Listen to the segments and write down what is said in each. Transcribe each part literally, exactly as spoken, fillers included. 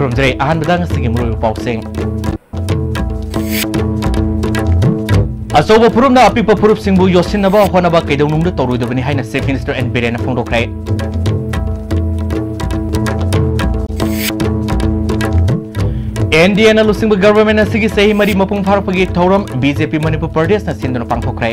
ꯈꯨꯔꯨꯝꯖꯔꯤ꯫ ꯑꯍꯥꯟꯕꯗ ꯉꯁꯤꯒꯤ ꯃꯔꯨꯑꯣꯏꯕ ꯄꯥꯎꯁꯤꯡ꯫ ꯑꯆꯧꯕ ꯐꯨꯔꯨꯞꯅ ꯑꯄꯤꯛꯄ ꯐꯨꯔꯨꯞꯁꯤꯡꯕꯨ ꯌꯣꯠꯁꯤꯟꯅꯕ ꯍꯣꯠꯅꯕ ꯀꯩꯗꯧꯅꯨꯡꯗ ꯇꯧꯔꯣꯏꯗꯕꯅꯤ ꯍꯥꯏꯅ Chief Minister N. ꯕꯤꯔꯦꯟꯅ ꯐꯣꯡꯗꯣꯛꯈ꯭ꯔꯦ꯫ NDAꯅ ꯂꯨꯆꯤꯡꯕ government ꯑꯁꯤꯒꯤ ꯆꯍꯤ ꯃꯔꯤ ꯃꯄꯨꯡ ꯐꯥꯔꯛꯄꯒꯤ ꯊꯧꯔꯝ, BJP ꯃꯅꯤꯄꯨꯔ ꯄ꯭ꯔꯗꯦꯁꯅ ꯁꯤꯟꯗꯨꯅ ꯄꯥꯡꯊꯣꯛꯈ꯭ꯔꯦ꯫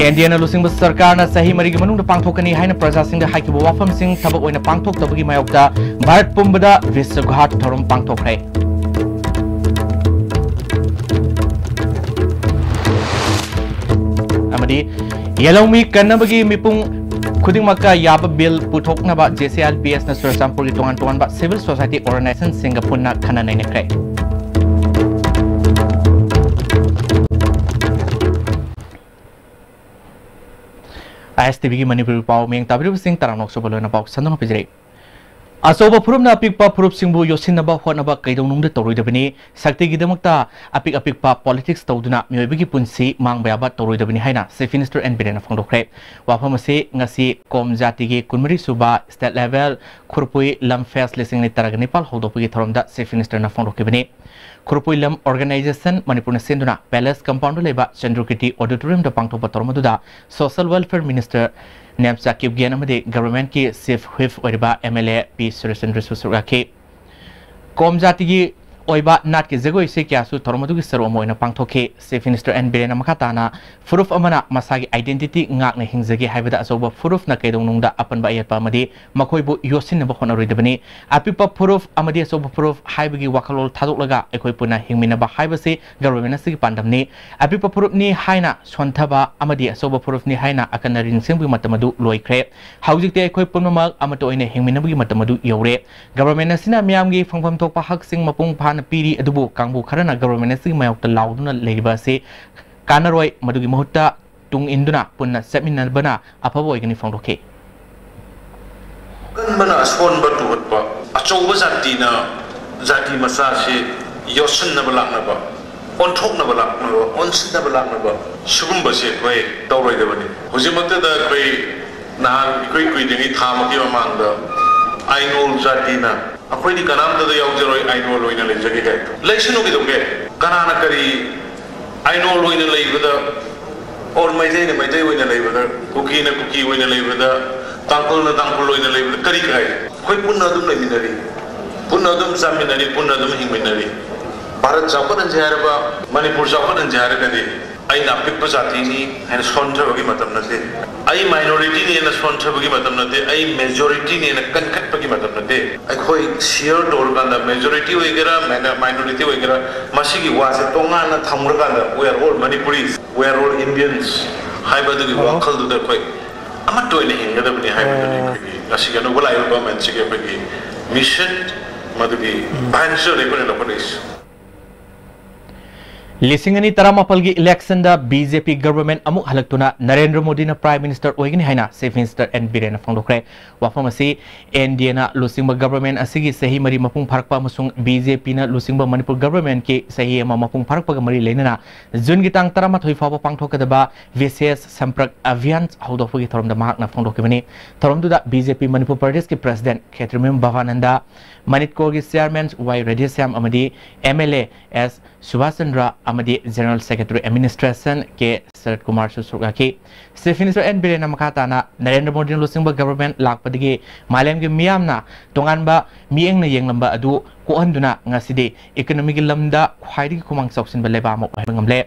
NDAꯅ ꯂꯨꯆꯤꯡꯕ ꯁꯔꯀꯥꯔꯅ ꯆꯍꯤ ꯃꯔꯤꯒꯤ ꯃꯅꯨꯡꯗ ꯄꯥꯡꯊꯣꯛꯀꯅꯤ ꯍꯥꯏꯅ ꯄ꯭ꯔꯖꯥꯁꯤꯡꯗ ꯍꯥꯏꯈꯤꯕ ꯋꯥꯐꯝꯁꯤꯡ ꯊꯕꯛ ꯑꯣꯏꯅ ꯄꯥꯡꯊꯣꯛꯇꯕꯒꯤ ꯃꯥꯌꯣꯛꯇ ꯚꯥꯔꯠ ꯄꯨꯝꯕꯗ ꯚꯤꯁ꯭ꯋ ꯘꯥꯠ ꯊꯧꯔꯝ ꯄꯥꯡꯊꯣꯛꯈ꯭ꯔꯦ꯫ ꯑꯃꯗꯤ ꯌꯦꯜꯍꯧꯃꯤ ꯀꯟꯅꯕꯒꯤ ꯃꯤꯄꯨꯝ ꯈꯨꯗꯤꯡꯃꯛꯀ ꯌꯥꯕ bill ꯄꯨꯊꯣꯛꯅꯕ JCLPSꯅ ꯆꯨꯔꯆꯥꯟꯄꯨꯔꯒꯤ ꯇꯣꯉꯥꯟ ꯇꯣꯉꯥꯟꯕ civil society organizationꯁꯤꯡꯒ ꯄꯨꯟꯅ ꯈꯟꯅ ꯅꯩꯅꯈ꯭ꯔꯦ꯫ ISTVꯒꯤ ꯃꯅꯤꯄꯨꯔꯤ ꯄꯥꯎ ꯃꯤꯌꯦꯡ ꯇꯥꯕꯤꯔꯤꯕꯁꯤꯡ ꯇꯔꯥꯝꯅ ꯑꯣꯛꯆꯕ ꯂꯣꯏꯅ ꯄꯥꯎ ꯁꯟꯗꯣꯛꯅ ꯄꯤꯖꯔꯤ꯫ ꯑꯆꯧꯕ ꯐꯨꯔꯨꯞꯅ ꯑꯄꯤꯛꯄ ꯐꯨꯔꯨꯞꯁꯤꯡꯕꯨ ꯌꯣꯠꯁꯤꯟꯅꯕ ꯍꯣꯠꯅꯕ ꯀꯩꯗꯧꯅꯨꯡꯗ ꯇꯧꯔꯣꯏꯗꯕꯅꯤ꯫ ꯁꯛꯇꯤꯒꯤꯗꯃꯛꯇ ꯑꯄꯤꯛ ꯑꯄꯤꯛꯄ politics ꯇꯧꯗꯨꯅ ꯃꯤꯑꯣꯏꯕꯒꯤ ꯄꯨꯟꯁꯤ ꯃꯥꯡꯕ ꯌꯥꯕ ꯇꯧꯔꯣꯏꯗꯕꯅꯤ ꯍꯥꯏꯅ Chief Minister N. ꯕꯤꯔꯦꯟꯅ ꯐꯣꯡꯗꯣꯛꯈ꯭ꯔꯦ꯫ ꯋꯥꯐꯝ ꯑꯁꯤ ꯉꯁꯤ ꯀꯣꯝ ꯖꯥꯇꯤꯒꯤ ꯀꯨꯟꯃꯔꯤ ꯁꯨꯕ state level ꯈꯨꯔꯄꯨꯏ ꯂꯝ fest ꯂꯤꯁꯤꯡ ꯑꯅꯤ ꯇꯔꯥꯒ ꯅꯤꯄꯥꯜ ꯍꯧꯗꯣꯛꯄꯒꯤ ꯊꯧꯔꯝꯗ Chief Ministerꯅ ꯐꯣꯡꯗꯣꯛꯈꯤꯕꯅꯤ꯫ ꯈꯨꯔꯄꯨꯏ ꯂꯝ organization ꯃꯅꯤꯄꯨꯔꯅ ꯁꯤꯟꯗꯨꯅ Palace Compoundꯗ ꯂꯩꯕ ꯆꯟꯗ꯭ꯔꯀꯤꯔꯇꯤ Auditoriumꯗ ꯄꯥꯡꯊꯣꯛꯄ ꯊꯧꯔꯝ ꯑꯗꯨꯗ Social Welfare Minister Nemcha Kipgen ꯑꯃꯗꯤ governmentꯀꯤ Chief Whip ꯑꯣꯏꯔꯤꯕ MLA ꯄꯤ ꯁꯨꯔꯦꯁꯆꯟꯗ꯭ꯔꯁꯨ ꯁꯔꯨꯛ ꯌꯥꯈꯤ꯫ ꯀꯣꯝ ꯖꯥꯇꯤꯒꯤ ꯑꯣꯏꯕ ꯅꯥꯠꯀꯤ ꯖꯒꯣꯏ ꯏꯁꯩ ꯀꯌꯥꯁꯨ ꯊꯧꯔꯝ ꯑꯗꯨꯒꯤ ꯁꯔꯨꯛ ꯑꯃ ꯑꯣꯏꯅ ꯄꯥꯡꯊꯣꯛꯈꯤ꯫ Chief Minister N. ꯕꯤꯔꯦꯟꯅ ꯃꯈꯥ ꯇꯥꯅ ꯐꯨꯔꯨꯞ ꯑꯃꯅ ꯃꯁꯥꯒꯤ identity ꯉꯥꯛꯅ ꯍꯤꯡꯖꯒꯦ ꯍꯥꯏꯕꯗ ꯑꯆꯧꯕ ꯐꯨꯔꯨꯞꯅ ꯀꯩꯗꯧꯅꯨꯡꯗ ꯑꯄꯟꯕ ꯑꯌꯦꯠꯄ ꯑꯃꯗꯤ ꯃꯈꯣꯏꯕꯨ ꯌꯣꯠꯁꯤꯟꯅꯕ ꯍꯣꯠꯅꯔꯣꯏꯗꯕꯅꯤ꯫ ꯑꯄꯤꯛꯄ ꯐꯨꯔꯨꯞ ꯑꯃꯗꯤ ꯑꯆꯧꯕ ꯐꯨꯔꯨꯞ ꯍꯥꯏꯕꯒꯤ ꯋꯥꯈꯜꯂꯣꯟ ꯊꯥꯗꯣꯛꯂꯒ ꯑꯩꯈꯣꯏ ꯄꯨꯟꯅ ꯍꯤꯡꯃꯤꯟꯅꯕ ꯍꯥꯏꯕꯁꯤ government ꯑꯁꯤꯒꯤ ꯄꯥꯟꯗꯝꯅꯤ꯫ ꯑꯄꯤꯛꯄ ꯐꯨꯔꯨꯞꯅꯤ ꯍꯥꯏꯅ ꯁꯣꯟꯊꯕ ꯑꯃꯗꯤ ꯑꯆꯧꯕ ꯐꯨꯔꯨꯞꯅꯤ ꯍꯥꯏꯅ ꯑꯀꯟꯅ ꯔꯤꯡꯁꯤꯡꯕꯒꯤ ꯃꯇꯝ ꯑꯗꯨ ꯂꯣꯏꯈ꯭ꯔꯦ꯫ ꯍꯧꯖꯤꯛꯇꯤ ꯑꯩꯈꯣꯏ ꯄꯨꯝꯅꯃꯛ ꯑꯃꯠꯇ ꯑꯣꯏꯅ ꯍꯤꯡꯃꯤꯟꯅꯕꯒꯤ ꯃꯇꯝ ꯑꯗꯨ ꯌꯧꯔꯦ꯫ Government ꯑꯁꯤꯅ ꯃꯤꯌꯥꯝꯒꯤ ꯐꯪꯐꯝ ꯊꯣꯛꯄ ꯍꯛꯁꯤꯡ ꯃꯄꯨꯡ ꯐꯥꯅ ꯄꯤꯔꯤ, ꯑꯗꯨꯕꯨ ꯀꯥꯡꯕꯨ ꯈꯔꯅ government ꯑꯁꯤꯒꯤ ꯃꯥꯌꯣꯛꯇ ꯂꯥꯎꯗꯨꯅ ꯂꯩꯔꯤꯕ ꯑꯁꯤ ꯀꯥꯟꯅꯔꯣꯏ꯫ ꯃꯗꯨꯒꯤ ꯃꯍꯨꯠꯇ ꯇꯨꯡ ꯏꯟꯗꯨꯅ ꯄꯨꯟꯅ ꯆꯠꯃꯤꯟꯅꯕꯅ ꯑꯐꯕ ꯑꯣꯏꯒꯅꯤ ꯐꯣꯡꯗꯣꯛꯈꯤ꯫ ꯑꯀꯟꯕꯅ ꯑꯁꯣꯟꯕ ꯇꯨꯍꯠꯄ, ꯑꯆꯧꯕ ꯖꯥꯇꯤꯅ ꯖꯥꯇꯤ ꯃꯆꯥꯁꯤ ꯌꯣꯠꯁꯤꯟꯅꯕ ꯂꯥꯛꯅꯕ, ꯑꯣꯟꯊꯣꯛꯅꯕ ꯂꯥꯛꯅꯕ, ꯑꯣꯟꯁꯤꯟꯅꯕ ꯂꯥꯛꯅꯕ, ꯁꯤꯒꯨꯝꯕꯁꯦ ꯑꯩꯈꯣꯏ ꯇꯧꯔꯣꯏꯗꯕꯅꯤ꯫ ꯍꯧꯖꯤꯛꯃꯛꯇꯗ ꯑꯩꯈꯣꯏ ꯅꯍꯥꯟ ꯏꯀꯨꯏ ꯀꯨꯏꯗ꯭ꯔꯤꯉꯩ ꯊꯥ ꯑꯃꯒꯤ ꯃꯃꯥꯡꯗ ꯑꯥꯏꯅꯣꯜ ꯖꯥꯇꯤꯅ "ꯑꯩꯈꯣꯏꯗꯤ ꯀꯅꯥꯝꯇꯗ ꯌꯥꯎꯖꯔꯣꯏ, ꯑꯥꯏꯅꯣꯜ ꯑꯣꯏꯅ ꯂꯩꯖꯒꯦ" ꯀꯥꯏ꯫ ꯂꯩꯁꯅꯨ, ꯀꯩꯗꯧꯒꯦ? ꯀꯅꯥꯅ ꯀꯔꯤ ꯑꯥꯏꯅꯣꯜ ꯑꯣꯏꯅ ꯂꯩꯕꯗ, ꯑꯣꯔ ꯃꯩꯇꯩꯅ ꯃꯩꯇꯩ ꯑꯣꯏꯅ ꯂꯩꯕꯗ, ꯀꯨꯀꯤꯅ ꯀꯨꯀꯤ ꯑꯣꯏꯅ ꯂꯩꯕꯗ, ꯇꯥꯡꯈꯨꯜꯅ ꯇꯥꯡꯈꯨꯜ ꯑꯣꯏꯅ ꯂꯩꯕꯗ ꯀꯔꯤ ꯀꯥꯏ? ꯑꯩꯈꯣꯏ ꯄꯨꯟꯅ ꯑꯗꯨꯝ ꯂꯩꯃꯤꯟꯅꯔꯤ, ꯄꯨꯟꯅ ꯑꯗꯨꯝ ꯆꯥꯃꯤꯟꯅꯔꯤ, ꯄꯨꯟꯅ ꯑꯗꯨꯝ ꯍꯤꯡꯃꯤꯟꯅꯔꯤ꯫ ꯚꯥꯔꯠ ꯆꯥꯎꯈꯠꯍꯟꯁꯦ ꯍꯥꯏꯔꯕ, ꯃꯅꯤꯄꯨꯔ ꯆꯥꯎꯈꯠꯍꯟꯁꯦ ꯍꯥꯏꯔꯒꯗꯤ ꯑꯩꯅ ꯑꯄꯤꯛꯄ ꯖꯥꯇꯤꯅꯤ ꯍꯥꯏꯅ ꯁꯣꯟꯊꯕꯒꯤ ꯃꯇꯝ ꯅꯠꯇꯦ꯫ ꯑꯩ ꯃꯥꯏꯅꯣꯔꯤꯇꯤꯅꯦꯅ ꯁꯣꯟꯊꯕꯒꯤ ꯃꯇꯝ ꯅꯠꯇꯦ, ꯑꯩ ꯃꯦꯖꯣꯔꯤꯇꯤꯅꯦꯅ ꯀꯟꯈꯠꯄꯒꯤ ꯃꯇꯝ ꯅꯠꯇꯦ꯫ ꯑꯩꯈꯣꯏ ꯁꯤꯌꯔ ꯇꯧꯔꯀꯥꯟꯗ, ꯃꯦꯖꯣꯔꯤꯇꯤ ꯑꯣꯏꯒꯦꯔꯥ, ꯃꯥꯏꯅ-, ꯃꯥꯏꯅꯣꯔꯤꯇꯤ ꯑꯣꯏꯒꯦꯔꯥ, ꯃꯁꯤꯒꯤ ꯋꯥꯁꯦ ꯇꯣꯉꯥꯟꯅ ꯊꯝꯈ꯭ꯔꯀꯥꯟꯗ, "We are all Manipuris, we are all Indians" ꯍꯥꯏꯕꯗꯨꯒꯤ ꯋꯥꯈꯜꯗꯨꯗ ꯑꯩꯈꯣꯏ ꯑꯃꯠꯇ ꯑꯣꯏꯅ ꯍꯤꯡꯒꯗꯕꯅꯤ ꯍꯥꯏꯕꯗꯨꯅꯤ ꯑꯩꯈꯣꯏꯒꯤ ꯉꯁꯤꯒꯤ ꯑꯅꯧꯕ ꯂꯥꯛꯏꯕ ꯒꯚꯔꯟꯃꯦꯟꯠꯁꯤꯒꯤ ꯑꯩꯈꯣꯏꯒꯤ ꯃꯤꯁꯟ, ꯃꯗꯨꯒꯤ ꯚꯥꯏꯟꯁꯨ ꯑꯩꯈꯣꯏꯅ ꯂꯧꯈꯠꯂꯛꯏꯁꯤ꯫ ꯂꯤꯁꯤꯡ ꯑꯅꯤ ꯇꯔꯥꯃꯥꯄꯜꯒꯤ ꯏꯂꯦꯛꯁꯟꯗ ꯕꯤ ꯖꯦ ꯄꯤ ꯒꯚꯔꯟꯃꯦꯟꯠ ꯑꯃꯨꯛ ꯍꯜꯂꯛꯇꯨꯅ ꯅꯔꯦꯟꯗ꯭ꯔ ꯃꯣꯗꯤꯅ ꯄ꯭ꯔꯥꯏꯝ ꯃꯤꯅꯤꯁꯇꯔ ꯑꯣꯏꯒꯅꯤ ꯍꯥꯏꯅ ꯆꯤꯐ ꯃꯤꯅꯤꯁꯇꯔ ꯑꯦꯟ ꯕꯤꯔꯦꯟꯅ ꯐꯣꯡꯗꯣꯛꯈ꯭ꯔꯦ꯫ ꯋꯥꯐꯝ ꯑꯁꯤ ꯑꯦꯟ ꯗꯤ ꯑꯦꯅ ꯂꯨꯆꯤꯡꯕ ꯒꯚꯔꯟꯃꯦꯟꯠ ꯑꯁꯤꯒꯤ ꯆꯍꯤ ꯃꯔꯤ ꯃꯄꯨꯡ ꯐꯥꯔꯛꯄ ꯑꯃꯁꯨꯡ ꯕꯤ ꯖꯦ ꯄꯤꯅ ꯂꯨꯆꯤꯡꯕ ꯃꯅꯤꯄꯨꯔ ꯒꯚꯔꯟꯃꯦꯟꯠꯀꯤ ꯆꯍꯤ ꯑꯃ ꯃꯄꯨꯡ ꯐꯥꯔꯛꯄꯒ ꯃꯔꯤ ꯂꯩꯅꯅ ꯖꯨꯟꯒꯤ ꯇꯥꯡ ꯇꯔꯥꯃꯥꯊꯣꯏ ꯐꯥꯎꯕ ꯄꯥꯡꯊꯣꯛꯀꯗꯕ ꯚꯤꯁꯦꯁ ꯁꯝꯄ꯭ꯔꯛ ꯑꯚꯤꯌꯥꯟ ꯍꯧꯗꯣꯛꯄꯒꯤ ꯊꯧꯔꯝꯗ ꯃꯍꯥꯛꯅ ꯐꯣꯡꯗꯣꯛꯈꯤꯕꯅꯤ꯫ ꯊꯧꯔꯝꯗꯨꯗ ꯕꯤ ꯖꯦ ꯄꯤ ꯃꯅꯤꯄꯨꯔ ꯄ꯭ꯔꯗꯦꯁꯀꯤ ꯄ꯭ꯔꯁꯤꯗꯦꯟꯠ ꯈꯦꯇ꯭ꯔꯤꯃꯌꯨꯝ ꯚꯕꯥꯅꯟꯗ, ꯃꯅꯤꯠꯀꯣꯔꯒꯤ ꯆꯤꯌꯥꯔꯃꯦꯟ ꯋꯥꯏ ꯔꯦꯗꯤꯁ꯭ꯌꯥꯝ ꯑꯃꯗꯤ M L A S Subhas Chandra ꯑꯃꯗꯤ general secretary administration K Sarat ꯀꯨꯃꯥꯔꯁꯨ ꯁꯔꯨꯛ ꯌꯥꯈꯤ꯫ ꯆꯤꯐ ꯃꯤꯅꯤꯁꯇꯔ ꯑꯦꯟ ꯕꯤꯔꯦꯟꯅ ꯃꯈꯥ ꯇꯥꯅ ꯅꯔꯦꯟꯗ꯭ꯔ ꯃꯣꯗꯤꯅ ꯂꯨꯆꯤꯡꯕ ꯒꯚꯔꯟꯃꯦꯟꯠ ꯂꯥꯛꯄꯗꯒꯤ ꯃꯥꯂꯦꯝꯒꯤ ꯃꯤꯌꯥꯝꯅ ꯇꯣꯉꯥꯟꯕ ꯃꯤꯠꯌꯦꯡꯅ ꯌꯦꯡꯂꯝꯕ ꯑꯗꯨ ꯀꯣꯛꯍꯟꯗꯨꯅ ꯉꯁꯤꯗꯤ ꯏꯀꯣꯅꯣꯃꯤꯒꯤ ꯂꯝꯗ ꯈ꯭ꯋꯥꯏꯗꯒꯤ ꯈꯨꯃꯥꯡ ꯆꯥꯎꯁꯤꯟꯕ ꯂꯩꯕꯥꯛ ꯑꯃ ꯑꯣꯏꯍꯟꯕ ꯉꯝꯂꯦ꯫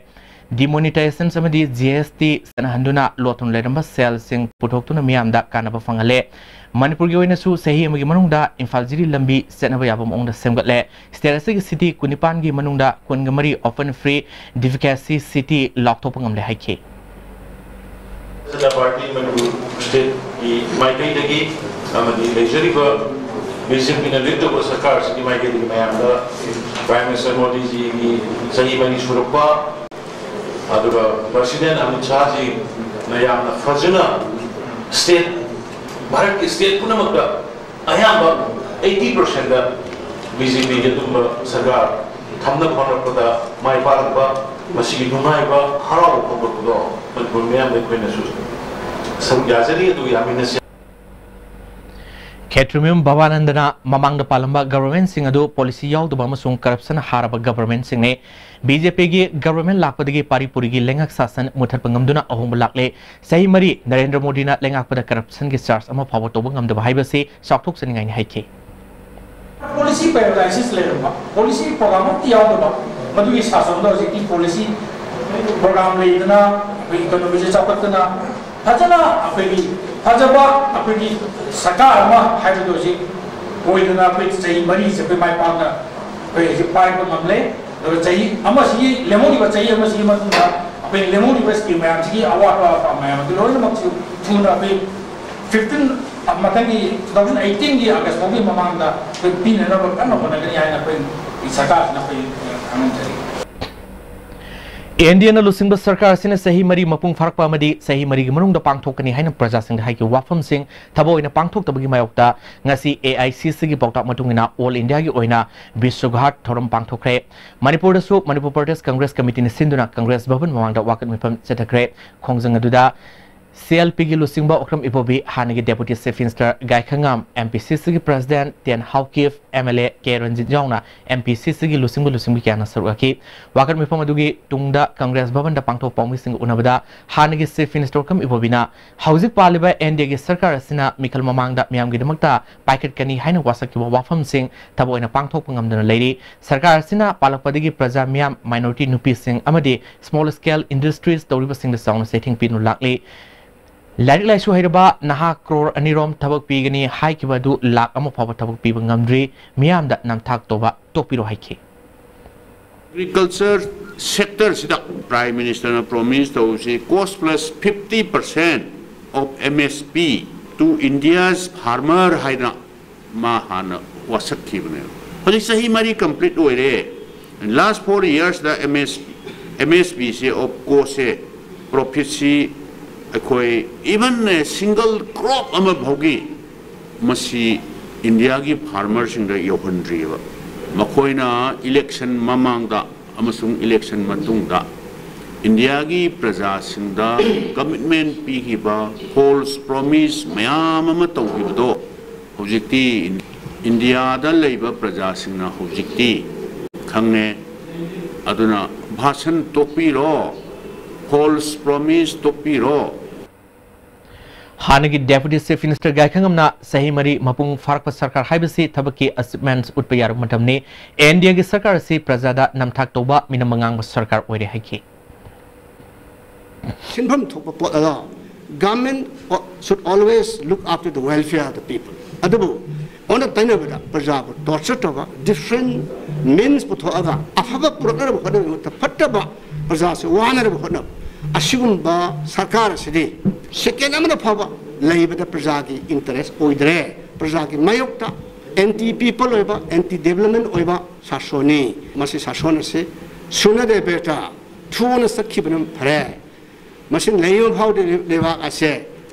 ꯗꯤꯃꯣꯅꯤꯇꯥꯏꯖꯦꯁꯟ ꯑꯃꯗꯤ ꯖꯤ ꯑꯦꯁ ꯇꯤ ꯆꯠꯅꯍꯟꯗꯨꯅ ꯂꯣꯠꯇꯨꯅ ꯂꯩꯔꯝꯕ ꯁꯦꯜꯁꯤꯡ ꯄꯨꯊꯣꯛꯇꯨꯅ ꯃꯤꯌꯥꯝꯗ ꯀꯥꯟꯅꯕ ꯐꯪꯍꯜꯂꯦ꯫ ꯃꯅꯤꯄꯨꯔꯒꯤ ꯑꯣꯏꯅꯁꯨ ꯆꯍꯤ ꯑꯃꯒꯤ ꯃꯅꯨꯡꯗ ꯏꯝꯐꯥꯜ ꯖꯤꯔꯤ ꯂꯝꯕꯤ ꯆꯠꯅꯕ ꯌꯥꯕ ꯃꯑꯣꯡꯗ ꯁꯦꯝꯒꯠꯂꯦ꯫ ꯁ꯭ꯇꯦꯠ ꯑꯁꯤꯒꯤ ꯁꯤꯇꯤ ꯀꯨꯟꯅꯤꯄꯥꯟꯒꯤ ꯃꯅꯨꯡꯗ ꯀꯨꯟꯒ ꯃꯔꯤ ꯑꯣꯄꯟ ꯐ꯭ꯔꯤ ꯗꯤꯐꯤꯀꯦꯁꯤ ꯁꯤꯇꯤ ꯂꯥꯎꯊꯣꯛꯄ ꯉꯝꯂꯦ ꯍꯥꯏꯈꯤ꯫ ꯁꯤꯗ ꯄꯥꯔꯇꯤ ꯃꯅꯤꯄꯨꯔ ꯁ꯭ꯇꯦꯠꯀꯤ ꯃꯥꯏꯀꯩꯗꯒꯤ ꯑꯃꯗꯤ ꯂꯩꯖꯔꯤꯕ ꯕꯤ ꯖꯦ ꯄꯤꯅ ꯂꯤꯗ ꯇꯧꯕ ꯁꯔꯀꯥꯔꯁꯤꯒꯤ ꯃꯥꯏꯀꯩꯗꯒꯤ ꯃꯌꯥꯝꯗ ꯄ꯭ꯔꯥꯏꯝ ꯃꯤꯅꯤꯁꯇꯔ ꯃꯣꯗꯤꯖꯤꯒꯤ ꯆꯍꯤ ꯃꯔꯤ ꯁꯨꯔꯛꯄ, ꯑꯗꯨꯒ ꯄ꯭ꯔꯁꯤꯗꯦꯟ ꯑꯃꯤꯠ ꯁꯥꯍꯖꯤꯅ ꯌꯥꯝꯅ ꯐꯖꯅ ꯁ꯭ꯇꯦꯠ, ꯚꯥꯔꯠꯀꯤ ꯁ꯭ꯇꯦꯠ ꯄꯨꯝꯅꯃꯛꯇ ꯑꯌꯥꯝꯕ ꯑꯩꯠꯇꯤ ꯄꯥꯔꯁꯦꯟꯗ ꯕꯤ ꯖꯦ ꯄꯤꯒꯤ ꯑꯗꯨꯒꯨꯝꯕ ꯁꯔꯀꯥꯔ ꯊꯝꯅꯕ ꯍꯣꯠꯅꯔꯛꯄꯗ ꯃꯥꯏ ꯄꯥꯛꯂꯛꯄ, ꯃꯁꯤꯒꯤ ꯅꯨꯡꯉꯥꯏꯕ, ꯍꯔꯥꯎꯕ ꯐꯣꯡꯗꯣꯛꯄꯗꯣ ꯃꯅꯤꯄꯨꯔ ꯃꯤꯌꯥꯝꯗ ꯑꯩꯈꯣꯏꯅꯁꯨ ꯁꯔꯨꯛ ꯌꯥꯖꯔꯤ꯫ ꯑꯗꯨ ꯌꯥꯃꯤꯟꯅꯁꯤ꯫ ꯈꯦꯇ꯭ꯔꯤꯃꯌꯨꯝ ꯚꯕꯥꯅꯟꯗꯅ ꯃꯃꯥꯡꯗ ꯄꯥꯜꯂꯝꯕ ꯒꯚꯔꯟꯃꯦꯟꯠꯁꯤꯡ ꯑꯗꯨ ꯄꯣꯂꯤꯁꯤ ꯌꯥꯎꯗꯕ ꯑꯃꯁꯨꯡ ꯀꯔꯞꯁꯟ ꯍꯥꯔꯕ ꯒꯚꯔꯟꯃꯦꯟꯠꯁꯤꯡꯅꯤ꯫ ꯕꯤ ꯖꯦ ꯄꯤꯒꯤ ꯒꯚꯔꯟꯃꯦꯟꯠ ꯂꯥꯛꯄꯗꯒꯤ ꯄꯥꯔꯤ ꯄꯨꯔꯤꯒꯤ ꯂꯩꯉꯥꯛ ꯁꯥꯁꯟ ꯃꯨꯊꯠꯄ ꯉꯝꯗꯨꯅ ꯑꯍꯣꯡꯕ ꯂꯥꯛꯂꯦ꯫ ꯆꯍꯤ ꯃꯔꯤ ꯅꯔꯦꯟꯗ꯭ꯔ ꯃꯣꯗꯤꯅ ꯂꯩꯉꯥꯛꯄꯗ ꯀꯔꯞꯁꯟꯒꯤ ꯆꯥꯔꯖ ꯑꯃ ꯐꯥꯎꯕ ꯇꯧꯕ ꯉꯝꯗꯕ ꯍꯥꯏꯕꯁꯤ ꯆꯥꯎꯊꯣꯛꯆꯅꯤꯡꯉꯥꯏꯅꯤ ꯍꯥꯏꯈꯤ꯫ ꯄꯣꯂꯤꯁꯤ ꯄꯦꯔꯥꯂꯥꯏꯁꯤꯁ ꯂꯩꯔꯝꯕ, ꯄꯣꯂꯤꯁꯤ ꯄ꯭ꯔꯣꯒ꯭ꯔꯥꯝ ꯑꯃꯠꯇ ꯌꯥꯎꯗꯕ, ꯃꯗꯨꯒꯤ ꯁꯥꯁꯟꯗꯣ ꯍꯧꯖꯤꯛꯇꯤ ꯄꯣꯂꯤꯁꯤ ꯄ꯭ꯔꯣꯒ꯭ꯔꯥꯝ ꯂꯩꯗꯅ, ꯑꯩꯈꯣꯏ ꯏꯀꯣꯅꯣꯃꯤꯁꯦ ꯆꯥꯎꯈꯠꯇꯅ, ꯐꯖꯅ ꯑꯩꯈꯣꯏꯒꯤ ꯐꯖꯕ ꯑꯩꯈꯣꯏꯒꯤ ꯁꯔꯀꯥꯔ ꯑꯃ ꯍꯥꯏꯕꯗꯣ ꯍꯧꯖꯤꯛ ꯑꯣꯏꯗꯅ ꯑꯩꯈꯣꯏ ꯆꯍꯤ ꯃꯔꯤꯁꯦ ꯑꯩꯈꯣꯏ ꯃꯥꯏ ꯄꯥꯛꯅ ꯑꯩꯈꯣꯏ ꯍꯧꯖꯤꯛ ꯄꯥꯏꯕ ꯉꯝꯂꯦ꯫ ꯑꯗꯨꯒ ꯆꯍꯤ ꯑꯃꯁꯤꯒꯤ, ꯂꯦꯝꯍꯧꯔꯤꯕ ꯆꯍꯤ ꯑꯃꯁꯤꯒꯤ ꯃꯅꯨꯡꯗ ꯑꯩꯈꯣꯏ ꯂꯦꯝꯍꯧꯔꯤꯕ ꯁ꯭ꯀꯤꯝ ꯃꯌꯥꯝꯁꯤꯒꯤ ꯑꯋꯥꯠ ꯑꯄꯥ ꯃꯌꯥꯝ ꯑꯗꯨ ꯂꯣꯏꯅꯃꯛꯁꯨ ꯊꯨꯅ ꯑꯩꯈꯣꯏ ꯐꯤꯐꯇꯤꯟ, ꯃꯊꯪꯒꯤ two thousand eighteenꯒꯤ August ꯐꯥꯎꯒꯤ ꯃꯃꯥꯡꯗ ꯑꯩꯈꯣꯏ ꯄꯤꯅꯅꯕ ꯀꯟꯅ ꯍꯣꯠꯅꯒꯅꯤ ꯍꯥꯏꯅ ꯑꯩꯈꯣꯏ ꯁꯔꯀꯥꯔꯁꯤꯅ ꯑꯩꯈꯣꯏ ꯈꯪꯍꯟꯖꯔꯤ꯫ ꯑꯦꯟ ꯗꯤ ꯑꯦꯅ ꯂꯨꯆꯤꯡꯕ ꯁꯔꯀꯥꯔ ꯑꯁꯤꯅ ꯆꯍꯤ ꯃꯔꯤ ꯃꯄꯨꯡ ꯐꯥꯔꯛꯄ ꯑꯃꯗꯤ ꯆꯍꯤ ꯃꯔꯤꯒꯤ ꯃꯅꯨꯡꯗ ꯄꯥꯡꯊꯣꯛꯀꯅꯤ ꯍꯥꯏꯅ ꯄ꯭ꯔꯖꯥꯁꯤꯡꯗ ꯍꯥꯏꯈꯤꯕ ꯋꯥꯐꯝꯁꯤꯡ ꯊꯕꯛ ꯑꯣꯏꯅ ꯄꯥꯡꯊꯣꯛꯇꯕꯒꯤ ꯃꯥꯌꯣꯛꯇ ꯉꯁꯤ ꯑꯦ ꯑꯥꯏ ꯁꯤ ꯁꯤꯒꯤ ꯄꯥꯎꯇꯥꯛ ꯃꯇꯨꯡ ꯏꯟꯅ ꯑꯣꯜ ꯏꯟꯗꯤꯌꯥꯒꯤ ꯑꯣꯏꯅ ꯕꯤꯁ꯭ꯋꯒꯍꯥꯠ ꯊꯧꯔꯝ ꯄꯥꯡꯊꯣꯛꯈ꯭ꯔꯦ꯫ ꯃꯅꯤꯄꯨꯔꯗꯁꯨ ꯃꯅꯤꯄꯨꯔ ꯄ꯭ꯔꯗꯦꯁ ꯀꯪꯒ꯭ꯔꯦꯁ ꯀꯃꯤꯇꯤꯅ ꯁꯤꯟꯗꯨꯅ ꯀꯪꯒ꯭ꯔꯦꯁ ꯚꯕꯟ ꯃꯃꯥꯡꯗ ꯋꯥꯀꯠ ꯃꯤꯐꯝ ꯆꯠꯊꯈ꯭ꯔꯦ꯫ ꯈꯣꯡꯖꯪ ꯑꯗꯨꯗ ꯁꯤ ꯑꯦꯜ ꯄꯤꯒꯤ ꯂꯨꯆꯤꯡꯕ ꯑꯣꯀ꯭ꯔꯝ ꯏꯕꯣꯕꯤ, ꯍꯥꯟꯅꯒꯤ deputy chief minister Gaikhangam, M P C ꯁꯤꯒꯤ president T N Haokip, M L A K Ranjit ꯌꯥꯎꯅ ꯑꯦꯝ ꯄꯤ ꯁꯤ ꯁꯤꯒꯤ ꯂꯨꯆꯤꯡꯕ ꯂꯨꯆꯤꯡꯕꯤ ꯀꯌꯥꯅ ꯁꯔꯨꯛ ꯌꯥꯈꯤ꯫ ꯋꯥꯀꯠ ꯃꯤꯐꯝ ꯑꯗꯨꯒꯤ ꯇꯨꯡꯗ ꯀꯪꯒ꯭ꯔꯦꯁ ꯚꯕꯟꯗ ꯄꯥꯡꯊꯣꯛꯄ ꯄꯥꯎꯃꯤꯁꯤꯡꯒ ꯎꯅꯕꯗ ꯍꯥꯟꯅꯒꯤ ꯆꯤꯐ ꯃꯤꯅꯤꯁꯇꯔ ꯑꯣꯀ꯭ꯔꯝ ꯏꯕꯣꯕꯤꯅ ꯍꯧꯖꯤꯛ ꯄꯥꯜꯂꯤꯕ ꯑꯦꯟ ꯗꯤ ꯑꯦꯒꯤ ꯁꯔꯀꯥꯔ ꯑꯁꯤꯅ ꯃꯤꯈꯜ ꯃꯃꯥꯡꯗ ꯃꯤꯌꯥꯝꯒꯤꯗꯃꯛꯇ ꯄꯥꯏꯈꯠꯀꯅꯤ ꯍꯥꯏꯅ ꯋꯥꯁꯛꯈꯤꯕ ꯋꯥꯐꯝꯁꯤꯡ ꯊꯕꯛ ꯑꯣꯏꯅ ꯄꯥꯡꯊꯣꯛꯄ ꯉꯝꯗꯅ ꯂꯩꯔꯤ꯫ ꯁꯔꯀꯥꯔ ꯑꯁꯤꯅ ꯄꯥꯜꯂꯛꯄꯗꯒꯤ ꯄ꯭ꯔꯖꯥ ꯃꯤꯌꯥꯝ, ꯃꯥꯏꯅꯣꯔꯤꯇꯤ ꯅꯨꯄꯤꯁꯤꯡ ꯑꯃꯗꯤ ꯁ꯭ꯃꯣꯜ ꯁ꯭ꯀꯦꯜ ꯏꯟꯗꯁꯇ꯭ꯔꯤꯁ ꯇꯧꯔꯤꯕꯁꯤꯡꯗ ꯆꯥꯎꯅ ꯆꯩꯊꯦꯡ ꯄꯤꯗꯨꯅ ꯂꯥꯛꯂꯤ꯫ ꯂꯥꯏꯔꯤꯛ ꯂꯥꯏꯁꯨ ꯍꯩꯔꯕ ꯅꯍꯥ ꯀ꯭ꯔꯣꯔ ꯑꯅꯤꯔꯣꯝ ꯊꯕꯛ ꯄꯤꯒꯅꯤ ꯍꯥꯏꯈꯤꯕ ꯑꯗꯨ ꯂꯥꯈ ꯑꯃ ꯐꯥꯎꯕ ꯊꯕꯛ ꯄꯤꯕ ꯉꯝꯗ꯭ꯔꯤ꯫ ꯃꯤꯌꯥꯝꯗ ꯅꯝꯊꯥꯛ ꯇꯧꯕ ꯇꯣꯛꯄꯤꯔꯣ ꯍꯥꯏꯈꯤ꯫ ꯑꯦꯒ꯭ꯔꯤꯀꯜꯆꯔ ꯁꯦꯛꯇꯔꯁꯤꯗ ꯄ꯭ꯔꯥꯏꯝ ꯃꯤꯅꯤꯁꯇꯔꯅ ꯄ꯭ꯔꯣꯃꯤꯁ ꯇꯧꯕꯁꯤ cost plus fifty percent of M S P to India's farmer ꯍꯥꯏꯗꯅ ꯃꯥ ꯍꯥꯟꯅ ꯋꯥꯁꯛꯈꯤꯕꯅꯦꯕ꯫ ꯍꯧꯖꯤꯛ ꯆꯍꯤ ꯃꯔꯤ ꯀꯝꯄ꯭ꯂꯤꯠ ꯑꯣꯏꯔꯦ꯫ Last four yearsꯗ M S, M S Pꯁꯦ, of courseꯁꯦ, profitꯁꯤ ꯑꯩꯈꯣꯏ even single crop ꯑꯃ ꯐꯥꯎꯒꯤ ꯃꯁꯤ ꯏꯟꯗꯤꯌꯥꯒꯤ farmerꯁꯤꯡꯗ ꯌꯧꯍꯟꯗ꯭ꯔꯤꯑꯕ꯫ ꯃꯈꯣꯏꯅ election ꯃꯃꯥꯡꯗ ꯑꯃꯁꯨꯡ election ꯃꯇꯨꯡꯗ ꯏꯟꯗꯤꯌꯥꯒꯤ ꯄ꯭ꯔꯖꯥꯁꯤꯡꯗ ꯀꯃꯤꯠꯃꯦꯟ ꯄꯤꯈꯤꯕ, ꯐꯣꯜꯁ ꯄ꯭ꯔꯣꯃꯤꯁ ꯃꯌꯥꯝ ꯑꯃ ꯇꯧꯈꯤꯕꯗꯣ ꯍꯧꯖꯤꯛꯇꯤ ꯏꯟꯗꯤꯌꯥꯗ ꯂꯩꯕ ꯄ꯭ꯔꯖꯥꯁꯤꯡꯅ ꯍꯧꯖꯤꯛꯇꯤ ꯈꯪꯉꯦ꯫ ꯑꯗꯨꯅ ꯚꯥꯁꯟ ꯇꯣꯛꯄꯤꯔꯣ, ꯐꯣꯜꯁ ꯄ꯭ꯔꯣꯃꯤꯁ ꯇꯣꯛꯄꯤꯔꯣ꯫ ꯍꯥꯟꯅꯒꯤ Deputy Chief Minister ꯒꯥꯏꯈꯪꯉꯝꯅ ꯆꯍꯤ ꯃꯔꯤ ꯃꯄꯨꯡ ꯐꯥꯔꯛꯄ ꯁꯔꯀꯥꯔ ꯍꯥꯏꯕꯁꯤ ꯊꯕꯛꯀꯤ achievements ꯎꯠꯄ ꯌꯥꯔꯕ ꯃꯇꯝꯅꯤ꯫ ꯑꯦꯟ ꯗꯤ ꯑꯦꯒꯤ ꯁꯔꯀꯥꯔ ꯑꯁꯤ ꯄ꯭ꯔꯖꯥꯗ ꯅꯝꯊꯥꯛ ꯇꯧꯕ, ꯃꯤꯅꯝꯕ ꯉꯥꯡꯕ ꯁꯔꯀꯥꯔ ꯑꯣꯏꯔꯦ ꯍꯥꯏꯈꯤ꯫ ꯁꯤꯟꯐꯝ ꯊꯣꯛꯄ ꯄꯣꯠ ꯑꯗꯣ, government should always look after the welfare of the people꯫ ꯑꯗꯨꯕꯨ ꯑꯣꯟꯅ ꯇꯩꯅꯕꯗ ꯄ꯭ꯔꯖꯥꯕꯨ torture ꯇꯧꯕ, different means ꯄꯨꯊꯣꯛꯑꯒ ꯑꯐꯕ ꯄꯨꯔꯛꯅꯕ ꯍꯣꯠꯅꯕꯒꯤ ꯃꯍꯨꯠꯇ ꯐꯠꯇꯕ, ꯄ꯭ꯔꯖꯥꯁꯦ ꯋꯥꯅꯅꯕ ꯍꯣꯠꯅꯕ, ꯑꯁꯤꯒꯨꯝꯕ ꯁꯔꯀꯥꯔ ꯑꯁꯤꯗꯤ second ꯑꯃꯗ ꯐꯥꯎꯕ ꯂꯩꯕꯗ ꯄ꯭ꯔꯖꯥꯒꯤ interest ꯑꯣꯏꯗ꯭ꯔꯦ꯫ ꯄ꯭ꯔꯖꯥꯒꯤ ꯃꯥꯌꯣꯛꯇ anti people ꯑꯣꯏꯕ, anti development ꯑꯣꯏꯕ ꯁꯥꯁꯣꯟꯅꯤ꯫ ꯃꯁꯤ ꯁꯥꯁꯣꯟ ꯑꯁꯤ sooner the better, ꯊꯨꯅ ꯆꯠꯈꯤꯕꯅ ꯐꯔꯦ꯫ ꯃꯁꯤ ꯂꯩꯕ ꯐꯥꯎꯗꯤ ꯂꯩꯕꯥꯛ ꯑꯁꯦ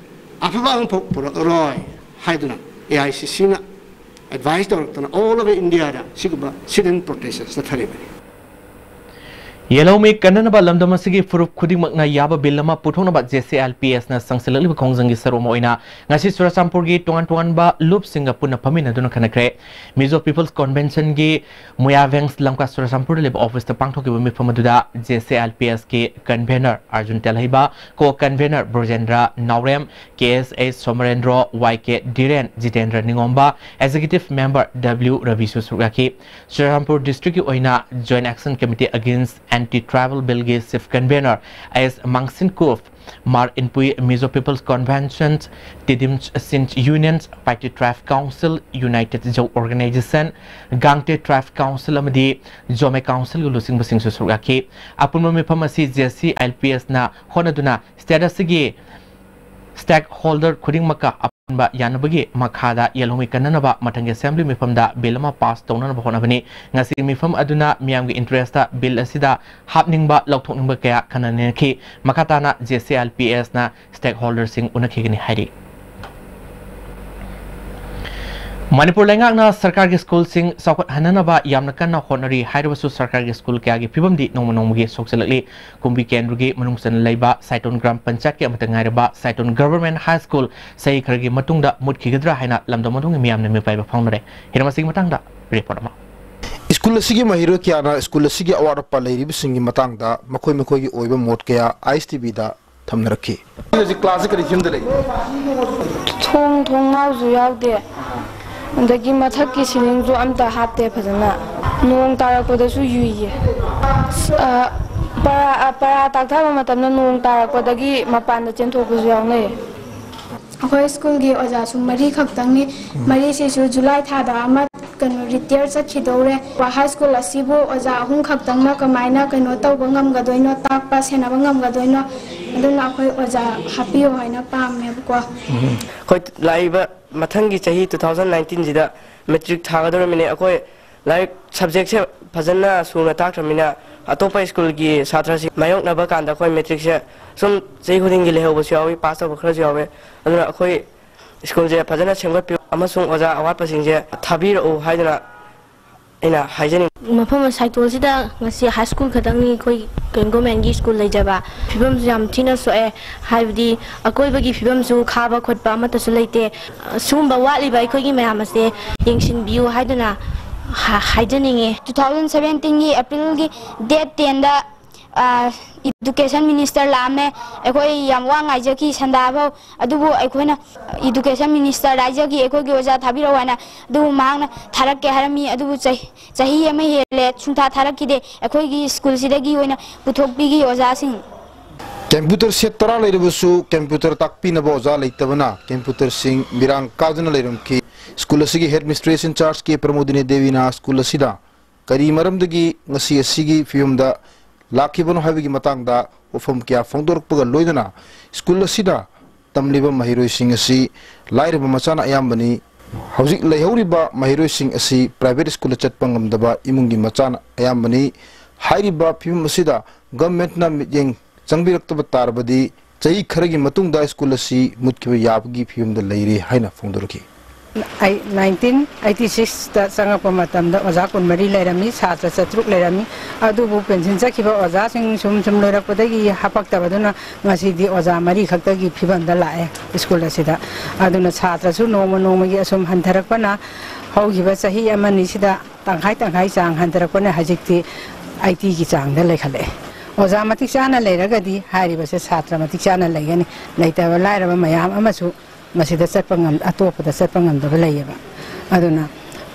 ꯑꯐꯕ ꯑꯃꯐꯥꯎ ꯄꯨꯔꯛꯑꯔꯣꯏ ꯍꯥꯏꯗꯨꯅ ꯑꯦ ꯑꯥꯏ ꯁꯤ ꯁꯤꯅ advice ꯇꯧꯔꯛꯇꯅ all over India ꯗ ꯁꯤꯒꯨꯝꯕ sit-in protest ꯆꯠꯊꯔꯤꯕꯅꯤ꯫ ꯌꯦꯜꯍꯧꯃꯤ ꯀꯟꯅꯅꯕ ꯂꯝꯗꯝ ꯑꯁꯤꯒꯤ ꯐꯨꯔꯨꯞ ꯈꯨꯗꯤꯡꯃꯛꯅ ꯌꯥꯕ ꯕꯤꯜ ꯑꯃ ꯄꯨꯊꯣꯛꯅꯕ ꯖꯦ ꯁꯤ ꯑꯦꯜ ꯄꯤ ꯑꯦꯁꯅ ꯆꯪꯁꯤꯜꯂꯛꯂꯤꯕ ꯈꯣꯡꯖꯪꯒꯤ ꯁꯔꯨꯛ ꯑꯃ ꯑꯣꯏꯅ ꯉꯁꯤ ꯆꯨꯔꯆꯥꯟꯄꯨꯔꯒꯤ ꯇꯣꯉꯥꯟ ꯇꯣꯉꯥꯟꯕ ꯂꯨꯞꯁꯤꯡꯒ ꯄꯨꯟꯅ ꯐꯝꯃꯤꯟꯅꯗꯨꯅ ꯈꯟꯅꯈ꯭ꯔꯦ꯫ ꯃꯤꯖꯣ ꯄꯤꯄꯜꯁ ꯀꯣꯟꯚꯦꯟꯁꯟꯒꯤ ꯃꯣꯌꯥꯚꯦꯡꯁ ꯂꯝꯀꯥ ꯆꯨꯔꯆꯥꯟꯄꯨꯔꯗ ꯂꯩꯕ ꯑꯣꯐꯤꯁꯇ ꯄꯥꯡꯊꯣꯛꯈꯤꯕ ꯃꯤꯐꯝ ꯑꯗꯨꯗ ꯖꯦ ꯁꯤ ꯑꯦꯜ ꯄꯤ ꯑꯦꯁꯀꯤ convener Arjun Telheiba, co convener Brojendra Naorem, K S A Somorendro, Y K Dhiren, Jitendra Ningomba, executive member W ꯔꯕꯤꯁꯨ ꯁꯔꯨꯛ ꯌꯥꯈꯤ꯫ ꯆꯨꯔꯆꯥꯟꯄꯨꯔ ꯗꯤꯁꯇ꯭ꯔꯤꯛꯀꯤ ꯑꯣꯏꯅ Joint Action Committee Against Anti Tribal Billꯒꯤ chief convener S Mangsinkup, Mar Inpui, Mizo peoples convention, Tiddim Chin union, Paite tribe council, united Zou organisation, Gangte tribe council ꯑꯃꯗꯤ ꯖꯣꯃꯦ ꯀꯥꯎꯟꯁꯤꯜꯒꯤ ꯂꯨꯆꯤꯡꯕꯁꯤꯡꯁꯨ ꯁꯔꯨꯛ ꯌꯥꯈꯤ꯫ ꯑꯄꯨꯟꯕ ꯃꯤꯐꯝ ꯑꯁꯤ ꯖꯦ ꯁꯤ ꯑꯦꯜ ꯄꯤ ꯑꯦꯁꯅ ꯍꯣꯠꯅꯗꯨꯅ ꯁ꯭ꯇꯦꯠ ꯑꯁꯤꯒꯤ ꯁ꯭ꯇꯦꯛ ꯍꯣꯜꯗꯔ ꯈꯨꯗꯤꯡꯃꯛꯀ ꯑꯄꯨꯟꯕ ꯌꯥꯅꯕꯒꯤ ꯃꯈꯥꯗ ꯌꯦꯜꯍꯧꯃꯤ ꯀꯟꯅꯅꯕ ꯃꯊꯪꯒꯤ ꯑꯦꯁꯦꯝꯕ꯭ꯂꯤ ꯃꯤꯐꯝꯗ ꯕꯤꯜ ꯑꯃ ꯄꯥꯁ ꯇꯧꯅꯅꯕ ꯍꯣꯠꯅꯕꯅꯤ꯫ ꯉꯁꯤꯒꯤ ꯃꯤꯐꯝ ꯑꯗꯨꯅ ꯃꯤꯌꯥꯝꯒꯤ ꯏꯟꯇꯔꯦꯁꯇ ꯕꯤꯜ ꯑꯁꯤꯗ ꯍꯥꯞꯅꯤꯡꯕ, ꯂꯧꯊꯣꯛꯅꯤꯡꯕ ꯀꯌꯥ ꯈꯟꯅ ꯅꯩꯅꯈꯤ꯫ ꯃꯈꯥ ꯇꯥꯅ ꯖꯦ ꯁꯤ ꯑꯦꯜ ꯄꯤ ꯑꯦꯁꯅ ꯁ꯭ꯇꯦꯛ ꯍꯣꯜꯗꯔꯁꯤꯡ ꯎꯅꯈꯤꯒꯅꯤ ꯍꯥꯏꯔꯤ꯫ ꯃꯅꯤꯄꯨꯔ ꯂꯩꯉꯥꯛꯅ ꯁꯔꯀꯥꯔꯒꯤ ꯁ꯭ꯀꯨꯜꯁꯤꯡ ꯆꯥꯎꯈꯠꯍꯟꯅꯅꯕ ꯌꯥꯝꯅ ꯀꯟꯅ ꯍꯣꯠꯅꯔꯤ꯫ ꯍꯥꯏꯔꯕꯁꯨ ꯁꯔꯀꯥꯔꯒꯤ ꯁ꯭ꯀꯨꯜ ꯀꯌꯥꯒꯤ ꯐꯤꯕꯝꯗꯤ ꯅꯣꯡꯃ ꯅꯣꯡꯃꯒꯤ ꯁꯣꯛꯆꯜꯂꯛꯂꯤ꯫ ꯀꯨꯝꯕꯤ ꯀꯦꯟꯗ꯭ꯔꯒꯤ ꯃꯅꯨꯡ ꯆꯟꯅ ꯂꯩꯕ ꯁꯥꯏꯇꯣꯟ ꯒ꯭ꯔꯥꯝ ꯄꯟꯆꯥꯌꯠꯀꯤ ꯑꯃꯠꯇ ꯉꯥꯏꯔꯕ ꯁꯥꯏꯇꯣꯟ ꯒꯚꯔꯟꯃꯦꯟꯠ ꯍꯥꯏ ꯁ꯭ꯀꯨꯜ ꯆꯍꯤ ꯈꯔꯒꯤ ꯃꯇꯨꯡꯗ ꯃꯨꯠꯈꯤꯒꯗ꯭ꯔꯥ ꯍꯥꯏꯅ ꯂꯝꯗꯝ ꯑꯗꯨꯒꯤ ꯃꯤꯌꯥꯝꯅ ꯃꯤꯄꯥꯏꯕ ꯐꯥꯎꯅꯔꯦ꯫ ꯍꯤꯔꯝ ꯑꯁꯤꯒꯤ ꯃꯇꯥꯡꯗ ꯔꯤꯄꯣꯔꯠ ꯑꯃ꯫ ꯁ꯭ꯀꯨꯜ ꯑꯁꯤꯒꯤ ꯃꯍꯩꯔꯣꯏ ꯀꯌꯥꯅ ꯁ꯭ꯀꯨꯜ ꯑꯁꯤꯒꯤ ꯑꯋꯥꯠ ꯑꯄꯥ ꯂꯩꯔꯤꯕꯁꯤꯡꯒꯤ ꯃꯇꯥꯡꯗ ꯃꯈꯣꯏ ꯃꯈꯣꯏꯒꯤ ꯑꯣꯏꯕ ꯃꯣꯠ ꯀꯌꯥ ꯑꯥꯏ ꯑꯦꯁ ꯇꯤ ꯚꯤꯗ ꯊꯝꯅꯔꯛꯈꯤ꯫ ꯍꯧꯖꯤꯛ ꯀ꯭ꯂꯥꯁꯁꯤ ꯀꯔꯤ ꯐꯤꯕꯝꯗ ꯂꯩ? ꯊꯣꯡ, ꯊꯣꯡꯅꯥꯎꯁꯨ ꯌꯥꯎꯗꯦ꯫ ꯑꯗꯒꯤ ꯃꯊꯛꯀꯤ ꯁꯤꯂꯤꯡꯁꯨ ꯑꯝꯇ ꯍꯥꯞꯇꯦ ꯐꯖꯅ꯫ ꯅꯣꯡ ꯇꯥꯔꯛꯄꯗꯁꯨ ꯌꯨꯏꯌꯦ꯫ ꯑ, ꯄꯔꯥ, ꯑ, ꯄꯔꯥ ꯇꯥꯛꯊꯕ ꯃꯇꯝꯗ ꯅꯣꯡ ꯇꯥꯔꯛꯄꯗꯒꯤ ꯃꯄꯥꯟꯗ ꯆꯦꯟꯊꯣꯛꯄꯁꯨ ꯌꯥꯎꯅꯩ꯫ ꯑꯩꯈꯣꯏ ꯁ꯭ꯀꯨꯜꯒꯤ ꯑꯣꯖꯥꯁꯨ ꯃꯔꯤ ꯈꯛꯇꯪꯅꯤ꯫ ꯃꯔꯤꯁꯤꯁꯨ ꯖꯨꯂꯥꯏ ꯊꯥꯗ ꯑꯃ, ꯀꯩꯅꯣ, ꯔꯤꯇꯥꯌꯔ ꯆꯠꯈꯤꯗꯧꯔꯦ꯫ ꯍꯥꯏ ꯁ꯭ꯀꯨꯜ ꯑꯁꯤꯕꯨ ꯑꯣꯖꯥ ꯑꯍꯨꯝ ꯈꯛꯇꯪꯅ ꯀꯃꯥꯏꯅ ꯀꯩꯅꯣ ꯇꯧꯕ ꯉꯝꯒꯗꯣꯏꯅꯣ, ꯇꯥꯛꯄ ꯁꯦꯟꯅꯕ ꯉꯝꯒꯗꯣꯏꯅꯣ? ꯑꯗꯨꯅ ꯑꯩꯈꯣꯏ ꯑꯣꯖꯥ ꯍꯥꯞꯄꯤꯌꯣ ꯍꯥꯏꯅ ꯄꯥꯝꯃꯦꯕꯀꯣ꯫ ꯑꯩꯈꯣꯏ ꯂꯥꯛꯏꯕ ꯃꯊꯪꯒꯤ ꯆꯍꯤ two thousand nineteenꯁꯤꯗ ꯃꯦꯇ꯭ꯔꯤꯛ ꯊꯥꯒꯗꯧꯔꯤꯕꯅꯤ꯫ ꯑꯩꯈꯣꯏ ꯂꯥꯏꯔꯤꯛ ꯁꯕꯖꯦꯛꯁꯦ ꯐꯖꯅ ꯁꯨꯅ ꯇꯥꯛꯇ꯭ꯔꯕꯅꯤꯅ ꯑꯇꯣꯞꯄ ꯁ꯭ꯀꯨꯜꯒꯤ ꯁꯥꯇ꯭ꯔꯁꯤꯡ ꯃꯥꯌꯣꯛꯅꯕ ꯀꯥꯟꯗ ꯑꯩꯈꯣꯏ ꯃꯦꯇ꯭ꯔꯤꯛꯁꯦ ꯁꯨꯝ ꯆꯍꯤ ꯈꯨꯗꯤꯡꯒꯤ ꯂꯩꯍꯧꯕꯁꯨ ꯌꯥꯎꯏ, ꯄꯥꯁ ꯇꯧꯕ ꯈꯔꯁꯨ ꯌꯥꯎꯋꯦ꯫ ꯑꯗꯨꯅ ꯑꯩꯈꯣꯏ ꯁ꯭ꯀꯨꯜꯁꯦ ꯐꯖꯅ ꯁꯦꯝꯒꯠꯄꯤꯌꯨ ꯑꯃꯁꯨꯡ ꯑꯣꯖꯥ ꯑꯋꯥꯠꯄꯁꯤꯡꯁꯦ ꯊꯥꯕꯤꯔꯛꯎ ꯍꯥꯏꯗꯨꯅ ꯑꯩꯅ ꯍꯥꯏꯖꯅꯤꯡꯉꯤ꯫ ꯃꯐꯝ ꯁꯥꯏꯇꯣꯜꯁꯤꯗ ꯉꯁꯤ ꯍꯥꯏ ꯁ꯭ꯀꯨꯜ ꯈꯛꯇꯪꯅꯤ ꯑꯩꯈꯣꯏ ꯒꯣꯔꯃꯦꯟꯒꯤ ꯁ꯭ꯀꯨꯜ ꯂꯩꯖꯕ꯫ ꯐꯤꯕꯝꯁꯨ ꯌꯥꯝ ꯊꯤꯅ ꯁꯣꯛꯑꯦ, ꯍꯥꯏꯕꯗꯤ ꯑꯀꯣꯏꯕꯒꯤ ꯐꯤꯕꯝꯁꯨ ꯈꯥꯕ ꯈꯣꯠꯄ ꯑꯃꯠꯇꯁꯨ ꯂꯩꯇꯦ꯫ ꯁꯤꯒꯨꯝꯕ ꯋꯥꯠꯂꯤꯕ ꯑꯩꯈꯣꯏꯒꯤ ꯃꯌꯥꯝ ꯑꯁꯦ ꯌꯦꯡꯁꯤꯟꯕꯤꯌꯨ ꯍꯥꯏꯗꯨꯅ ꯍꯥ-, ꯍꯥꯏꯖꯅꯤꯡꯉꯤ꯫ Two thousand seventeenꯒꯤ Aprilꯒꯤ date tenꯗ, ꯑ, Education Minister ꯂꯥꯛꯑꯝꯃꯦ꯫ ꯑꯩꯈꯣꯏ ꯌꯥꯝ ꯋꯥ ꯉꯥꯏꯖꯈꯤ ꯁꯟꯗꯥꯐꯥꯎ꯫ ꯑꯗꯨꯕꯨ ꯑꯩꯈꯣꯏꯅ Education Ministerꯗ ꯍꯥꯏꯖꯈꯤ, ꯑꯩꯈꯣꯏꯒꯤ ꯑꯣꯖꯥ ꯊꯥꯕꯤꯔꯛꯑꯣ ꯍꯥꯏꯅ꯫ ꯑꯗꯨꯕꯨ ꯃꯍꯥꯛꯅ ꯊꯥꯔꯛꯀꯦ ꯍꯥꯏꯔꯝꯃꯤ꯫ ꯑꯗꯨꯕꯨ ꯆꯍꯤ, ꯆꯍꯤ ꯑꯃ ꯍꯦꯜꯂꯦ ꯁꯨꯡꯊꯥ ꯊꯥꯔꯛꯈꯤꯗꯦ꯫ ꯑꯩꯈꯣꯏꯒꯤ ꯁ꯭ꯀꯨꯜꯁꯤꯗꯒꯤ ꯑꯣꯏꯅ ꯄꯨꯊꯣꯛꯄꯤꯈꯤ ꯑꯣꯖꯥꯁꯤꯡ꯫ ꯀꯝꯄ꯭ꯌꯨꯇꯔ set ꯇꯔꯥ ꯂꯩꯔꯕꯁꯨ ꯀꯝꯄ꯭ꯌꯨꯇꯔ ꯇꯥꯛꯄꯤꯅꯕ ꯑꯣꯖꯥ ꯂꯩꯇꯕꯅ ꯀꯝꯄ꯭ꯌꯨꯇꯔꯁꯤꯡ ꯃꯤꯔꯥꯡ ꯀꯥꯗꯨꯅ ꯂꯩꯔꯝꯈꯤ꯫ ꯁ꯭ꯀꯨꯜ ꯑꯁꯤꯒꯤ headmistress in charge K Pramodini ꯗꯦꯕꯤꯅ ꯁ꯭ꯀꯨꯜ ꯑꯁꯤꯗ ꯀꯔꯤ ꯃꯔꯝꯗꯒꯤ ꯉꯁꯤ ꯑꯁꯤꯒꯤ ꯐꯤꯕꯝꯗ ꯂꯥꯛꯈꯤꯕꯅꯣ ꯍꯥꯏꯕꯒꯤ ꯃꯇꯥꯡꯗ ꯋꯥꯐꯝ ꯀꯌꯥ ꯐꯣꯡꯗꯣꯔꯛꯄꯒ ꯂꯣꯏꯅꯅ ꯁ꯭ꯀꯨꯜ ꯑꯁꯤꯗ ꯇꯝꯂꯤꯕ ꯃꯍꯩꯔꯣꯏꯁꯤꯡ ꯑꯁꯤ ꯂꯥꯏꯔꯕ ꯃꯆꯥꯅ ꯑꯌꯥꯝꯕꯅꯤ꯫ ꯍꯧꯖꯤꯛ ꯂꯩꯍꯧꯔꯤꯕ ꯃꯍꯩꯔꯣꯏꯁꯤꯡ ꯑꯁꯤ private ꯁ꯭ꯀꯨꯜꯗ ꯆꯠꯄ ꯉꯝꯗꯕ ꯏꯃꯨꯡꯒꯤ ꯃꯆꯥꯅ ꯑꯌꯥꯝꯕꯅꯤ꯫ ꯍꯥꯏꯔꯤꯕ ꯐꯤꯕꯝ ꯑꯁꯤꯗ ꯒꯚꯔꯟꯃꯦꯟꯠꯅ ꯃꯤꯠꯌꯦꯡ ꯆꯪꯕꯤꯔꯛꯇꯕ ꯇꯥꯔꯕꯗꯤ ꯆꯍꯤ ꯈꯔꯒꯤ ꯃꯇꯨꯡꯗ ꯁ꯭ꯀꯨꯜ ꯑꯁꯤ ꯃꯨꯠꯈꯤꯕ ꯌꯥꯕꯒꯤ ꯐꯤꯕꯝꯗ ꯂꯩꯔꯦ ꯍꯥꯏꯅ ꯐꯣꯡꯗꯣꯔꯛꯈꯤ꯫ ꯑꯩ ꯅꯥꯏꯟꯇꯤꯟ ꯑꯩꯠꯇꯤ ꯁꯤꯛꯁꯇ ꯆꯪꯉꯛꯄ ꯃꯇꯝꯗ ꯑꯣꯖꯥ ꯀꯨꯟꯃꯔꯤ ꯂꯩꯔꯝꯃꯤ, ꯁꯥꯇ꯭ꯔ ꯆꯥꯇ꯭ꯔꯨꯛ ꯂꯩꯔꯝꯃꯤ꯫ ꯑꯗꯨꯕꯨ ꯄꯦꯟꯁꯤꯟ ꯆꯠꯈꯤꯕ ꯑꯣꯖꯥꯁꯤꯡ ꯁꯨꯝ ꯁꯨꯝ ꯂꯣꯏꯔꯛꯄꯗꯒꯤ ꯍꯥꯄꯛꯇꯕꯗꯨꯅ ꯉꯁꯤꯗꯤ ꯑꯣꯖꯥ ꯃꯔꯤ ꯈꯛꯇꯒꯤ ꯐꯤꯕꯝꯗ ꯂꯥꯛꯑꯦ ꯁ꯭ꯀꯨꯜ ꯑꯁꯤꯗ꯫ ꯑꯗꯨꯅ ꯁꯥꯇ꯭ꯔꯁꯨ ꯅꯣꯡꯃ ꯅꯣꯡꯃꯒꯤ ꯑꯁꯨꯝ ꯍꯟꯊꯔꯛꯄꯅ ꯍꯧꯈꯤꯕ ꯆꯍꯤ ꯑꯃꯅꯤꯁꯤꯗ ꯇꯪꯈꯥꯏ ꯇꯪꯈꯥꯏ ꯆꯥꯡ ꯍꯟꯊꯔꯛꯄꯅ ꯍꯧꯖꯤꯛꯇꯤ ꯑꯩꯠꯇꯤꯒꯤ ꯆꯥꯡꯗ ꯂꯩꯈꯠꯂꯛꯑꯦ꯫ ꯑꯣꯖꯥ ꯃꯇꯤꯛ ꯆꯥꯅ ꯂꯩꯔꯒꯗꯤ ꯍꯥꯏꯔꯤꯕꯁꯦ ꯁꯥꯇ꯭ꯔ ꯃꯇꯤꯛ ꯆꯥꯅ ꯂꯩꯒꯅꯤ꯫ ꯂꯩꯇꯕ ꯂꯥꯏꯔꯕ ꯃꯌꯥꯝ ꯑꯃꯁꯨ ꯃꯁꯤꯗ ꯆꯠꯄ ꯉꯝ-, ꯑꯇꯣꯞꯄꯗ ꯆꯠꯄ ꯉꯝꯗꯕ ꯂꯩꯌꯦꯕ꯫ ꯑꯗꯨꯅ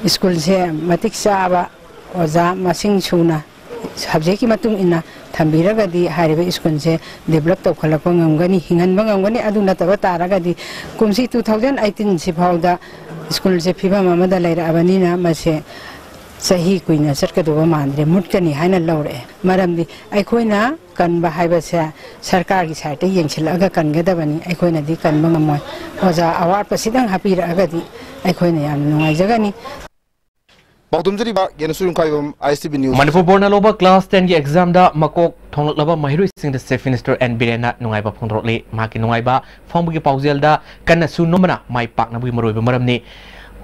ꯁ꯭ꯀꯨꯜꯁꯦ ꯃꯇꯤꯛ ꯆꯥꯕ ꯑꯣꯖꯥ ꯃꯁꯤꯡ ꯁꯨꯅ ꯁꯕꯖꯦꯛꯀꯤ ꯃꯇꯨꯡ ꯏꯟꯅ ꯊꯝꯕꯤꯔꯒꯗꯤ ꯍꯥꯏꯔꯤꯕ ꯁ꯭ꯀꯨꯜꯁꯦ ꯗꯤꯕꯂꯞ ꯇꯧꯈꯠꯂꯛꯄ ꯉꯝꯒꯅꯤ, ꯍꯤꯡꯍꯟꯕ ꯉꯝꯒꯅꯤ꯫ ꯑꯗꯨ ꯅꯠꯇꯕ ꯇꯥꯔꯒꯗꯤ ꯀꯨꯝꯁꯤ ꯇꯨ ꯊꯥꯎꯖꯟ ꯑꯩꯠꯇꯤꯟ ꯁꯤꯐꯥꯎꯗ ꯁ꯭ꯀꯨꯜꯁꯦ ꯐꯤꯕꯝ ꯑꯃꯗ ꯂꯩꯔꯛꯑꯕꯅꯤꯅ ꯃꯁꯦ ꯆꯍꯤ ꯀꯨꯏꯅ ꯆꯠꯀꯗꯧꯕ ꯃꯥꯟꯗ꯭ꯔꯦ, ꯃꯨꯠꯀꯅꯤ ꯍꯥꯏꯅ ꯂꯧꯔꯛꯑꯦ꯫ ꯃꯔꯝꯗꯤ ꯑꯩꯈꯣꯏꯅ ꯀꯟꯕ ꯍꯥꯏꯕꯁꯦ ꯁꯔꯀꯥꯔꯒꯤ ꯁꯥꯏꯠꯇ ꯌꯦꯡꯁꯤꯜꯂꯛꯑꯒ ꯀꯟꯒꯗꯕꯅꯤ, ꯑꯩꯈꯣꯏꯅꯗꯤ ꯀꯟꯕ ꯉꯝꯃꯣꯏ꯫ ꯑꯣꯖꯥ ꯑꯋꯥꯠꯄꯁꯤꯗꯪ ꯍꯥꯞꯄꯤꯔꯛꯑꯒꯗꯤ ꯑꯩꯈꯣꯏꯅ ꯌꯥꯝꯅ ꯅꯨꯡꯉꯥꯏꯖꯒꯅꯤ꯫ ꯄꯥꯎꯗꯝꯖꯔꯤꯕ ꯒꯦꯅꯁꯨ ꯌꯨꯝꯈꯥꯏꯕꯝ, ꯑꯥꯏ ꯑꯦꯁ ꯇꯤ ꯚꯤ ꯅ꯭ꯌꯨꯁ꯫ ꯃꯅꯤꯄꯨꯔ ꯕꯣꯔꯗꯅ ꯂꯧꯕ ꯀ꯭ꯂꯥꯁ ꯇꯦꯟꯒꯤ ꯑꯦꯛꯖꯥꯝꯗ ꯃꯀꯣꯛ ꯊꯣꯡꯂꯛꯂꯕ ꯃꯍꯩꯔꯣꯏꯁꯤꯡꯗ ꯆꯤꯐ ꯃꯤꯅꯤꯁꯇꯔ ꯑꯦꯟ ꯕꯤꯔꯦꯟꯅ ꯅꯨꯡꯉꯥꯏꯕ ꯐꯣꯡꯗꯣꯔꯛꯂꯤ꯫ ꯃꯍꯥꯛꯀꯤ ꯅꯨꯡꯉꯥꯏꯕ ꯐꯣꯡꯕꯒꯤ ꯄꯥꯎꯖꯦꯜꯗ ꯀꯟꯅꯁꯨ ꯅꯣꯝꯕꯅ ꯃꯥꯏ ꯄꯥꯛꯅꯕꯒꯤ ꯃꯔꯨꯑꯣꯏꯕ ꯃꯔꯝꯅꯤ꯫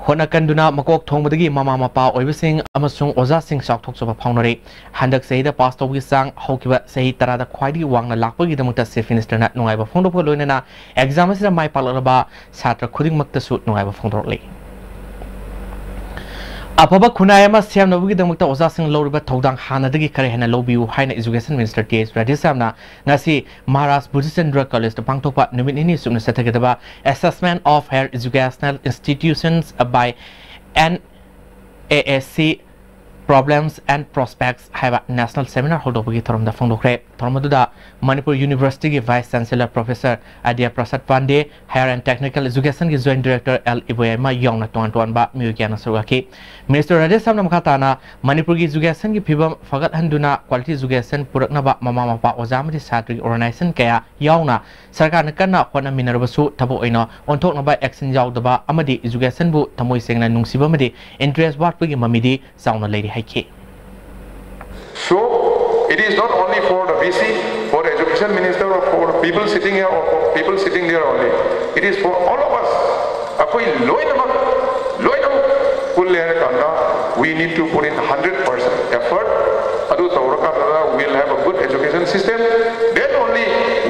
ꯍꯣꯠꯅ ꯀꯟꯗꯨꯅ ꯃꯀꯣꯛ ꯊꯣꯡꯕꯗꯒꯤ ꯃꯃꯥ ꯃꯄꯥ ꯑꯣꯏꯕꯁꯤꯡ ꯑꯃꯁꯨꯡ ꯑꯣꯖꯥꯁꯤꯡ ꯆꯥꯎꯊꯣꯛꯆꯕ ꯐꯥꯎꯅꯔꯤ꯫ ꯍꯟꯗꯛ ꯆꯍꯤꯗ ꯄꯥꯁ ꯇꯧꯕꯒꯤ ꯆꯥꯡ ꯍꯧꯈꯤꯕ ꯆꯍꯤ ꯇꯔꯥꯗ ꯈ꯭ꯋꯥꯏꯗꯒꯤ ꯋꯥꯡꯅ ꯂꯥꯛꯄꯒꯤꯗꯃꯛꯇ ꯆꯤꯐ ꯃꯤꯅꯤꯁꯇꯔꯅ ꯅꯨꯡꯉꯥꯏꯕ ꯐꯣꯡꯗꯣꯛꯄꯒ ꯂꯣꯏꯅꯅ ꯑꯦꯛꯖꯥꯝ ꯑꯁꯤꯗ ꯃꯥꯏ ꯄꯥꯛꯂꯛꯂꯕ ꯁꯥꯇ꯭ꯔ ꯈꯨꯗꯤꯡꯃꯛꯇꯁꯨ ꯅꯨꯡꯉꯥꯏꯕ ꯐꯣꯡꯗꯣꯔꯛꯂꯤ꯫ ꯑꯐꯕ ꯈꯨꯟꯅꯥꯏ ꯑꯃ ꯁꯦꯝꯅꯕꯒꯤꯗꯃꯛꯇ ꯑꯣꯖꯥꯁꯤꯡꯅ ꯂꯧꯔꯤꯕ ꯊꯧꯗꯥꯡ ꯍꯥꯟꯅꯗꯒꯤ ꯈꯔ ꯍꯦꯟꯅ ꯂꯧꯕꯤꯌꯨ ꯍꯥꯏꯅ ꯏꯖꯨꯀꯦꯁꯟ ꯃꯤꯅꯤꯁꯇꯔ ꯇꯤ ꯑꯦꯁ ꯔꯥꯙꯦꯁ꯭ꯌꯥꯝꯅ ꯉꯁꯤ ꯃꯍꯥꯔꯥꯖ ꯕꯨꯙꯆꯟꯗ꯭ꯔ ꯀꯣꯂꯦꯖꯇ ꯄꯥꯡꯊꯣꯛꯄ ꯅꯨꯃꯤꯠ ꯅꯤꯅꯤ ꯆꯨꯞꯅ ꯆꯠꯊꯒꯗꯕ Assessment of Higher Educational Institutions by N A S C Problems and Prospects ꯍꯥꯏꯕ ꯅꯦꯁꯅꯦꯜ ꯁꯦꯃꯤꯅꯥꯔ ꯍꯧꯗꯣꯛꯄꯒꯤ ꯊꯧꯔꯝꯗ ꯐꯣꯡꯗꯣꯛꯈ꯭ꯔꯦ꯫ ꯊꯧꯔꯝ ꯑꯗꯨꯗ ꯃꯅꯤꯄꯨꯔ ꯌꯨꯅꯤꯚꯔꯁꯤꯇꯤꯒꯤ vice chancellor professor Adya Prasad Pandey, higher and technical ꯏꯖꯨꯀꯦꯁꯟꯒꯤ ꯖꯣꯏꯟꯠ ꯗꯤꯔꯦꯛꯇꯔ ꯑꯦꯜ ꯏꯕꯣꯌꯥꯏꯃ ꯌꯥꯎꯅ ꯇꯣꯉꯥꯟ ꯇꯣꯉꯥꯟꯕ ꯃꯤꯑꯣꯏ ꯀꯌꯥꯅ ꯁꯔꯨꯛ ꯌꯥꯈꯤ꯫ ꯃꯤꯅꯤꯁꯇꯔ ꯔꯥꯙꯦꯁ꯭ꯌꯥꯝꯅ ꯃꯈꯥ ꯇꯥꯅ ꯃꯅꯤꯄꯨꯔꯒꯤ ꯏꯖꯨꯀꯦꯁꯟꯒꯤ ꯐꯤꯕꯝ ꯐꯒꯠꯍꯟꯗꯨꯅ ꯀ꯭ꯋꯥꯂꯤꯇꯤ ꯏꯖꯨꯀꯦꯁꯟ ꯄꯨꯔꯛꯅꯕ ꯃꯃꯥ ꯃꯄꯥ, ꯑꯣꯖꯥ ꯑꯃꯗꯤ ꯁꯥꯇ꯭ꯔꯒꯤ ꯑꯣꯔꯒꯅꯥꯏꯖꯦꯁꯟ ꯀꯌꯥ ꯌꯥꯎꯅ ꯁꯔꯀꯥꯔꯅ ꯀꯟꯅ ꯍꯣꯠꯅꯃꯤꯟꯅꯔꯕꯁꯨ ꯊꯕꯛ ꯑꯣꯏꯅ ꯑꯣꯟꯊꯣꯛꯅꯕ ꯑꯦꯛꯁꯟ ꯌꯥꯎꯗꯕ ꯑꯃꯗꯤ ꯏꯖꯨꯀꯦꯁꯟꯕꯨ ꯊꯃꯣꯏ ꯁꯦꯡꯅ ꯅꯨꯡꯁꯤꯕ ꯑꯃꯗꯤ ꯏꯟꯇꯔꯦꯁ ꯋꯥꯠꯄꯒꯤ ꯃꯃꯤꯗꯤ ꯆꯥꯎꯅ ꯂꯩꯔꯤ ꯍꯥꯏꯈꯤ꯫ So, it is not only for the V C, for the education minister, or for the people sitting here, or for people sitting there only. It is for all of us. ꯑꯩꯈꯣꯏ ꯂꯣꯏꯅꯃꯛ ꯂꯣꯏꯅꯃꯛ ꯄꯨꯜꯂꯦ ꯍꯥꯏꯔꯀꯥꯟꯗ, we need to put in hundred percent effort. ꯑꯗꯨ ꯇꯧꯔꯀꯥꯟꯗ, we'll have a good education system. Then only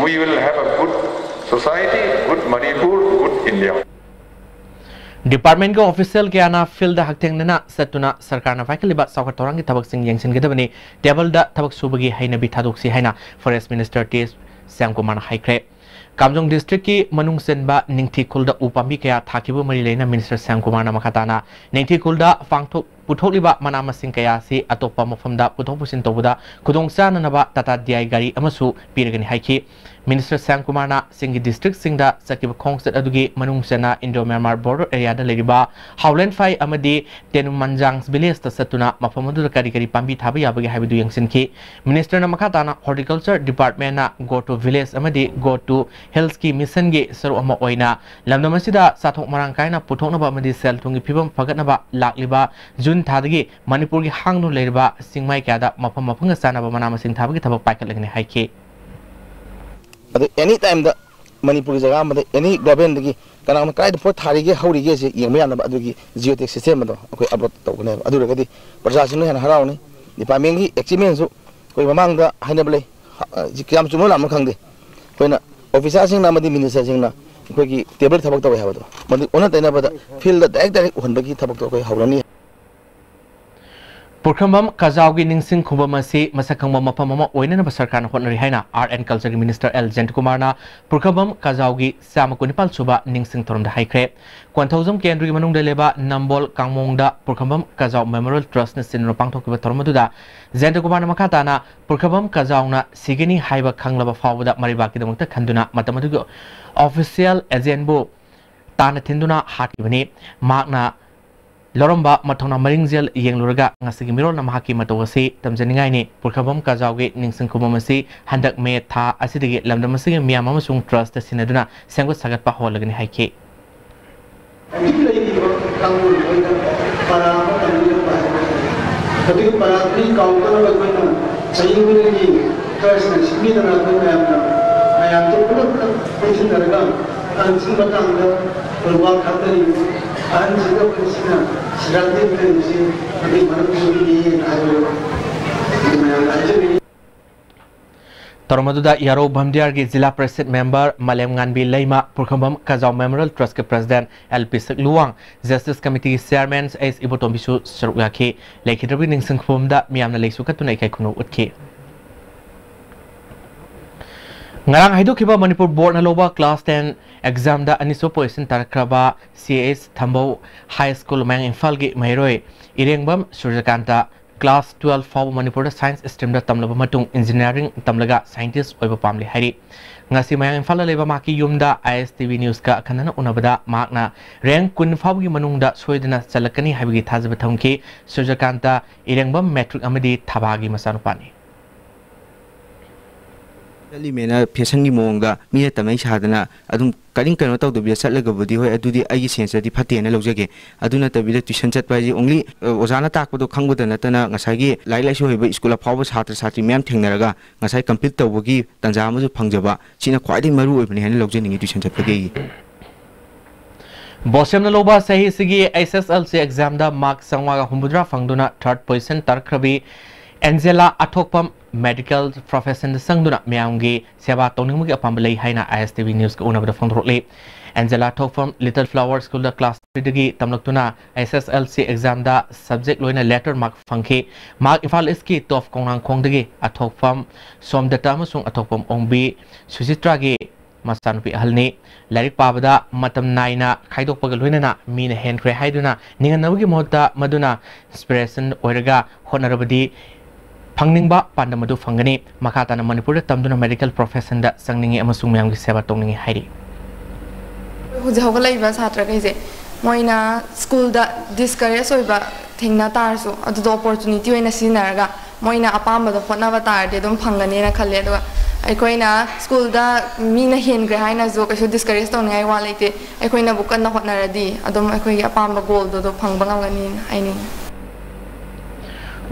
we will have a good society, good Manipur, good India. Department ꯀꯤ official ꯀꯌꯥꯅ field ꯗ ꯍꯛꯊꯦꯡꯅꯅ ꯆꯠꯇꯨꯅ ꯁꯔꯀꯥꯔꯅ ꯄꯥꯏꯈꯠꯂꯤꯕ ꯆꯥꯎꯈꯠ ꯊꯧꯔꯥꯡꯒꯤ ꯊꯕꯛꯁꯤꯡ ꯌꯦꯡꯁꯤꯟꯒꯗꯕꯅꯤ꯫ Table ꯗ ꯊꯕꯛ ꯁꯨꯕꯒꯤ ꯍꯩꯅꯕꯤ ꯊꯥꯗꯣꯛꯁꯤ ꯍꯥꯏꯅ Forest Minister T Shyamkumar ꯅ ꯍꯥꯏꯈ꯭ꯔꯦ꯫ ꯀꯥꯝꯖꯣꯡ district ꯀꯤ ꯃꯅꯨꯡ ꯆꯟꯕ ꯅꯤꯡꯊꯤ ꯈꯨꯜꯗ ꯎ ꯄꯥꯝꯕꯤ ꯀꯌꯥ ꯊꯥꯈꯤꯕ ꯃꯔꯤ ꯂꯩꯅ Minister Shyamkumar ꯅ ꯃꯈꯥ ꯇꯥꯅ ꯅꯤꯡꯊꯤ ꯈꯨꯜꯗ ꯄꯥꯡꯊꯣꯛ ꯄꯨꯊꯣꯛꯂꯤꯕ ꯃꯅꯥ ꯃꯁꯤꯡ ꯀꯌꯥ ꯑꯁꯤ ꯑꯇꯣꯞꯄ ꯃꯐꯝꯗ ꯄꯨꯊꯣꯛ ꯄꯨꯁꯤꯟ ꯇꯧꯕꯗ ꯈꯨꯗꯣꯡ ꯆꯥꯅꯅꯕ Tata D I ꯒꯥꯔꯤ ꯑꯃꯁꯨ ꯄꯤꯔꯒꯅꯤ ꯍꯥꯏꯈꯤ꯫ Minister Shyamkumar ꯅ ꯆꯤꯡꯒꯤ district ꯁꯤꯡꯗ ꯆꯠꯈꯤꯕ ꯈꯣꯡꯆꯠ ꯑꯗꯨꯒꯤ ꯃꯅꯨꯡ ꯆꯟꯅ Indo Myanmar border area ꯗ ꯂꯩꯔꯤꯕ Hawlenphai ꯑꯃꯗꯤ Tenumanjang village ꯇ ꯆꯠꯇꯨꯅ ꯃꯐꯝ ꯑꯗꯨꯗ ꯀꯔꯤ ꯀꯔꯤ ꯄꯥꯝꯕꯤ ꯊꯥꯕ ꯌꯥꯕꯒꯦ ꯍꯥꯏꯕꯗꯨ ꯌꯦꯡꯁꯤꯟꯈꯤ꯫ Minister ꯅ ꯃꯈꯥ ꯇꯥꯅ Horticulture Department ꯅ Go to Village ꯑꯃꯗꯤ Go to Hills ꯀꯤ mission ꯒꯤ ꯁꯔꯨꯛ ꯑꯃ ꯑꯣꯏꯅ ꯂꯝꯗꯝ ꯑꯁꯤꯗ ꯆꯥꯊꯣꯛ ꯃꯔꯥꯡ ꯀꯥꯏꯅ ꯄꯨꯊꯣꯛꯅꯕ ꯑꯃꯗꯤ ꯁꯦꯜ ꯊꯨꯝꯒꯤ ꯐꯤꯕꯝ ꯐꯒꯠꯅꯕ ꯂꯥꯛꯂꯤꯕ June ꯊꯥꯗꯒꯤ ꯃꯅꯤꯄꯨꯔꯒꯤ ꯍꯥꯡꯗꯨꯅ ꯂꯩꯔꯤꯕ ꯆꯤꯡꯃꯥꯏ ꯀꯌꯥꯗ ꯃꯐꯝ ꯃꯐꯝꯒ ꯆꯥꯟꯅꯕ ꯃꯅꯥ ꯃꯁꯤꯡ ꯊꯥꯕꯒꯤ ꯊꯕꯛ ꯄꯥꯏꯈꯠꯂꯒꯅꯤ ꯍꯥꯏꯈꯤ꯫ ꯑꯗꯨ any time ꯗ ꯃꯅꯤꯄꯨꯔꯒꯤ ꯖꯒꯥ ꯑꯃꯗ any government ꯇꯒꯤ ꯀꯅꯥꯒꯨꯝꯕ ꯀꯗꯥꯏꯗ ꯄꯣꯠ ꯊꯥꯔꯤꯒꯦ ꯍꯧꯔꯤꯒꯦꯁꯦ ꯌꯦꯡꯕ ꯌꯥꯅꯕ ꯑꯗꯨꯒꯤ geotag system ꯑꯗꯣ ꯑꯩꯈꯣꯏ upload ꯇꯧꯒꯅꯦꯕ꯫ ꯑꯗꯨ ꯑꯣꯏꯔꯒꯗꯤ ꯄ꯭ꯔꯖꯥꯁꯤꯡꯅ ꯍꯦꯟꯅ ꯍꯔꯥꯎꯅꯤ꯫ Department ꯀꯤ achievement ꯁꯨ ꯑꯩꯈꯣꯏ ꯃꯃꯥꯡꯗ ꯍꯥꯏꯅꯕ ꯂꯩ꯫ ꯍ-, ꯁꯤ ꯀꯌꯥꯝ ꯆꯨꯝꯕ ꯂꯥꯟꯕ ꯈꯪꯗꯦ꯫ ꯑꯩꯈꯣꯏꯅ officer ꯁꯤꯡꯅ ꯑꯃꯗꯤ minister ꯁꯤꯡꯅ ꯑꯩꯈꯣꯏꯒꯤ table ꯊꯕꯛ ꯇꯧꯋꯦ ꯍꯥꯏꯕꯗꯣ ꯃꯗꯨ ꯑꯣꯟꯅ ꯇꯩꯅꯕꯗ field ꯗ direct direct ꯎꯍꯟꯕꯒꯤ ꯊꯕꯛꯇꯣ ꯑꯩꯈꯣꯏ ꯍꯧꯔꯅꯤ꯫ ꯄꯨꯈ꯭ꯔꯝꯕꯝ ꯀꯖꯥꯎꯒꯤ ꯅꯤꯡꯁꯤꯡ ꯈꯨꯕꯝ ꯑꯁꯤ ꯃꯁꯛ ꯈꯪꯕ ꯃꯐꯝ ꯑꯃ ꯑꯣꯏꯅꯅꯕ ꯁꯔꯀꯥꯔꯅ ꯍꯣꯠꯅꯔꯤ ꯍꯥꯏꯅ Art and Culture ꯒꯤ Minister ꯑꯦꯜ ꯖꯌꯟꯇꯀꯨꯃꯥꯔꯅ ꯄꯨꯈ꯭ꯔꯝꯕꯝ ꯀꯖꯥꯎꯒꯤ ꯆꯥꯝꯃ ꯀꯨꯟꯅꯤꯄꯥꯜ ꯁꯨꯕ ꯅꯤꯡꯁꯤꯡ ꯊꯧꯔꯝꯗ ꯍꯥꯏꯈ꯭ꯔꯦ꯫ ꯀꯣꯟꯊꯧꯖꯝ ꯀꯦꯟꯗ꯭ꯔꯒꯤ ꯃꯅꯨꯡꯗ ꯂꯩꯕ ꯅꯝꯕꯣꯜ ꯀꯥꯡꯃꯣꯡꯗ ꯄꯨꯈ꯭ꯔꯝꯕꯝ ꯀꯖꯥꯎ Memorial Trust ꯅ ꯁꯤꯟꯗꯨꯅ ꯄꯥꯡꯊꯣꯛꯈꯤꯕ ꯊꯧꯔꯝ ꯑꯗꯨꯗ ꯖꯌꯟꯇꯀꯨꯃꯥꯔꯅ ꯃꯈꯥ ꯇꯥꯅ ꯄꯨꯈ꯭ꯔꯝꯕꯝ ꯀꯖꯥꯎꯅ ꯁꯤꯒꯅꯤ ꯍꯥꯏꯕ ꯈꯪꯂꯕ ꯐꯥꯎꯕꯗ ꯃꯔꯩꯕꯥꯛꯀꯤꯗꯃꯛꯇ ꯈꯟꯗꯨꯅ ꯃꯇꯝ ꯑꯗꯨꯒꯤ official agent ꯕꯨ ꯇꯥꯅ ꯊꯤꯟꯗꯨꯅ ꯍꯥꯠꯈꯤꯕꯅꯤ꯫ ꯃꯍꯥꯛꯅ ꯂꯧꯔꯝꯕ ꯃꯊꯧꯅꯥ ꯃꯔꯤꯡꯖꯦꯜ ꯌꯦꯡꯂꯨꯔꯒ ꯉꯁꯤꯒꯤ ꯃꯤꯔꯣꯜꯅ ꯃꯍꯥꯛꯀꯤ ꯃꯇꯧ ꯑꯁꯤ ꯇꯝꯖꯅꯤꯡꯉꯥꯏꯅꯤ꯫ ꯄꯨꯈ꯭ꯔꯕꯝ ꯀꯖꯥꯎꯒꯤ ꯅꯤꯡꯁꯤꯡ ꯈꯨꯕꯝ ꯑꯁꯤ ꯍꯟꯗꯛ ꯃꯦ ꯊꯥ ꯑꯁꯤꯗꯒꯤ ꯂꯝꯗꯝ ꯑꯁꯤꯒꯤ ꯃꯤꯌꯥꯝ ꯑꯃꯁꯨꯡ trust ꯁꯤꯟꯅꯗꯨꯅ ꯁꯦꯝꯒꯠ ꯁꯥꯒꯠꯄ ꯍꯧꯍꯜꯂꯒꯅꯤ ꯍꯥꯏꯈꯤ꯫ ꯍꯧꯖꯤꯛ ꯂꯩꯔꯤꯕ ꯀꯥꯡꯂꯨꯞ ꯑꯩꯈꯣꯏꯅ ꯄꯔꯥ ꯑꯃ ꯇꯝꯕꯤꯔꯛꯄ ꯍꯥꯏꯕ, ꯑꯗꯨꯒꯤ ꯄꯔꯥꯗꯨꯒꯤ ꯀꯥꯎꯗꯅꯕ ꯑꯩꯈꯣꯏꯅ ꯆꯍꯤ ꯈꯨꯗꯤꯡꯒꯤ ꯈꯔꯁꯤꯅ ꯁꯤꯟꯕꯤꯗꯅ ꯑꯩꯈꯣꯏ ꯃꯌꯥꯝꯅ, ꯃꯌꯥꯝꯁꯦ ꯄꯨꯂꯞ ꯄꯨꯟꯁꯤꯟꯅꯔꯒ ꯑꯍꯜꯁꯤꯡ ꯃꯇꯥꯡꯗ ꯋꯥ ꯈꯛꯇꯅꯤ꯫ ꯑꯍꯟꯁꯤꯡꯒ ꯑꯩꯈꯣꯏꯁꯤꯅ ꯁꯤꯔꯥꯟ ꯇꯤꯟ ꯀꯩꯅꯣꯁꯤ ꯑꯗꯨꯒꯤ ꯃꯔꯝ ꯑꯣꯏꯕꯒꯤꯅꯦꯅ ꯍꯥꯏꯕꯗꯣ ꯃꯌꯥꯝꯗ ꯍꯥꯏꯖꯅꯤꯡꯉꯤ꯫ ꯊꯧꯔꯝ ꯑꯗꯨꯗ ꯌꯥꯔꯧ ꯚꯝꯗꯤꯌꯥꯔꯒꯤ ꯖꯤꯂꯥ ꯄꯔꯤꯁꯠ ꯃꯦꯝꯕꯔ ꯃꯥꯂꯦꯝ ꯉꯥꯟꯕꯤ ꯂꯩꯃ, ꯄꯨꯈ꯭ꯔꯝꯕꯝ ꯀꯖꯥꯎ ꯃꯦꯃꯣꯔꯤꯌꯦꯜ ꯇ꯭ꯔꯁꯀꯤ president L P Sakluwang, justice ꯀꯃꯤꯇꯤꯒꯤ ꯆꯤꯌꯥꯔꯃꯦꯟ ꯑꯩꯆ ꯏꯕꯣꯇꯣꯝꯕꯤꯁꯨ ꯁꯔꯨꯛ ꯌꯥꯈꯤ꯫ ꯂꯩꯈꯤꯗ꯭ꯔꯕꯒꯤ ꯅꯤꯡꯁꯤꯡ ꯈꯨꯕꯝꯗ ꯃꯤꯌꯥꯝꯅ ꯂꯩꯁꯨ ꯀꯠꯇꯨꯅ ꯏꯀꯥꯏ ꯈꯨꯝꯅꯧ ꯎꯠꯈꯤ꯫ ꯉꯔꯥꯡ ꯍꯥꯏꯗꯣꯛꯈꯤꯕ ꯃꯅꯤꯄꯨꯔ ꯕꯣꯔꯗꯅ ꯂꯧꯕ ꯀ꯭ꯂꯥꯁ ꯇꯦꯟ ꯑꯦꯛꯖꯥꯝꯗ ꯑꯅꯤꯁꯨꯕ position ꯇꯥꯔꯛꯈ꯭ꯔꯕ C S ꯊꯝꯕꯧ high school, ꯃꯌꯥꯡ ꯏꯝꯐꯥꯜꯒꯤ ꯃꯍꯩꯔꯣꯏ ꯏꯔꯦꯡꯕꯝ ꯁꯨꯔꯖꯀꯥꯟꯇ ꯀ꯭ꯂꯥꯁ ꯇꯨꯋꯦꯜꯐ ꯐꯥꯎꯕ ꯃꯅꯤꯄꯨꯔꯗ ꯁꯥꯏꯟꯁ ꯁ꯭ꯇ꯭ꯔꯤꯝꯗ ꯇꯝꯂꯕ ꯃꯇꯨꯡ ꯏꯟꯖꯤꯅꯤꯌꯥꯔꯤꯡ ꯇꯝꯂꯒ ꯁꯥꯏꯟꯇꯤꯁ ꯑꯣꯏꯕ ꯄꯥꯝꯂꯤ ꯍꯥꯏꯔꯤ꯫ ꯉꯁꯤ ꯃꯌꯥꯡ ꯏꯝꯐꯥꯜꯗ ꯂꯩꯕ ꯃꯍꯥꯛꯀꯤ ꯌꯨꯝꯗ ꯑꯥꯏ ꯑꯦꯁ ꯇꯤ ꯚꯤ ꯅ꯭ꯌꯨꯁꯀ ꯑꯈꯟꯅꯅ ꯎꯅꯕꯗ ꯃꯍꯥꯛꯅ ꯔꯦꯡꯛ ꯀꯨꯟ ꯐꯥꯎꯕꯒꯤ ꯃꯅꯨꯡꯗ ꯁꯣꯏꯗꯅ ꯆꯜꯂꯛꯀꯅꯤ ꯍꯥꯏꯕꯒꯤ ꯊꯥꯖꯕ ꯊꯝꯈꯤ꯫ ꯁꯨꯔꯖꯀꯥꯟꯇ ꯏꯔꯦꯡꯕꯝ ꯃꯦꯇ꯭ꯔꯤꯛ ꯑꯃꯗꯤ ꯊꯕꯥꯒꯤ ꯃꯆꯥꯅꯨꯄꯥꯅꯤ꯫ ꯆꯠꯂꯤꯃꯦꯅ ꯐꯦꯁꯟꯒꯤ ꯃꯑꯣꯡꯗ ꯃꯤꯅ ꯇꯝꯅꯩ ꯁꯥꯗꯅ ꯑꯗꯨꯝ ꯀꯔꯤꯝ ꯀꯩꯅꯣ ꯇꯧꯗꯕꯤꯗ ꯆꯠꯂꯒꯕꯨꯗꯤ, ꯍꯣꯏ, ꯑꯗꯨꯗꯤ ꯑꯩꯒꯤ ꯁꯦꯟꯁꯇꯗꯤ ꯐꯠꯇꯦꯅ ꯂꯧꯖꯒꯦ꯫ ꯑꯗꯨ ꯅꯠꯇꯕꯤꯗ ꯇ꯭ꯌꯨꯁꯟ ꯆꯠꯄ ꯍꯥꯏꯁꯦ ꯑꯣꯡꯂꯤ, ꯑ, ꯑꯣꯖꯥꯅ ꯇꯥꯛꯄꯗꯣ ꯈꯪꯕꯗ ꯅꯠꯇꯅ ꯉꯁꯥꯏꯒꯤ ꯂꯥꯏꯔꯤꯛ ꯂꯥꯏꯁꯨ ꯍꯩꯕ ꯁ꯭ꯀꯨꯜ ꯑꯐꯥꯎꯕ ꯁꯥꯇ꯭ꯔ ꯁꯥꯇ꯭ꯔꯤ ꯃꯌꯥꯝ ꯊꯦꯡꯅꯔꯒ ꯉꯁꯥꯏ ꯀꯝꯄꯤꯠ ꯇꯧꯕꯒꯤ ꯇꯥꯟꯖꯥ ꯑꯃꯁꯨ ꯐꯪꯖꯕ, ꯁꯤꯅ ꯈ꯭ꯋꯥꯏꯗꯒꯤ ꯃꯔꯨ ꯑꯣꯏꯕꯅꯤ ꯍꯥꯏꯅ ꯂꯧꯖꯅꯤꯡꯉꯤ ꯇ꯭ꯌꯨꯁꯟ ꯆꯠꯄꯒꯤ ꯑꯩꯒꯤ꯫ ꯕꯣꯁꯦꯝꯅ ꯂꯧꯕ ꯆꯍꯤꯁꯤꯒꯤ ꯑꯩꯆ ꯑꯦꯁ ꯑꯦꯜ ꯁꯤ ꯑꯦꯛꯖꯥꯝꯗ ꯃꯥꯔꯛ ꯆꯥꯝꯃꯉꯥꯒ ꯍꯨꯝꯐꯨꯇꯔꯥ ꯐꯪꯗꯨꯅ ꯊꯥꯔꯠ ꯄꯣꯖꯤꯁꯟ ꯇꯥꯔꯛꯈ꯭ꯔꯕꯤ ꯑꯦꯟꯖꯦꯂꯥ ꯑꯊꯣꯛꯄꯝ ꯃꯦꯗꯤꯀꯦꯜ ꯄ꯭ꯔꯣꯐꯦꯁꯟꯗ ꯆꯪꯗꯨꯅ ꯃꯤꯌꯥꯝꯒꯤ ꯁꯦꯕꯥ ꯇꯧꯅꯤꯡꯕꯒꯤ ꯑꯄꯥꯝꯕ ꯂꯩ ꯍꯥꯏꯅ ꯑꯥꯏ ꯑꯦꯁ ꯇꯤ ꯚꯤ ꯅ꯭ꯌꯨꯁꯀ ꯎꯅꯕꯗ ꯐꯣꯡꯗꯣꯔꯛꯂꯤ꯫ ꯑꯦꯟꯖꯦꯂꯥ ꯑꯊꯣꯛꯄꯝ ꯂꯤꯇꯜ ꯐ꯭ꯂꯥꯋꯔ ꯁ꯭ꯀꯨꯜꯗ ꯀ꯭ꯂꯥꯁ ꯊ꯭ꯔꯤꯗꯒꯤ ꯇꯝꯂꯛꯇꯨꯅ ꯑꯩꯆ ꯑꯦꯁ ꯑꯦꯜ ꯁꯤ ꯑꯦꯛꯖꯥꯝꯗ ꯁꯕꯖꯦꯛ ꯂꯣꯏꯅ ꯂꯦꯇꯔ ꯃꯥꯔꯛ ꯐꯪꯈꯤ꯫ ꯃꯍꯥꯛ ꯏꯝꯐꯥꯜ ꯏꯁꯀꯤ ꯇꯣꯞ ꯀꯣꯡꯅꯥꯡꯈꯣꯡꯗꯒꯤ ꯑꯊꯣꯛꯄꯝ ꯁꯣꯝꯗꯇ ꯑꯃꯁꯨꯡ ꯑꯊꯣꯛꯄꯝ ꯑꯣꯡꯕꯤ ꯁꯨꯆꯤꯇ꯭ꯔꯥꯒꯤ ꯃꯆꯥꯅꯨꯄꯤ ꯑꯍꯜꯅꯤ꯫ ꯂꯥꯏꯔꯤꯛ ꯄꯥꯕꯗ ꯃꯇꯝ ꯅꯥꯏꯅ ꯈꯥꯏꯗꯣꯛꯄꯒ ꯂꯣꯏꯅꯅ ꯃꯤꯅ ꯍꯦꯟꯈ꯭ꯔꯦ ꯍꯥꯏꯗꯨꯅ ꯅꯤꯡꯍꯟꯅꯕꯒꯤ ꯃꯍꯨꯠꯇ ꯃꯗꯨꯅ ꯏꯟꯁꯄꯤꯔꯦꯁꯟ ꯑꯣꯏꯔꯒ ꯍꯣꯠꯅꯔꯕꯗꯤ ꯐꯪꯅꯤꯡꯕ ꯄꯥꯟꯗꯝ ꯑꯗꯨ ꯐꯪꯒꯅꯤ꯫ ꯃꯈꯥ ꯇꯥꯅ ꯃꯅꯤꯄꯨꯔꯗ ꯇꯝꯗꯨꯅ ꯃꯦꯗꯤꯀꯦꯜ ꯄ꯭ꯔꯣꯐꯦꯁꯟꯗ ꯆꯪꯅꯤꯡꯉꯤ ꯑꯃꯁꯨꯡ ꯃꯌꯥꯝꯒꯤ ꯁꯦꯕꯥ ꯇꯧꯅꯤꯡꯉꯤ ꯍꯥꯏꯔꯤ꯫ ꯍꯧꯖꯤꯛ ꯍꯧꯒꯠꯂꯛꯏꯕ ꯁꯥꯇ꯭ꯔꯈꯩꯁꯦ ꯃꯣꯏꯅ ꯁ꯭ꯀꯨꯜꯗ ꯗꯤꯁꯀꯔꯦꯖ ꯑꯣꯏꯕ ꯊꯦꯡꯅ ꯇꯥꯔꯁꯨ ꯑꯗꯨꯗꯣ ꯑꯣꯄꯣꯔꯆꯨꯅꯤꯇꯤ ꯑꯣꯏꯅ ꯁꯤꯖꯤꯟꯅꯔꯒ ꯃꯣꯏꯅ ꯑꯄꯥꯝꯕꯗꯣ ꯍꯣꯠꯅꯕ ꯇꯥꯔꯗꯤ ꯑꯗꯨꯝ ꯐꯪꯒꯅꯦꯅ ꯈꯜꯂꯦ꯫ ꯑꯗꯨꯒ ꯑꯩꯈꯣꯏꯅ ꯁ꯭ꯀꯨꯜꯗ ꯃꯤꯅ ꯍꯦꯟꯈ꯭ꯔꯦ ꯍꯥꯏꯅꯁꯨ ꯀꯩꯁꯨ ꯗꯤꯁꯀꯔꯦꯖ ꯇꯧꯅꯤꯡꯉꯥꯏ ꯋꯥ ꯂꯩꯇꯦ꯫ ꯑꯩꯈꯣꯏꯅꯕꯨ ꯀꯟꯅ ꯍꯣꯠꯅꯔꯗꯤ ꯑꯗꯨꯝ ꯑꯩꯈꯣꯏꯒꯤ ꯑꯄꯥꯝꯕ ꯒꯣꯜꯗꯨ ꯑꯗꯨꯝ ꯐꯪꯕ ꯉꯝꯒꯅꯤꯅ ꯍꯥꯏꯅꯤꯡꯉꯤ꯫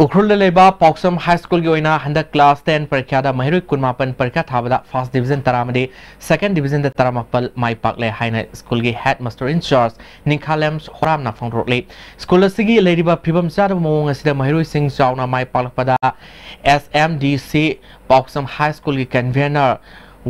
ꯎꯈ꯭ꯔꯨꯜꯗ ꯂꯩꯕ ꯄꯥꯎꯁꯝ ꯍꯥꯏ ꯁ꯭ꯀꯨꯜꯒꯤ ꯑꯣꯏꯅ ꯍꯟꯗꯛ ꯀ꯭ꯂꯥꯁ ꯇꯦꯟ ꯄꯔꯤꯈ꯭ꯌꯥꯗ ꯃꯍꯩꯔꯣꯏ ꯀꯨꯟꯃꯥꯄꯟ ꯄꯔꯤꯈ꯭ꯌꯥ ꯊꯥꯕꯗ ꯐꯥꯔꯁ ꯗꯤꯕꯤꯖꯟ ꯇꯔꯥ ꯑꯃꯗꯤ ꯁꯦꯀꯦꯟ ꯗꯤꯕꯤꯖꯟꯗ ꯇꯔꯥꯃꯥꯄꯜ ꯃꯥꯏ ꯄꯥꯛꯂꯦ ꯍꯥꯏꯅ ꯁ꯭ꯀꯨꯜꯒꯤ ꯍꯦꯗ ꯃꯥꯁꯇꯔ ꯏꯟꯆꯥꯔꯖ ꯅꯤꯡꯈꯥꯂꯦꯝ ꯍꯣꯔꯥꯝꯅ ꯐꯣꯡꯗꯣꯔꯛꯂꯤ꯫ ꯁ꯭ꯀꯨꯜ ꯑꯁꯤꯒꯤ ꯂꯩꯔꯤꯕ ꯐꯤꯕꯝ ꯆꯥꯗꯕ ꯃꯑꯣꯡ ꯑꯁꯤꯗ ꯃꯍꯩꯔꯣꯏꯁꯤꯡ ꯆꯥꯎꯅ ꯃꯥꯏ ꯄꯥꯛꯂꯛꯄꯗ ꯑꯦꯁ ꯑꯦꯝ ꯗꯤ ꯁꯤ ꯄꯥꯎꯁꯝ ꯍꯥꯏ ꯁ꯭ꯀꯨꯜꯒꯤ ꯀꯟꯚꯦꯅꯔ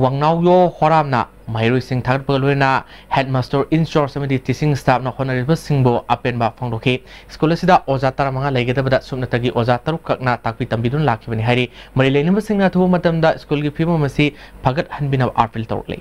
ꯋꯥꯡꯅꯥꯎꯌꯣ ꯍꯣꯔꯥꯝꯅ ꯃꯍꯩꯔꯣꯏꯁꯤꯡ ꯊꯥꯒꯠꯄꯒ ꯂꯣꯏꯅꯅ ꯍꯦꯗ ꯃꯥꯁꯇꯔ ꯏꯟꯆꯥꯔꯖ ꯑꯃꯗꯤ ꯇꯤꯆꯤꯡ ꯁ꯭ꯇꯥꯐꯅ ꯍꯣꯠꯅꯔꯤꯕꯁꯤꯡꯕꯨ ꯑꯄꯦꯟꯕ ꯐꯣꯡꯗꯣꯛꯈꯤ꯫ ꯁ꯭ꯀꯨꯜ ꯑꯁꯤꯗ ꯑꯣꯖꯥ ꯇꯔꯥꯃꯉꯥ ꯂꯩꯒꯗꯕꯗ ꯁꯨꯞꯅꯇꯒꯤ ꯑꯣꯖꯥ ꯇꯔꯨꯛ ꯈꯛꯅ ꯇꯥꯛꯄꯤ ꯇꯝꯕꯤꯗꯨꯅ ꯂꯥꯛꯈꯤꯕꯅꯤ ꯍꯥꯏꯔꯤ꯫ ꯃꯔꯤ ꯂꯩꯅꯕꯁꯤꯡꯅ ꯑꯊꯨꯕ ꯃꯇꯝꯗ ꯁ꯭ꯀꯨꯜꯒꯤ ꯐꯤꯕꯝ ꯑꯁꯤ ꯐꯒꯠꯍꯟꯕꯤꯅꯕ ꯑꯥꯄꯤꯜ ꯇꯧꯔꯛꯂꯤ꯫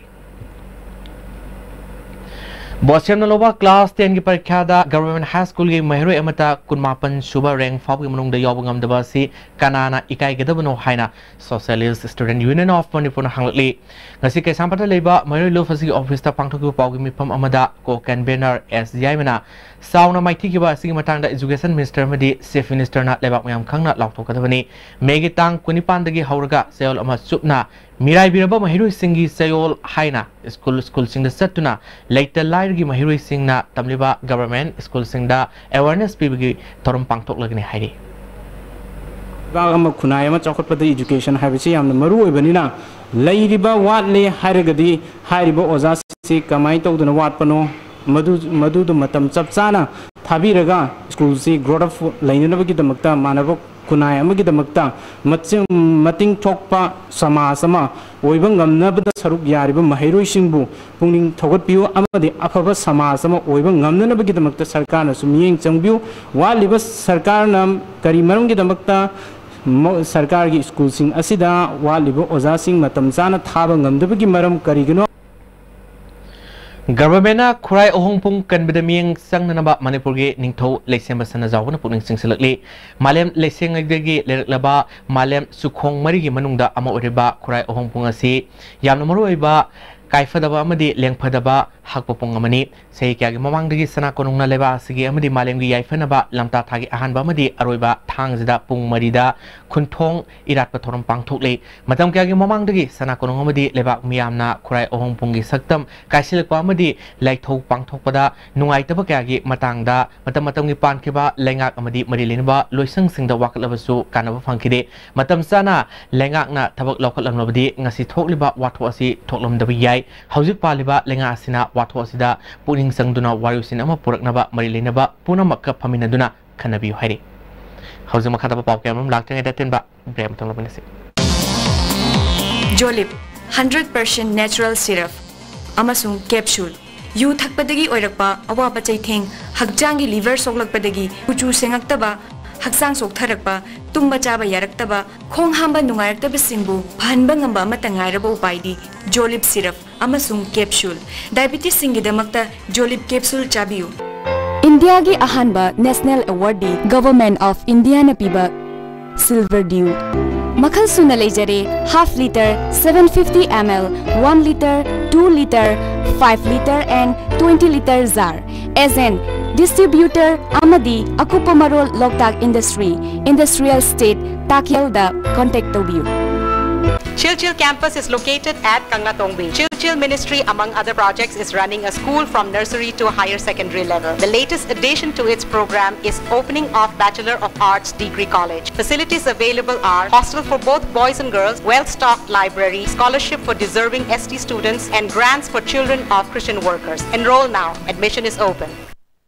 ꯕꯣꯁꯦꯝꯅ ꯂꯧꯕ ꯀ꯭ꯂꯥꯁ ꯇꯦꯟꯒꯤ ꯄꯔꯤꯈ꯭ꯌꯥꯗ ꯒꯚꯔꯟꯃꯦꯟꯠ ꯍꯥꯏ ꯁ꯭ꯀꯨꯜꯒꯤ ꯃꯍꯩꯔꯣꯏ ꯑꯃꯠꯇ ꯀꯨꯟꯃꯥꯄꯟ ꯁꯨꯕ ꯔꯦꯡꯛ ꯐꯥꯎꯕꯒꯤ ꯃꯅꯨꯡꯗ ꯌꯥꯎꯕ ꯉꯝꯗꯕ ꯑꯁꯤ ꯀꯅꯥꯅ ꯏꯀꯥꯏꯒꯗꯕꯅꯣ ꯍꯥꯏꯅ Socialist Student Union of ꯃꯅꯤꯄꯨꯔꯅ ꯍꯪꯂꯛꯂꯤ꯫ ꯉꯁꯤ ꯀꯩꯁꯥꯝꯄꯥꯠꯇ ꯂꯩꯕ ꯃꯍꯩꯔꯣꯏ ꯂꯨꯞ ꯑꯁꯤꯒꯤ ꯑꯣꯐꯤꯁꯇ ꯄꯥꯡꯊꯣꯛꯈꯤꯕ ꯄꯥꯎꯒꯤ ꯃꯤꯐꯝ ꯑꯃꯗ ꯀꯣ ꯀꯟꯚꯦꯅꯔ ꯑꯦꯁ ꯌꯥꯏꯃꯅ ꯆꯥꯎꯅ ꯃꯥꯏꯊꯤꯈꯤꯕ ꯑꯁꯤꯒꯤ ꯃꯇꯥꯡꯗ ꯏꯖꯨꯀꯦꯁꯟ ꯃꯤꯅꯤꯁꯇꯔ ꯑꯃꯗꯤ ꯆꯤꯐ ꯃꯤꯅꯤꯁꯇꯔꯅ ꯂꯩꯕꯥꯛ ꯃꯌꯥꯝ ꯈꯪꯅ ꯂꯥꯎꯊꯣꯛꯀꯗꯕꯅꯤ꯫ ꯃꯦꯒꯤ ꯇꯥꯡ ꯀꯨꯟꯅꯤꯄꯥꯟꯗꯒꯤ ꯍꯧꯔꯒ ꯆꯌꯣꯜ ꯑꯃ ꯆꯨꯞꯅ ꯃꯤꯔꯥꯏꯕꯤꯔꯕ ꯃꯍꯩꯔꯣꯏꯁꯤꯡꯒꯤ ꯆꯌꯣꯜ ꯍꯥꯏꯅ ꯁ꯭ꯀꯨꯜ, ꯁ꯭ꯀꯨꯜꯁꯤꯡꯗ ꯆꯠꯇꯨꯅ ꯂꯩꯇ ꯂꯥꯏꯔꯒꯤ ꯃꯍꯩꯔꯣꯏꯁꯤꯡꯅ ꯇꯝꯂꯤꯕ ꯒꯚꯔꯟꯃꯦꯟꯠ ꯁ꯭ꯀꯨꯜꯁꯤꯡꯗ ꯑꯦꯋꯥꯔꯅꯦꯁ ꯄꯤꯕꯒꯤ ꯊꯧꯔꯝ ꯄꯥꯡꯊꯣꯛꯂꯒꯅꯤ ꯍꯥꯏꯔꯤ꯫ ꯂꯩꯕꯥꯛ ꯑꯃ, ꯈꯨꯟꯅꯥꯏ ꯑꯃ ꯆꯥꯎꯈꯠꯄꯗ ꯏꯖꯨꯀꯦꯁꯟ ꯍꯥꯏꯕꯁꯤ ꯌꯥꯝꯅ ꯃꯔꯨ ꯑꯣꯏꯕꯅꯤꯅ, ꯂꯩꯔꯤꯕ ꯋꯥꯠꯂꯦ ꯍꯥꯏꯔꯒꯗꯤ ꯍꯥꯏꯔꯤꯕ ꯑꯣꯖꯥꯁꯤꯡꯁꯤ ꯀꯃꯥꯏꯅ ꯇꯧꯗꯅ ꯋꯥꯠꯄꯅꯣ, ꯃꯗꯨ, ꯃꯗꯨꯗ ꯃꯇꯝ ꯆꯞ ꯆꯥꯅ ꯊꯥꯕꯤꯔꯒ ꯁ꯭ꯀꯨꯜꯁꯤ ꯒ꯭ꯔꯣꯠ ꯑꯞ ꯂꯩꯅꯅꯕꯒꯤꯗꯃꯛꯇ, ꯃꯥꯟꯅꯕ ꯈꯨꯟꯅꯥꯏ ꯑꯃꯒꯤꯗꯃꯛꯇ ꯃꯆꯤꯡ-, ꯃꯇꯤꯡ ꯊꯣꯛꯄ ꯁꯃꯥꯖ ꯑꯃ ꯑꯣꯏꯕ ꯉꯝꯅꯕꯗ ꯁꯔꯨꯛ ꯌꯥꯔꯤꯕ ꯃꯍꯩꯔꯣꯏꯁꯤꯡꯕꯨ ꯄꯨꯛꯅꯤꯡ ꯊꯧꯒꯠꯄꯤꯌꯨ ꯑꯃꯗꯤ ꯑꯐꯕ ꯁꯃꯥꯖ ꯑꯃ ꯑꯣꯏꯕ ꯉꯝꯅꯅꯕꯒꯤꯗꯃꯛꯇ ꯁꯔꯀꯥꯔꯅꯁꯨ ꯃꯤꯠꯌꯦꯡ ꯆꯪꯕꯤꯌꯨ꯫ ꯋꯥꯠꯂꯤꯕ ꯁꯔꯀꯥꯔꯅ ꯀꯔꯤ ꯃꯔꯝꯒꯤꯗꯃꯛꯇ ꯃ-, ꯁꯔꯀꯥꯔꯒꯤ ꯁ꯭ꯀꯨꯜꯁꯤꯡ ꯑꯁꯤꯗ ꯋꯥꯠꯂꯤꯕ ꯑꯣꯖꯥꯁꯤꯡ ꯃꯇꯝ ꯆꯥꯅ ꯊꯥꯕ ꯉꯝꯗꯕꯒꯤ ꯃꯔꯝ ꯀꯔꯤꯒꯤꯅꯣ? ꯒꯚꯔꯟꯃꯦꯟꯠꯅ ꯈꯨꯔꯥꯏ ꯑꯍꯣꯡꯄꯨꯡ ꯀꯟꯕꯗ ꯃꯤꯠꯌꯦꯡ ꯆꯪꯅꯅꯕ ꯃꯅꯤꯄꯨꯔꯒꯤ ꯅꯤꯡꯊꯧ ꯂꯩꯁꯦꯝꯕ ꯁꯅꯥꯖꯥꯎꯕꯅ ꯄꯨꯛꯅꯤꯡ ꯆꯤꯡꯁꯤꯜꯂꯛꯂꯤ꯫ ꯃꯥꯂꯦꯝ ꯂꯩꯁꯦꯡꯂꯩꯗꯒꯤ ꯂꯩꯔꯛꯂꯕ ꯃꯥꯂꯦꯝ ꯆꯨꯈꯣꯡ ꯃꯔꯤꯒꯤ ꯃꯅꯨꯡꯗ ꯑꯃ ꯑꯣꯏꯔꯤꯕ ꯈꯨꯔꯥꯏ ꯑꯍꯣꯡꯄꯨꯡ ꯑꯁꯤ ꯌꯥꯝꯅ ꯃꯔꯨꯑꯣꯏꯕ ꯀꯥꯏꯐꯗꯕ ꯑꯃꯗꯤ ꯂꯦꯡꯐꯗꯕ ꯍꯛꯄ ꯄꯨꯡ ꯑꯃꯅꯤ꯫ ꯆꯍꯤ ꯀꯌꯥꯒꯤ ꯃꯃꯥꯡꯗꯒꯤ ꯁꯅꯥ ꯀꯣꯅꯨꯡꯅ ꯂꯩꯕꯥꯛ ꯑꯁꯤꯒꯤ ꯑꯃꯗꯤ ꯃꯥꯂꯦꯝꯒꯤ ꯌꯥꯏꯐꯅꯕ ꯂꯝꯇꯥ ꯊꯥꯒꯤ ꯑꯍꯥꯟꯕ ꯑꯃꯗꯤ ꯑꯔꯣꯏꯕ ꯊꯥꯡꯖꯗ ꯄꯨꯡ ꯃꯔꯤꯗ ꯈꯨꯟꯊꯣꯡ ꯏꯔꯥꯠꯄ ꯊꯧꯔꯝ ꯄꯥꯡꯊꯣꯛꯂꯤ꯫ ꯃꯇꯝ ꯀꯌꯥꯒꯤ ꯃꯃꯥꯡꯗꯒꯤ ꯁꯅꯥ ꯀꯣꯅꯨꯡ ꯑꯃꯗꯤ ꯂꯩꯕꯥꯛ ꯃꯤꯌꯥꯝꯅ ꯈꯨꯔꯥꯏ ꯑꯍꯣꯡ ꯄꯨꯡꯒꯤ ꯁꯛꯇꯝ ꯀꯥꯏꯁꯤꯜꯂꯛꯄ ꯑꯃꯗꯤ ꯂꯥꯏꯊꯧ ꯄꯥꯡꯊꯣꯛꯄꯗ ꯅꯨꯡꯉꯥꯏꯇꯕ ꯀꯌꯥꯒꯤ ꯃꯇꯥꯡꯗ ꯃꯇꯝ ꯃꯇꯝꯒꯤ ꯄꯥꯟꯈꯤꯕ ꯂꯩꯉꯥꯛ ꯑꯃꯗꯤ ꯃꯔꯤ ꯂꯩꯅꯕ ꯂꯣꯏꯁꯪꯁꯤꯡꯗ ꯋꯥꯀꯠꯂꯕꯁꯨ ꯀꯥꯟꯅꯕ ꯐꯪꯈꯤꯗꯦ꯫ ꯃꯇꯝ ꯆꯥꯅ ꯂꯩꯉꯥꯛꯅ ꯊꯕꯛ ꯂꯧꯈꯠꯂꯝꯂꯕꯗꯤ ꯉꯁꯤ ꯊꯣꯛꯂꯤꯕ ꯋꯥꯊꯣꯛ ꯑꯁꯤ ꯊꯣꯛꯂꯝꯗꯕ ꯌꯥꯏ꯫ ꯍꯧꯖꯤꯛ ꯄꯥꯜꯂꯤꯕ ꯂꯩꯉꯥꯛ ꯑꯁꯤꯅ ꯋꯥꯊꯣꯛ ꯑꯁꯤꯗ ꯄꯨꯛꯅꯤꯡ ꯆꯪꯗꯨꯅ ꯋꯥꯔꯣꯏꯁꯤꯟ ꯑꯃ ꯄꯨꯔꯛꯅꯕ ꯃꯔꯤ ꯂꯩꯅꯕ ꯄꯨꯝꯅꯃꯛꯀ ꯐꯝꯃꯤꯟꯅꯗꯨꯅ ꯈꯟꯅꯕꯤꯌꯨ ꯍꯥꯏꯔꯤ꯫ ꯍꯧꯖꯤꯛ ꯃꯈꯥ ꯇꯥꯕ ꯄꯥꯎ ꯀꯌꯥ ꯑꯃꯔꯣꯝ ꯂꯥꯛꯇ꯭ꯔꯤꯉꯩꯗ ꯑꯇꯦꯟꯕ break ꯑꯃꯇꯪ ꯂꯧꯃꯤꯟꯅꯁꯤ꯫ ꯖꯣꯂꯤꯞ, hundred percent natural syrup ꯑꯃꯁꯨꯡ capsule꯫ ꯌꯨ ꯊꯛꯄꯗꯒꯤ ꯑꯣꯏꯔꯛꯄ ꯑꯋꯥꯕ ꯆꯩꯊꯦꯡ, ꯍꯛꯆꯥꯡꯒꯤ liver ꯁꯣꯛꯂꯛꯄꯗꯒꯤ ꯀꯨꯆꯨ ꯁꯦꯡꯉꯛꯇꯕ, ꯍꯛꯆꯥꯡ ꯁꯣꯛꯊꯔꯛꯄ, ꯇꯨꯝꯕ ꯆꯥꯕ ꯌꯥꯔꯛꯇꯕ, ꯈꯣꯡ ꯍꯥꯝꯕ ꯅꯨꯡꯉꯥꯏꯔꯛꯇꯕꯁꯤꯡꯕꯨ ꯐꯍꯟꯕ ꯉꯝꯕ ꯑꯃꯠꯇ ꯉꯥꯏꯔꯕ ꯎꯄꯥꯏꯗꯤ ꯖꯣꯂꯤꯞ syrup ꯑꯃꯁꯨꯡ capsule꯫ Diabetesꯁꯤꯡꯒꯤꯗꯃꯛꯇ ꯖꯣꯂꯤꯞ capsule ꯆꯥꯕꯤꯌꯨ꯫ ꯏꯟꯗꯤꯌꯥꯒꯤ ꯑꯍꯥꯟꯕ national awardꯗꯤ Government of Indiaꯅ ꯄꯤꯕ Silver Dew꯫ ꯃꯈꯜ ꯁꯨꯅ ꯂꯩꯖꯔꯦ, half litre, seven fifty ml, one litre, two litre, five litre and twenty litre jar꯫ Agent, distributor ꯑꯃꯗꯤ ꯑꯀꯨꯞꯄ ꯃꯔꯣꯜ ꯂꯣꯛꯇꯥꯛ Industry, Industrial Estate, ꯇꯥꯛꯌꯦꯜꯗ contact ꯇꯧꯕꯤꯌꯨ꯫ Chilchil campus is located at Kanglatongbi. Chilchil Ministry, among other projects, is running a school from nursery to higher secondary level. The latest addition to its program is opening of Bachelor of Arts Degree College. Facilities available are hostel for both boys and girls, well-stocked library, scholarship for deserving S T students, and grants for children of Christian workers. Enroll now. Admission is open.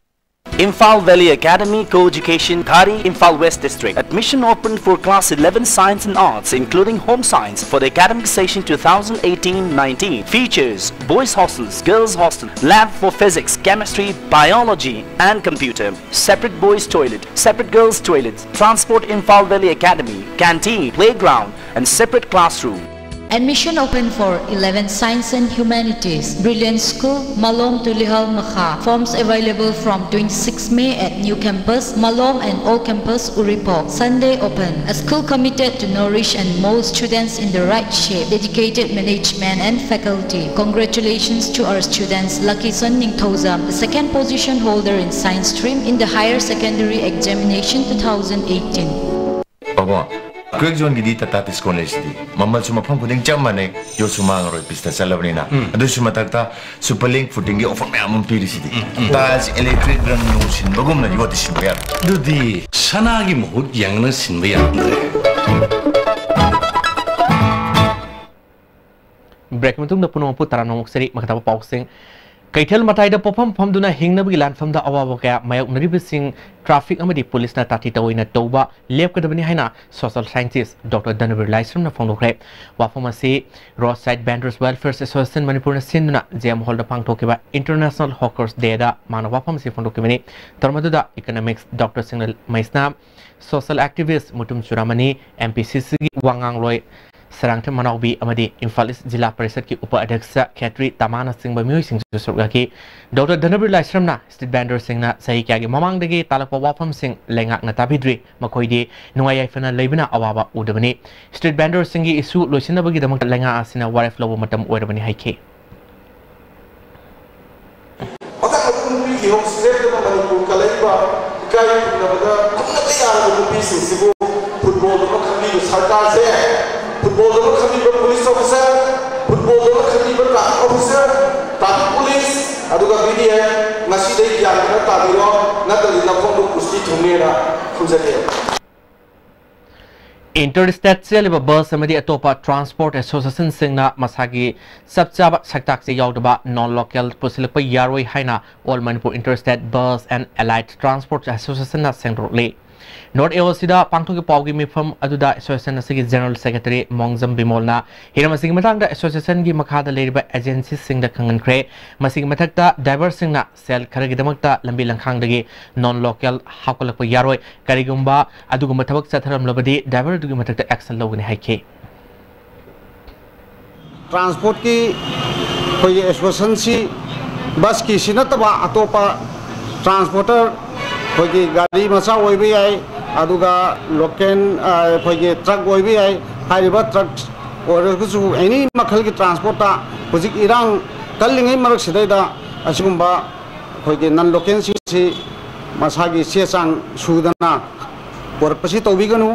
Imphal Valley Academy, Co-education, Ghari, Imphal West District. Admission open for class eleven Science and Arts, including Home Science, for the academic session two thousand eighteen nineteen. Features: boys hostels, girls hostel, lab for physics, chemistry, biology, and computer. Separate boys toilet, separate girls toilet. Transport: Imphal Valley Academy, canteen, playground, and separate classroom. Admission open for eleven Science and Humanities, Brilliant School, Malom Tulihal Makha. Forms available from twenty-six May at new campus, Malom, and old campus, Uripok. Sunday open. A school committed to nourish and mold students in the right shape. Dedicated management and faculty. Congratulations to our students, Lucky Son Ningthoujam, the second position holder in science stream in the higher secondary examination two thousand eighteen. ꯄꯥꯕꯨꯡ, quake ꯖꯣꯟꯒꯤꯗꯤ Tata ꯇꯤꯁꯀꯣꯟ ꯂꯩꯁꯤꯗꯤ꯫ ꯃꯃꯜꯁꯨ ꯃꯐꯝ ꯈꯨꯗꯤꯡ ꯆꯞ ꯃꯥꯟꯅꯩ, ꯌꯣꯠꯁꯨ ꯃꯥꯡꯉꯔꯣꯏ, ꯄꯤꯁꯇ ꯆꯠꯂꯕꯅꯤꯅ꯫ ꯑꯗꯨꯁꯨ ꯃꯊꯛꯇ super link ꯐꯨꯇꯤꯡꯒꯤ offer ꯃꯌꯥꯝ ꯑꯃ ꯄꯤꯔꯤꯁꯤꯗꯤ꯫ ꯇꯥꯏꯜꯁ ꯏꯂꯦꯛꯇ꯭ꯔꯤꯛ ꯔꯪ ꯅꯨꯡ ꯁꯤꯟꯕꯒꯨꯝꯅ ꯌꯣꯠꯇꯤ ꯁꯤꯟꯕ ꯌꯥꯔꯣꯏ꯫ ꯑꯗꯨꯗꯤ ꯁꯅꯥꯒꯤ ꯃꯍꯨꯠ ꯌꯦꯡꯅ ꯁꯤꯟꯕ ꯌꯥꯔꯝꯗ꯭ꯔꯦ꯫ ꯕ꯭ꯔꯦꯛ ꯃꯇꯨꯡꯗ ꯄꯨꯝꯅꯃꯛꯄꯨ ꯇꯔꯥꯝꯅ ꯑꯣꯛꯆꯔꯤ꯫ ꯃꯈꯥ ꯇꯥꯕ ꯄꯥꯎꯁꯤꯡ꯫ ꯀꯩꯊꯦꯜ ꯃꯇꯥꯏꯗ ꯄꯣꯠꯐꯝ ꯐꯝꯗꯨꯅ ꯍꯤꯡꯅꯕꯒꯤ ꯂꯥꯟꯐꯝꯗ ꯑꯋꯥꯕ ꯀꯌꯥ ꯃꯥꯌꯣꯛꯅꯔꯤꯕꯁꯤꯡ ꯇ꯭ꯔꯥꯐꯤꯛ ꯑꯃꯗꯤ ꯄꯨꯂꯤꯁꯅ ꯇꯥꯊꯤ ꯇꯧꯑꯣꯏꯅ ꯇꯧꯕ ꯂꯦꯞꯀꯗꯕꯅꯤ ꯍꯥꯏꯅ ꯁꯣꯁꯤꯌꯦꯜ ꯁꯥꯏꯟꯇꯤꯁ ꯗꯣꯛꯇꯔ ꯙꯅꯕꯤꯔ ꯂꯥꯏꯁ꯭ꯔꯝꯅ ꯐꯣꯡꯗꯣꯛꯈ꯭ꯔꯦ꯫ ꯋꯥꯐꯝ ꯑꯁꯤ ꯔꯣꯗ ꯁꯥꯏꯗ ꯚꯦꯟꯗꯔꯁ ꯋꯦꯜꯐꯤꯌꯔ ꯑꯦꯁꯣꯁꯤꯌꯦꯁꯟ ꯃꯅꯤꯄꯨꯔꯅ ꯁꯤꯟꯗꯨꯅ ꯖꯦ ꯑꯦꯝ ꯍꯣꯜꯗ ꯄꯥꯡꯊꯣꯛꯈꯤꯕ ꯏꯟꯇꯔꯅꯦꯁꯅꯦꯜ ꯍꯣꯀꯔꯁ ꯗꯦꯗ ꯃꯥꯅ ꯋꯥꯐꯝ ꯑꯁꯤ ꯐꯣꯡꯗꯣꯛꯈꯤꯕꯅꯤ꯫ ꯊꯧꯔꯝ ꯑꯗꯨꯗ ꯏꯀꯅꯣꯃꯤꯛꯁ ꯗꯣꯛꯇꯔ ꯁꯤꯡꯅ ꯃꯩꯁꯅꯥꯝ, social ꯑꯦꯛꯇꯤꯚꯤꯁ꯭ꯠ Mutum ꯆꯨꯔꯥꯃꯅꯤ, M P C ꯁꯤꯒꯤ ꯋꯥ ꯉꯥꯡꯂꯣꯏ ꯁꯔꯥꯡꯊꯦꯝ ꯃꯅꯥꯎꯕꯤ ꯑꯃꯗꯤ ꯏꯝꯐꯥꯜ ꯏꯁ꯭ꯠ ꯖꯤꯂꯥ ꯄꯔꯤꯁꯠꯀꯤ ꯎꯄ ꯑꯙ꯭ꯌꯛꯁ ꯈꯦꯇ꯭ꯔꯤ ꯇꯃꯥꯅꯆꯤꯡꯕ ꯃꯤꯑꯣꯏꯁꯤꯡꯁꯨ ꯁꯔꯨꯛ ꯌꯥꯈꯤ꯫ ꯗꯣꯛꯇꯔ ꯙꯅꯕꯤꯔ ꯂꯥꯏꯁ꯭ꯔꯝꯅ ꯁ꯭ꯇ꯭ꯔꯤꯠ ꯚꯦꯟꯗꯔꯁꯤꯡꯅ ꯆꯍꯤ ꯀꯌꯥꯒꯤ ꯃꯃꯥꯡꯗꯒꯤ ꯇꯥꯜꯂꯛꯄ ꯋꯥꯐꯝꯁꯤꯡ ꯂꯩꯉꯥꯛꯅ ꯇꯥꯕꯤꯗ꯭ꯔꯤ, ꯃꯈꯣꯏꯗꯤ ꯅꯨꯡꯉꯥꯏ ꯌꯥꯏꯐꯅ ꯂꯩꯕꯅ ꯑꯋꯥꯕ ꯎꯗꯕꯅꯤ꯫ ꯁ꯭ꯇ꯭ꯔꯤꯠ ꯚꯦꯟꯗꯔꯁꯤꯡꯒꯤ ꯏꯁꯨ ꯂꯣꯏꯁꯤꯟꯅꯕꯒꯤꯗꯃꯛꯇ ꯂꯩꯉꯥꯛ ꯑꯁꯤꯅ ꯋꯥꯔꯦꯞ ꯂꯧꯕ ꯃꯇꯝ ꯑꯣꯏꯔꯕꯅꯤ ꯍꯥꯏꯈꯤ꯫ ꯃꯊꯪ ꯃꯊꯪ ꯅꯨꯄꯤꯒꯤ ꯍꯣꯝ ꯁꯤꯖꯦꯟꯗꯨꯅ ꯃꯅꯤꯄꯨꯔ ꯀꯜꯂꯛꯏꯕ ꯏꯀꯥꯏ ꯈꯨꯝꯅꯕꯗ ꯈꯪꯅꯕ ꯌꯥꯔꯕ ꯅꯨꯄꯤꯁꯤꯡꯁꯤꯕꯨ ꯐꯨꯠꯕꯣꯜꯗꯧꯅ ꯈꯟꯕꯤꯕ ꯁꯔꯀꯥꯔꯁꯦ, ꯐꯨꯠꯕꯣꯜꯗꯧꯅ ꯈꯟꯕꯤꯕ ꯄꯨꯂꯤꯁ ꯑꯣꯐꯤꯁꯥꯔ, ꯐꯨꯠꯕꯣꯜꯗꯧꯅ ꯈꯟꯕꯤꯕ ꯇ꯭ꯔꯥꯐꯤꯛ ꯑꯣꯐꯤꯁꯥꯔ, ꯇ꯭ꯔꯥꯐꯤꯛ ꯄꯨꯂꯤꯁ, ꯑꯗꯨꯒ ꯕꯤ ꯗꯤ ꯑꯦꯐ, ꯉꯁꯤꯗꯩ ꯒ꯭ꯌꯥꯟ ꯈꯔ ꯇꯥꯕꯤꯔꯣ, ꯅꯠꯇ꯭ꯔꯗꯤ ꯅꯈꯣꯡꯗꯣ ꯀꯨꯁꯇꯤ ꯊꯨꯡꯅꯦꯅ ꯈꯨꯝꯖꯒꯦ꯫ ꯏꯟꯇꯔ ꯁ꯭ꯇꯦꯠ ꯆꯦꯜꯂꯤꯕ ꯕꯁ ꯑꯃꯗꯤ ꯑꯇꯣꯞꯄ ꯇ꯭ꯔꯥꯟꯁꯄꯣꯔꯠ ꯑꯦꯁꯣꯁꯤꯌꯦꯁꯟꯁꯤꯡꯅ ꯃꯁꯥꯒꯤ ꯆꯞ ꯆꯥꯕ ꯁꯛꯇꯥꯛꯁꯦ ꯌꯥꯎꯗꯕ ꯅꯣꯟ ꯂꯣꯀꯦꯜ ꯄꯨꯁꯤꯜꯂꯛꯄ ꯌꯥꯔꯣꯏ ꯍꯥꯏꯅ all Manipur inter state bus and allied transport ꯑꯦꯁꯣꯁꯤꯌꯦꯁꯟꯅ ꯁꯦꯡꯗꯣꯔꯛꯂꯤ꯫ ꯅꯣꯔꯠ ꯑꯦ ꯑꯣ ꯁꯤꯗ ꯄꯥꯡꯊꯣꯛꯈꯤꯕ ꯄꯥꯎꯒꯤ ꯃꯤꯐꯝ ꯑꯗꯨꯗ ꯑꯦꯁꯣꯁꯤꯌꯦꯁꯟ ꯑꯁꯤꯒꯤ ꯖꯦꯅꯔꯦꯜ ꯁꯦꯀ꯭ꯔꯦꯇꯔꯤ ꯃꯣꯡꯖꯝ ꯕꯤꯃꯣꯜꯅ ꯍꯤꯔꯝ ꯑꯁꯤꯒꯤ ꯃꯇꯥꯡꯗ ꯑꯦꯁꯣꯁꯤꯌꯦꯁꯟꯒꯤ ꯃꯈꯥꯗ ꯂꯩꯔꯤꯕ ꯑꯦꯖꯦꯟꯁꯤꯁꯤꯡꯗ ꯈꯪꯍꯟꯈ꯭ꯔꯦ꯫ ꯃꯁꯤꯒꯤ ꯃꯊꯛꯇ ꯗ꯭ꯔꯥꯏꯚꯔꯁꯤꯡꯅ ꯁꯦꯜ ꯈꯔꯒꯤꯗꯃꯛꯇ ꯂꯝꯕꯤ ꯂꯝꯈꯥꯡꯗꯒꯤ ꯅꯣꯟ ꯂꯣꯀꯦꯜ ꯍꯥꯞꯀꯠꯂꯛꯄ ꯌꯥꯔꯣꯏ꯫ ꯀꯔꯤꯒꯨꯝꯕ ꯑꯗꯨꯒꯨꯝꯕ ꯊꯕꯛ ꯆꯠꯊꯔꯝꯂꯕꯗꯤ ꯗ꯭ꯔꯥꯏꯚꯔ ꯑꯗꯨꯒꯤ ꯃꯊꯛꯇ ꯑꯦꯛꯁꯟ ꯂꯧꯒꯅꯤ ꯍꯥꯏꯈꯤ꯫ ꯇ꯭ꯔꯥꯟꯁꯄꯣꯔꯠꯀꯤ ꯑꯩꯈꯣꯏꯒꯤ ꯑꯦꯁꯣꯁꯤꯌꯦꯁꯟꯁꯤ ꯕꯁꯀꯤꯁꯤ ꯅꯠꯇꯕ ꯑꯇꯣꯞꯄ ꯇ꯭ꯔꯥꯟꯁꯄꯣꯔꯇꯔ, ꯑꯩꯈꯣꯏꯒꯤ ꯒꯥꯔꯤ ꯃꯆꯥ ꯑꯣꯏꯕ ꯌꯥꯏ, ꯑꯗꯨꯒ ꯂꯣꯀꯦꯜ, ꯑ, ꯑꯩꯈꯣꯏꯒꯤ ꯇ꯭ꯔꯛ ꯑꯣꯏꯕ ꯌꯥꯏ꯫ ꯍꯥꯏꯔꯤꯕ ꯇ꯭ꯔꯛ ꯑꯣꯏꯔꯒꯁꯨ ꯑꯦꯅꯤ ꯃꯈꯜꯒꯤ ꯇ꯭ꯔꯥꯟꯁꯄꯣꯔꯠꯇ ꯍꯧꯖꯤꯛ ꯏꯔꯥꯡ ꯀꯜꯂꯤꯉꯩ ꯃꯔꯛꯁꯤꯗꯩꯗ ꯑꯁꯤꯒꯨꯝꯕ ꯑꯩꯈꯣꯏꯒꯤ ꯅꯟ ꯂꯣꯀꯦꯜꯁꯤꯡꯁꯤ ꯃꯁꯥꯒꯤ ꯆꯦ ꯆꯥꯡ ꯁꯨꯗꯅ ꯄꯨꯔꯛꯄꯁꯤ ꯇꯧꯕꯤꯒꯅꯨ꯫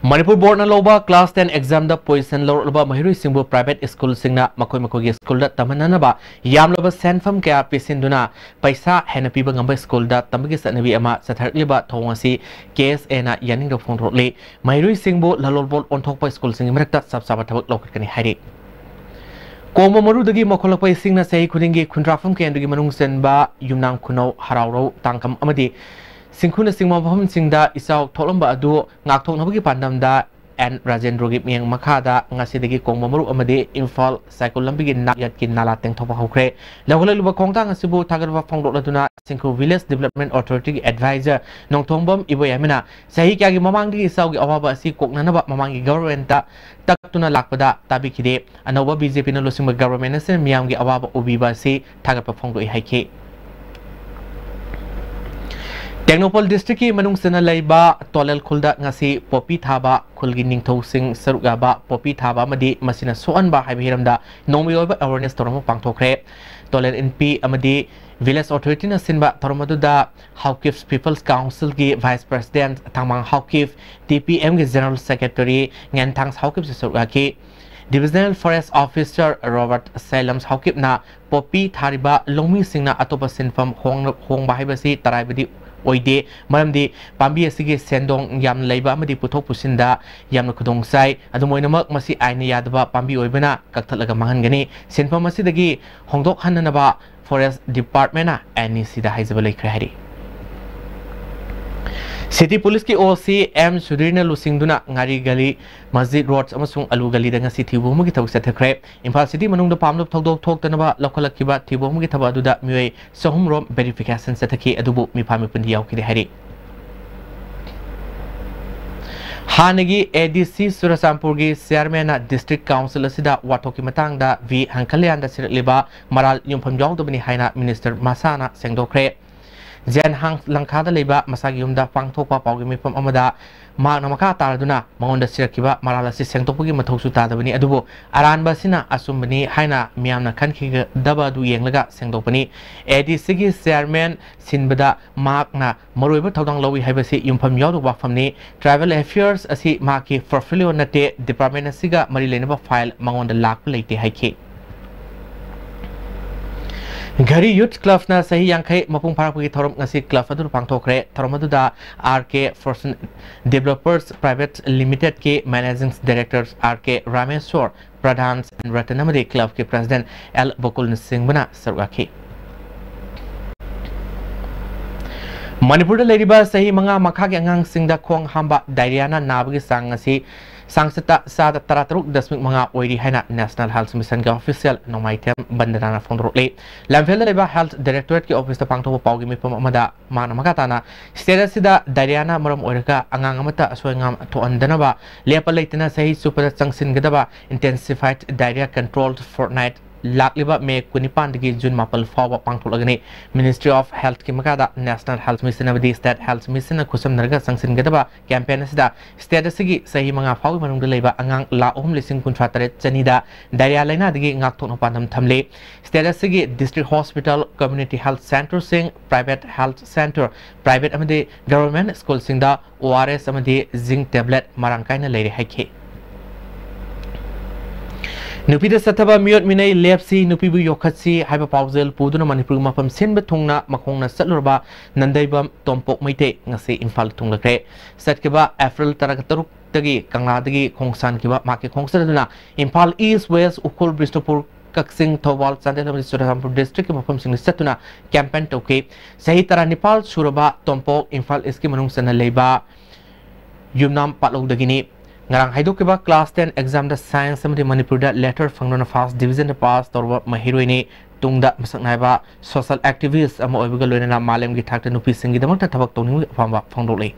ꯃꯅꯤꯄꯨꯔ ꯕꯣꯔꯗꯅ ꯂꯧꯕ ꯀ꯭ꯂꯥꯁ ꯇꯦꯟ ꯑꯦꯛꯖꯥꯝꯗ ꯄꯣꯖꯤꯁꯟ ꯂꯧꯔꯛꯂꯕ ꯃꯍꯩꯔꯣꯏꯁꯤꯡꯕꯨ ꯄ꯭ꯔꯥꯏꯚꯦꯠ ꯁ꯭ꯀꯨꯜꯁꯤꯡꯅ ꯃꯈꯣꯏ ꯃꯈꯣꯏꯒꯤ ꯁ꯭ꯀꯨꯜꯗ ꯇꯝꯍꯟꯅꯅꯕ ꯌꯥꯝꯂꯕ ꯁꯦꯟꯐꯝ ꯀꯌꯥ ꯄꯤꯁꯤꯟꯗꯨꯅ ꯄꯩꯁꯥ ꯍꯦꯟꯅ ꯄꯤꯕ ꯉꯝꯕ ꯁ꯭ꯀꯨꯜꯗ ꯇꯝꯕꯒꯤ ꯆꯠꯅꯕꯤ ꯑꯃ ꯆꯠꯊꯔꯛꯂꯤꯕ ꯊꯧꯑꯣꯡ ꯑꯁꯤ ꯀꯦ ꯑꯦꯁ ꯑꯦꯅ ꯌꯥꯅꯤꯡꯗꯕ ꯐꯣꯡꯗꯣꯔꯛꯂꯤ꯫ ꯃꯍꯩꯔꯣꯏꯁꯤꯡꯕꯨ ꯂꯂꯣꯟ ꯄꯣꯠ ꯑꯣꯟꯊꯣꯛꯄ ꯁ꯭ꯀꯨꯜꯁꯤꯡꯒꯤ ꯃꯔꯛꯇ ꯆꯞ ꯆꯥꯕ ꯊꯕꯛ ꯂꯧꯈꯠꯀꯅꯤ ꯍꯥꯏꯔꯤ꯫ ꯀꯣꯡꯕ ꯃꯔꯨꯗꯒꯤ ꯃꯈꯣꯠꯂꯛꯄ ꯏꯁꯤꯡꯅ ꯆꯍꯤ ꯈꯨꯗꯤꯡꯒꯤ ꯈꯨꯟꯗ꯭ꯔꯥꯐꯝ ꯀꯦꯟꯗ꯭ꯔꯒꯤ ꯃꯅꯨꯡ ꯆꯟꯕ ꯌꯨꯝꯅꯥꯝ ꯈꯨꯅꯧ, ꯍꯔꯥꯎꯔꯧ, ꯇꯥꯡꯈꯝ ꯑꯃꯗꯤ ꯁꯤꯡꯈꯨꯅꯆꯤꯡꯕ ꯃꯐꯝꯁꯤꯡꯗ ꯏꯆꯥꯎ ꯊꯣꯛꯂꯝꯕ ꯑꯗꯨ ꯉꯥꯛꯊꯣꯛꯅꯕꯒꯤ ꯄꯥꯟꯗꯝꯗ ꯑꯦꯟ ꯔꯥꯖꯦꯟꯗ꯭ꯔꯣꯒꯤ ꯃꯤꯠꯌꯦꯡ ꯃꯈꯥꯗ ꯉꯁꯤꯗꯒꯤ ꯀꯣꯡꯕ ꯃꯔꯨ ꯑꯃꯗꯤ ꯏꯝꯐꯥꯜ ꯁꯥꯏꯀꯨꯜ ꯂꯝꯕꯤꯒꯤ ꯅꯥꯛꯌꯦꯠꯀꯤ ꯅꯥꯂꯥ ꯇꯦꯡꯊꯣꯛꯄ ꯍꯧꯈ꯭ꯔꯦ꯫ ꯂꯧꯈꯠꯂꯛꯂꯤꯕ ꯈꯣꯡꯊꯥꯡ ꯑꯁꯤꯕꯨ ꯊꯥꯒꯠꯄ ꯐꯣꯡꯗꯣꯛꯂꯗꯨꯅ ꯁꯤꯡꯈꯨ ꯚꯤꯂꯦꯖ ꯗꯤꯕꯂꯞꯃꯦꯟ ꯑꯣꯊꯣꯔꯤꯇꯤꯒꯤ ꯑꯦꯗꯚꯥꯏꯖꯔ ꯅꯣꯡꯊꯣꯡꯕꯝ ꯏꯕꯣꯌꯥꯏꯃꯅ ꯆꯍꯤ ꯀꯌꯥꯒꯤ ꯃꯃꯥꯡꯗꯒꯤ ꯏꯆꯥꯎꯒꯤ ꯑꯋꯥꯕ ꯑꯁꯤ ꯀꯣꯛꯅꯅꯕ ꯃꯃꯥꯡꯒꯤ ꯒꯚꯔꯟꯃꯦꯟꯠꯇ ꯇꯛꯇꯨꯅ ꯂꯥꯛꯄꯗ ꯇꯥꯕꯤꯈꯤꯗꯦ꯫ ꯑꯅꯧꯕ ꯕꯤ ꯖꯦ ꯄꯤꯅ ꯂꯨꯆꯤꯡꯕ ꯒꯚꯔꯟꯃꯦꯟꯠ ꯑꯁꯤꯅ ꯃꯤꯌꯥꯝꯒꯤ ꯑꯋꯥꯕ ꯎꯕꯤꯕ ꯑꯁꯤ ꯊꯥꯒꯠꯄ ꯐꯣꯡꯗꯣꯛꯏ ꯍꯥꯏꯈꯤ꯫ ꯇꯦꯡꯅꯧꯄꯜ ꯗꯤꯁꯇ꯭ꯔꯤꯛꯀꯤ ꯃꯅꯨꯡ ꯆꯟꯅ ꯂꯩꯕ ꯇꯣꯂꯦꯜ ꯈꯨꯜꯗ ꯉꯁꯤ ꯄꯣꯄꯤ ꯊꯥꯕ, ꯈꯨꯜꯒꯤ ꯅꯤꯡꯊꯧꯁꯤꯡ ꯁꯔꯨꯛ ꯌꯥꯕ ꯄꯣꯄꯤ ꯊꯥꯕ ꯑꯃꯗꯤ ꯃꯁꯤꯅ ꯁꯣꯛꯍꯟꯕ ꯍꯥꯏꯕ ꯍꯤꯔꯝꯗ ꯅꯣꯡꯃꯒꯤ ꯑꯣꯏꯕ ꯑꯦꯋꯥꯔꯅꯦꯁ ꯊꯧꯔꯝ ꯑꯃ ꯄꯥꯡꯊꯣꯛꯈ꯭ꯔꯦ꯫ ꯇꯣꯂꯦꯜ ꯏꯟꯄꯤ ꯑꯃꯗꯤ ꯚꯤꯂꯦꯖ ꯑꯣꯊꯣꯔꯤꯇꯤꯅ ꯁꯤꯟꯕ ꯊꯧꯔꯝ ꯑꯗꯨꯗ ꯍꯥꯎꯀꯤꯞꯁ ꯄꯤꯄꯜꯁ ꯀꯥꯎꯟꯁꯤꯜꯒꯤ vice president ꯊꯥꯡꯃꯥꯡ Haokip, T P ꯑꯦꯝꯒꯤ ꯖꯦꯅꯔꯦꯜ ꯁꯦꯀ꯭ꯔꯦꯇꯔꯤ ꯉꯦꯟꯊꯥꯡ ꯍꯥꯎꯀꯤꯞꯁꯨ ꯁꯔꯨꯛ ꯌꯥꯈꯤ꯫ ꯗꯤꯕꯤꯖꯅꯦꯜ ꯐꯣꯔꯦꯁ ꯑꯣꯐꯤꯁꯥꯔ ꯔꯣꯕꯥꯔꯠ ꯁꯥꯏꯂꯝꯁ ꯍꯥꯎꯀꯤꯞꯅ ꯄꯣꯄꯤ ꯊꯥꯔꯤꯕ ꯂꯧꯃꯤꯁꯤꯡꯅ ꯑꯇꯣꯞꯄ ꯁꯤꯟꯐꯝ ꯍꯣꯡꯅ-, ꯍꯣꯡꯕ ꯍꯥꯏꯕꯁꯤ ꯇꯔꯥꯏꯕꯗꯤ ꯑꯣꯏꯗꯦ, ꯃꯔꯝꯗꯤ ꯄꯥꯝꯕꯤ ꯑꯁꯤꯒꯤ ꯁꯦꯟꯗꯣꯡ ꯌꯥꯝꯅ ꯂꯩꯕ ꯑꯃꯗꯤ ꯄꯨꯊꯣꯛ ꯄꯨꯁꯤꯟꯗ ꯌꯥꯝꯅ ꯈꯨꯗꯣꯡ ꯆꯥꯏ꯫ ꯑꯗꯨꯝ ꯑꯣꯏꯅꯃꯛ, ꯃꯁꯤ ꯑꯥꯏꯟꯅ ꯌꯥꯗꯕ ꯄꯥꯝꯕꯤ ꯑꯣꯏꯕꯅ ꯀꯛꯊꯠꯂꯒ ꯃꯥꯡꯍꯟꯒꯅꯤ꯫ ꯁꯤꯟꯐꯝ ꯑꯁꯤꯗꯒꯤ ꯍꯣꯡꯗꯣꯛꯍꯟꯅꯅꯕ ꯐꯣꯔꯦꯁ ꯗꯤꯄꯥꯔꯠꯃꯦꯟꯅ ꯑꯦꯟ ꯏ ꯁꯤꯗ ꯍꯥꯏꯖꯕ ꯂꯩꯈ꯭ꯔꯦ ꯍꯥꯏꯔꯤ꯫ ꯁꯤꯇꯤ ꯄꯨꯂꯤꯁꯀꯤ ꯑꯣ ꯁꯤ ꯑꯦꯝ ꯁꯨꯙꯤꯔꯅ ꯂꯨꯆꯤꯡꯗꯨꯅ ꯉꯥꯔꯤ ꯒꯂꯤ, ꯃꯁꯖꯤꯗ ꯔꯣꯗ ꯑꯃꯁꯨꯡ ꯑꯂꯨ ꯒꯂꯤꯗ ꯉꯁꯤ ꯊꯤꯕ ꯍꯨꯝꯕꯒꯤ ꯊꯕꯛ ꯆꯠꯊꯈ꯭ꯔꯦ꯫ ꯏꯝꯐꯥꯜ ꯁꯤꯇꯤ ꯃꯅꯨꯡꯗ ꯄꯥꯝꯂꯕ ꯊꯧꯗꯣꯛ ꯊꯣꯛꯇꯅꯕ ꯂꯧꯈꯠꯂꯛꯈꯤꯕ ꯊꯤꯕ ꯍꯨꯝꯕꯒꯤ ꯊꯕꯛ ꯑꯗꯨꯗ ꯃꯤꯑꯣꯏ ꯆꯍꯨꯝ ꯔꯣꯝ ꯚꯦꯔꯤꯐꯤꯀꯦꯁꯟ ꯆꯠꯊꯈꯤ, ꯑꯗꯨꯕꯨ ꯃꯤꯐꯥ ꯃꯤꯄꯨꯟꯗꯤ ꯌꯥꯎꯈꯤꯗꯦ ꯍꯥꯏꯔꯤ꯫ ꯍꯥꯟꯅꯒꯤ ꯑꯦ ꯗꯤ ꯁꯤ ꯆꯨꯔꯆꯥꯟꯄꯨꯔꯒꯤ ꯆꯤꯌꯥꯔꯃꯦꯟꯅ ꯗꯤꯁꯇ꯭ꯔꯤꯛ ꯀꯥꯎꯟꯁꯤꯜ ꯑꯁꯤꯗ ꯋꯥꯊꯣꯛꯀꯤ ꯃꯇꯥꯡꯗ ꯚꯤ ꯍꯪꯈꯜꯌꯥꯟꯗ ꯁꯤꯔꯛꯂꯤꯕ ꯃꯔꯥꯜ ꯌꯨꯝꯐꯝ ꯌꯥꯎꯗꯕꯅꯤ ꯍꯥꯏꯅ ꯃꯤꯅꯤꯁꯇꯔ ꯃꯁꯥꯅ ꯁꯦꯡꯗꯣꯛꯈ꯭ꯔꯦ꯫ ꯖꯦꯟꯍꯥꯡ ꯂꯪꯈꯥꯗ ꯂꯩꯕ ꯃꯁꯥꯒꯤ ꯌꯨꯝꯗ ꯄꯥꯡꯊꯣꯛꯄ ꯄꯥꯎꯒꯤ ꯃꯤꯐꯝ ꯑꯃꯗ ꯃꯍꯥꯛꯅ ꯃꯈꯥ ꯇꯥꯔꯗꯨꯅ ꯃꯉꯣꯟꯗ ꯁꯤꯔꯛꯈꯤꯕ ꯃꯔꯥꯜ ꯑꯁꯤ ꯁꯦꯡꯗꯣꯛꯄꯒꯤ ꯃꯊꯧꯁꯨ ꯇꯥꯗꯕꯅꯤ, ꯑꯗꯨꯕꯨ ꯑꯔꯥꯟꯕ ꯑꯁꯤꯅ ꯑꯆꯨꯝꯕꯅꯤ ꯍꯥꯏꯅ ꯃꯤꯌꯥꯝꯅ ꯈꯟꯈꯤꯒꯗꯕ ꯑꯗꯨ ꯌꯦꯡꯂꯒ ꯁꯦꯡꯗꯣꯛꯄꯅꯤ꯫ ꯑꯦ ꯗꯤ ꯁꯤꯒꯤ ꯆꯤꯌꯥꯔꯃꯦꯟ ꯁꯤꯟꯕꯗ ꯃꯍꯥꯛꯅ ꯃꯔꯨꯑꯣꯏꯕ ꯊꯧꯗꯥꯡ ꯂꯧꯏ ꯍꯥꯏꯕꯁꯤ ꯌꯨꯝꯐꯝ ꯌꯥꯎꯗꯕ ꯋꯥꯐꯝꯅꯤ꯫ ꯇ꯭ꯔꯥꯏꯕꯦꯜ ꯑꯦꯐꯤꯌꯔꯁ ꯑꯁꯤ ꯃꯍꯥꯛꯀꯤ ꯄꯣꯔꯠꯐꯣꯂꯤꯑꯣ ꯅꯠꯇꯦ, ꯗꯤꯄꯥꯔꯠꯃꯦꯟ ꯑꯁꯤꯒ ꯃꯔꯤ ꯂꯩꯅꯕ ꯐꯥꯏꯜ ꯃꯉꯣꯟꯗ ꯂꯥꯛꯄ ꯂꯩꯇꯦ ꯍꯥꯏꯈꯤ꯫ ꯘꯔꯤ ꯌꯨꯊ ꯀ꯭ꯂꯕꯅ ꯆꯍꯤ ꯌꯥꯡꯈꯩ ꯃꯄꯨꯡ ꯐꯥꯔꯛꯄꯒꯤ ꯊꯧꯔꯝ ꯉꯁꯤ ꯀ꯭ꯂꯕ ꯑꯗꯨꯗ ꯄꯥꯡꯊꯣꯛꯈ꯭ꯔꯦ꯫ ꯊꯧꯔꯝ ꯑꯗꯨꯗ R K fortune developers private ꯂꯤꯃꯤꯇꯦꯗꯀꯤ managing director R K Rameshor Pradhan Ratan ꯑꯃꯗꯤ ꯀ꯭ꯂꯕꯀꯤ ꯄ꯭ꯔꯦꯁꯤꯗꯦꯟꯠ ꯑꯦꯜ ꯕꯀꯨꯜꯅꯆꯤꯡꯕꯅ ꯁꯔꯨꯛ ꯌꯥꯈꯤ꯫ ꯃꯅꯤꯄꯨꯔꯗ ꯂꯩꯔꯤꯕ ꯆꯍꯤ ꯃꯉꯥ ꯃꯈꯥꯒꯤ ꯑꯉꯥꯡꯁꯤꯡꯗ ꯈꯣꯡ ꯍꯥꯝꯕ ꯗꯥꯏꯔꯤꯌꯥꯅ ꯅꯥꯕꯒꯤ ꯆꯥꯡ ꯑꯁꯤ ꯆꯥꯡꯆꯠꯇ ꯆꯥꯗ ꯇꯔꯥꯇꯔꯨꯛ ꯗꯁꯃꯤꯛ ꯃꯉꯥ ꯑꯣꯏꯔꯤ ꯍꯥꯏꯅ ꯅꯦꯁꯅꯦꯜ ꯍꯦꯜꯊ ꯃꯤꯁꯟꯒꯤ ꯑꯣꯐꯤꯁꯤꯌꯦꯜ ꯅꯣꯡꯃꯥꯏꯊꯦꯝ ꯕꯟꯗꯅꯥꯅ ꯐꯣꯡꯗꯣꯔꯛꯂꯤ꯫ ꯂꯝꯐꯦꯜꯗ ꯂꯩꯕ ꯍꯦꯜꯊ ꯗꯥꯏꯔꯦꯛꯇꯣꯔꯦꯠꯀꯤ ꯑꯣꯐꯤꯁꯇ ꯄꯥꯡꯊꯣꯛꯄ ꯄꯥꯎꯒꯤ ꯃꯤꯐꯝ ꯑꯃꯗ ꯃꯥꯅ ꯃꯈꯥ ꯇꯥꯅ, ꯁ꯭ꯇꯦꯠ ꯑꯁꯤꯗ ꯗꯥꯏꯔꯤꯌꯥꯅ ꯃꯔꯝ ꯑꯣꯏꯔꯒ ꯑꯉꯥꯡ ꯑꯃꯠꯇ ꯑꯁꯣꯏ ꯑꯉꯥꯝ ꯊꯣꯛꯍꯟꯗꯅꯕ ꯂꯦꯞꯄ ꯂꯩꯇꯅ ꯆꯍꯤ ꯆꯨꯞꯄꯗ ꯆꯪꯁꯤꯟꯒꯗꯕ Intensified Diarrhea Control Fortnight ꯂꯥꯛꯂꯤꯕ ꯃꯦ ꯀꯨꯟꯅꯤꯄꯥꯟꯗꯒꯤ ꯖꯨꯟ ꯃꯥꯄꯜ ꯐꯥꯎꯕ ꯄꯥꯡꯊꯣꯛꯂꯒꯅꯤ꯫ Ministry of Healthꯀꯤ ꯃꯈꯥꯗ National Health Mission ꯑꯃꯗꯤ State Health Missionꯅ ꯈꯨꯠꯁꯝꯅꯔꯒ ꯆꯪꯁꯤꯟꯒꯗꯕ campaign ꯑꯁꯤꯗ ꯁ꯭ꯇꯦꯠ ꯑꯁꯤꯒꯤ ꯆꯍꯤ ꯃꯉꯥ ꯐꯥꯎꯒꯤ ꯃꯅꯨꯡꯗ ꯂꯩꯕ ꯑꯉꯥꯡ ꯂꯥꯈ ꯑꯍꯨꯝ ꯂꯤꯁꯤꯡ ꯀꯨꯟꯊ꯭ꯔꯥ ꯇꯔꯦꯠ ꯆꯅꯤꯗ ꯗꯥꯏꯔꯤꯌꯥ ꯂꯥꯏꯅꯥꯗꯒꯤ ꯉꯥꯛꯊꯣꯛꯅꯕ ꯄꯥꯟꯗꯝ ꯊꯝꯂꯤ꯫ ꯁ꯭ꯇꯦꯠ ꯑꯁꯤꯒꯤ district hospital, community health centreꯁꯤꯡ, private health centre, private ꯑꯃꯗꯤ government schoolꯁꯤꯡꯗ ꯑꯣ ꯑꯥꯔ ꯑꯦꯁ ꯑꯃꯗꯤ zinc tablet ꯃꯔꯥꯡ ꯀꯥꯏꯅ ꯂꯩꯔꯦ ꯍꯥꯏꯈꯤ꯫ ꯅꯨꯄꯤꯗ ꯆꯠꯊꯕ ꯃꯤꯑꯣꯠ ꯃꯤꯅꯩ ꯂꯦꯞꯁꯤ, ꯅꯨꯄꯤꯕꯨ ꯌꯣꯛꯈꯠꯁꯤ ꯍꯥꯏꯕ ꯄꯥꯎꯖꯦꯜ ꯄꯨꯗꯨꯅ ꯃꯅꯤꯄꯨꯔꯒꯤ ꯃꯐꯝ ꯁꯤꯟꯕ ꯊꯨꯡꯅ ꯃꯈꯣꯡꯅ ꯆꯠꯂꯨꯔꯕ ꯅꯟꯗꯩꯕꯝ ꯇꯣꯝꯄꯣꯛ ꯃꯩꯇꯩ ꯉꯁꯤ ꯏꯝꯐꯥꯜꯗ ꯊꯨꯡꯂꯈ꯭ꯔꯦ꯫ ꯆꯠꯈꯤꯕ ꯑꯦꯄ꯭ꯔꯤꯜ ꯇꯔꯥ ꯇꯔꯨꯛꯇꯒꯤ ꯀꯪꯂꯥꯗꯒꯤ ꯈꯣꯡꯁꯥꯟꯈꯤꯕ ꯃꯍꯥꯛꯀꯤ ꯈꯣꯡꯆꯠ ꯑꯗꯨꯅ ꯏꯝꯐꯥꯜ ꯏꯁ, ꯋꯦꯁ, ꯎꯈ꯭ꯔꯨꯜ, ꯕꯤꯁꯅꯨꯄꯨꯔ, ꯀꯛꯆꯤꯡ, ꯊꯧꯕꯥꯜ, ꯆꯥꯟꯗꯦꯜ ꯑꯃꯗꯤ ꯆꯨꯔꯆꯥꯟꯄꯨꯔ districtꯀꯤ ꯃꯐꯝꯁꯤꯡꯗ ꯆꯠꯇꯨꯅ campaign ꯇꯧꯈꯤ꯫ ꯆꯍꯤ ꯇꯔꯥꯅꯤꯄꯥꯜ ꯁꯨꯔꯕ ꯇꯣꯝꯄꯣꯛ ꯏꯝꯐꯥꯜ ꯏꯁꯀꯤ ꯃꯅꯨꯡ ꯆꯟꯅ ꯂꯩꯕ ꯌꯨꯝꯅꯥꯝ ꯄꯥꯠꯂꯧꯗꯒꯤꯅꯤ꯫ ꯉꯔꯥꯡ ꯍꯥꯏꯗꯣꯛꯈꯤꯕ class ten examꯗ science ꯑꯃꯗꯤ ꯃꯅꯤꯄꯨꯔꯤꯗ letter ꯐꯪꯗꯨꯅ first divisionꯗ pass ꯇꯧꯔꯕ ꯃꯍꯩꯔꯣꯏꯅꯤ꯫ ꯇꯨꯡꯗ ꯃꯁꯛ ꯅꯥꯏꯕ social activist ꯑꯃ ꯑꯣꯏꯕꯒ ꯂꯣꯏꯅꯅ ꯃꯥꯂꯦꯝꯒꯤ ꯊꯥꯛꯇ ꯅꯨꯄꯤꯁꯤꯡꯒꯤꯗꯃꯛꯇ ꯊꯕꯛ ꯇꯧꯅꯤꯡꯕꯒꯤ ꯑꯄꯥꯝꯕ ꯐꯣꯡꯗꯣꯛꯂꯤ꯫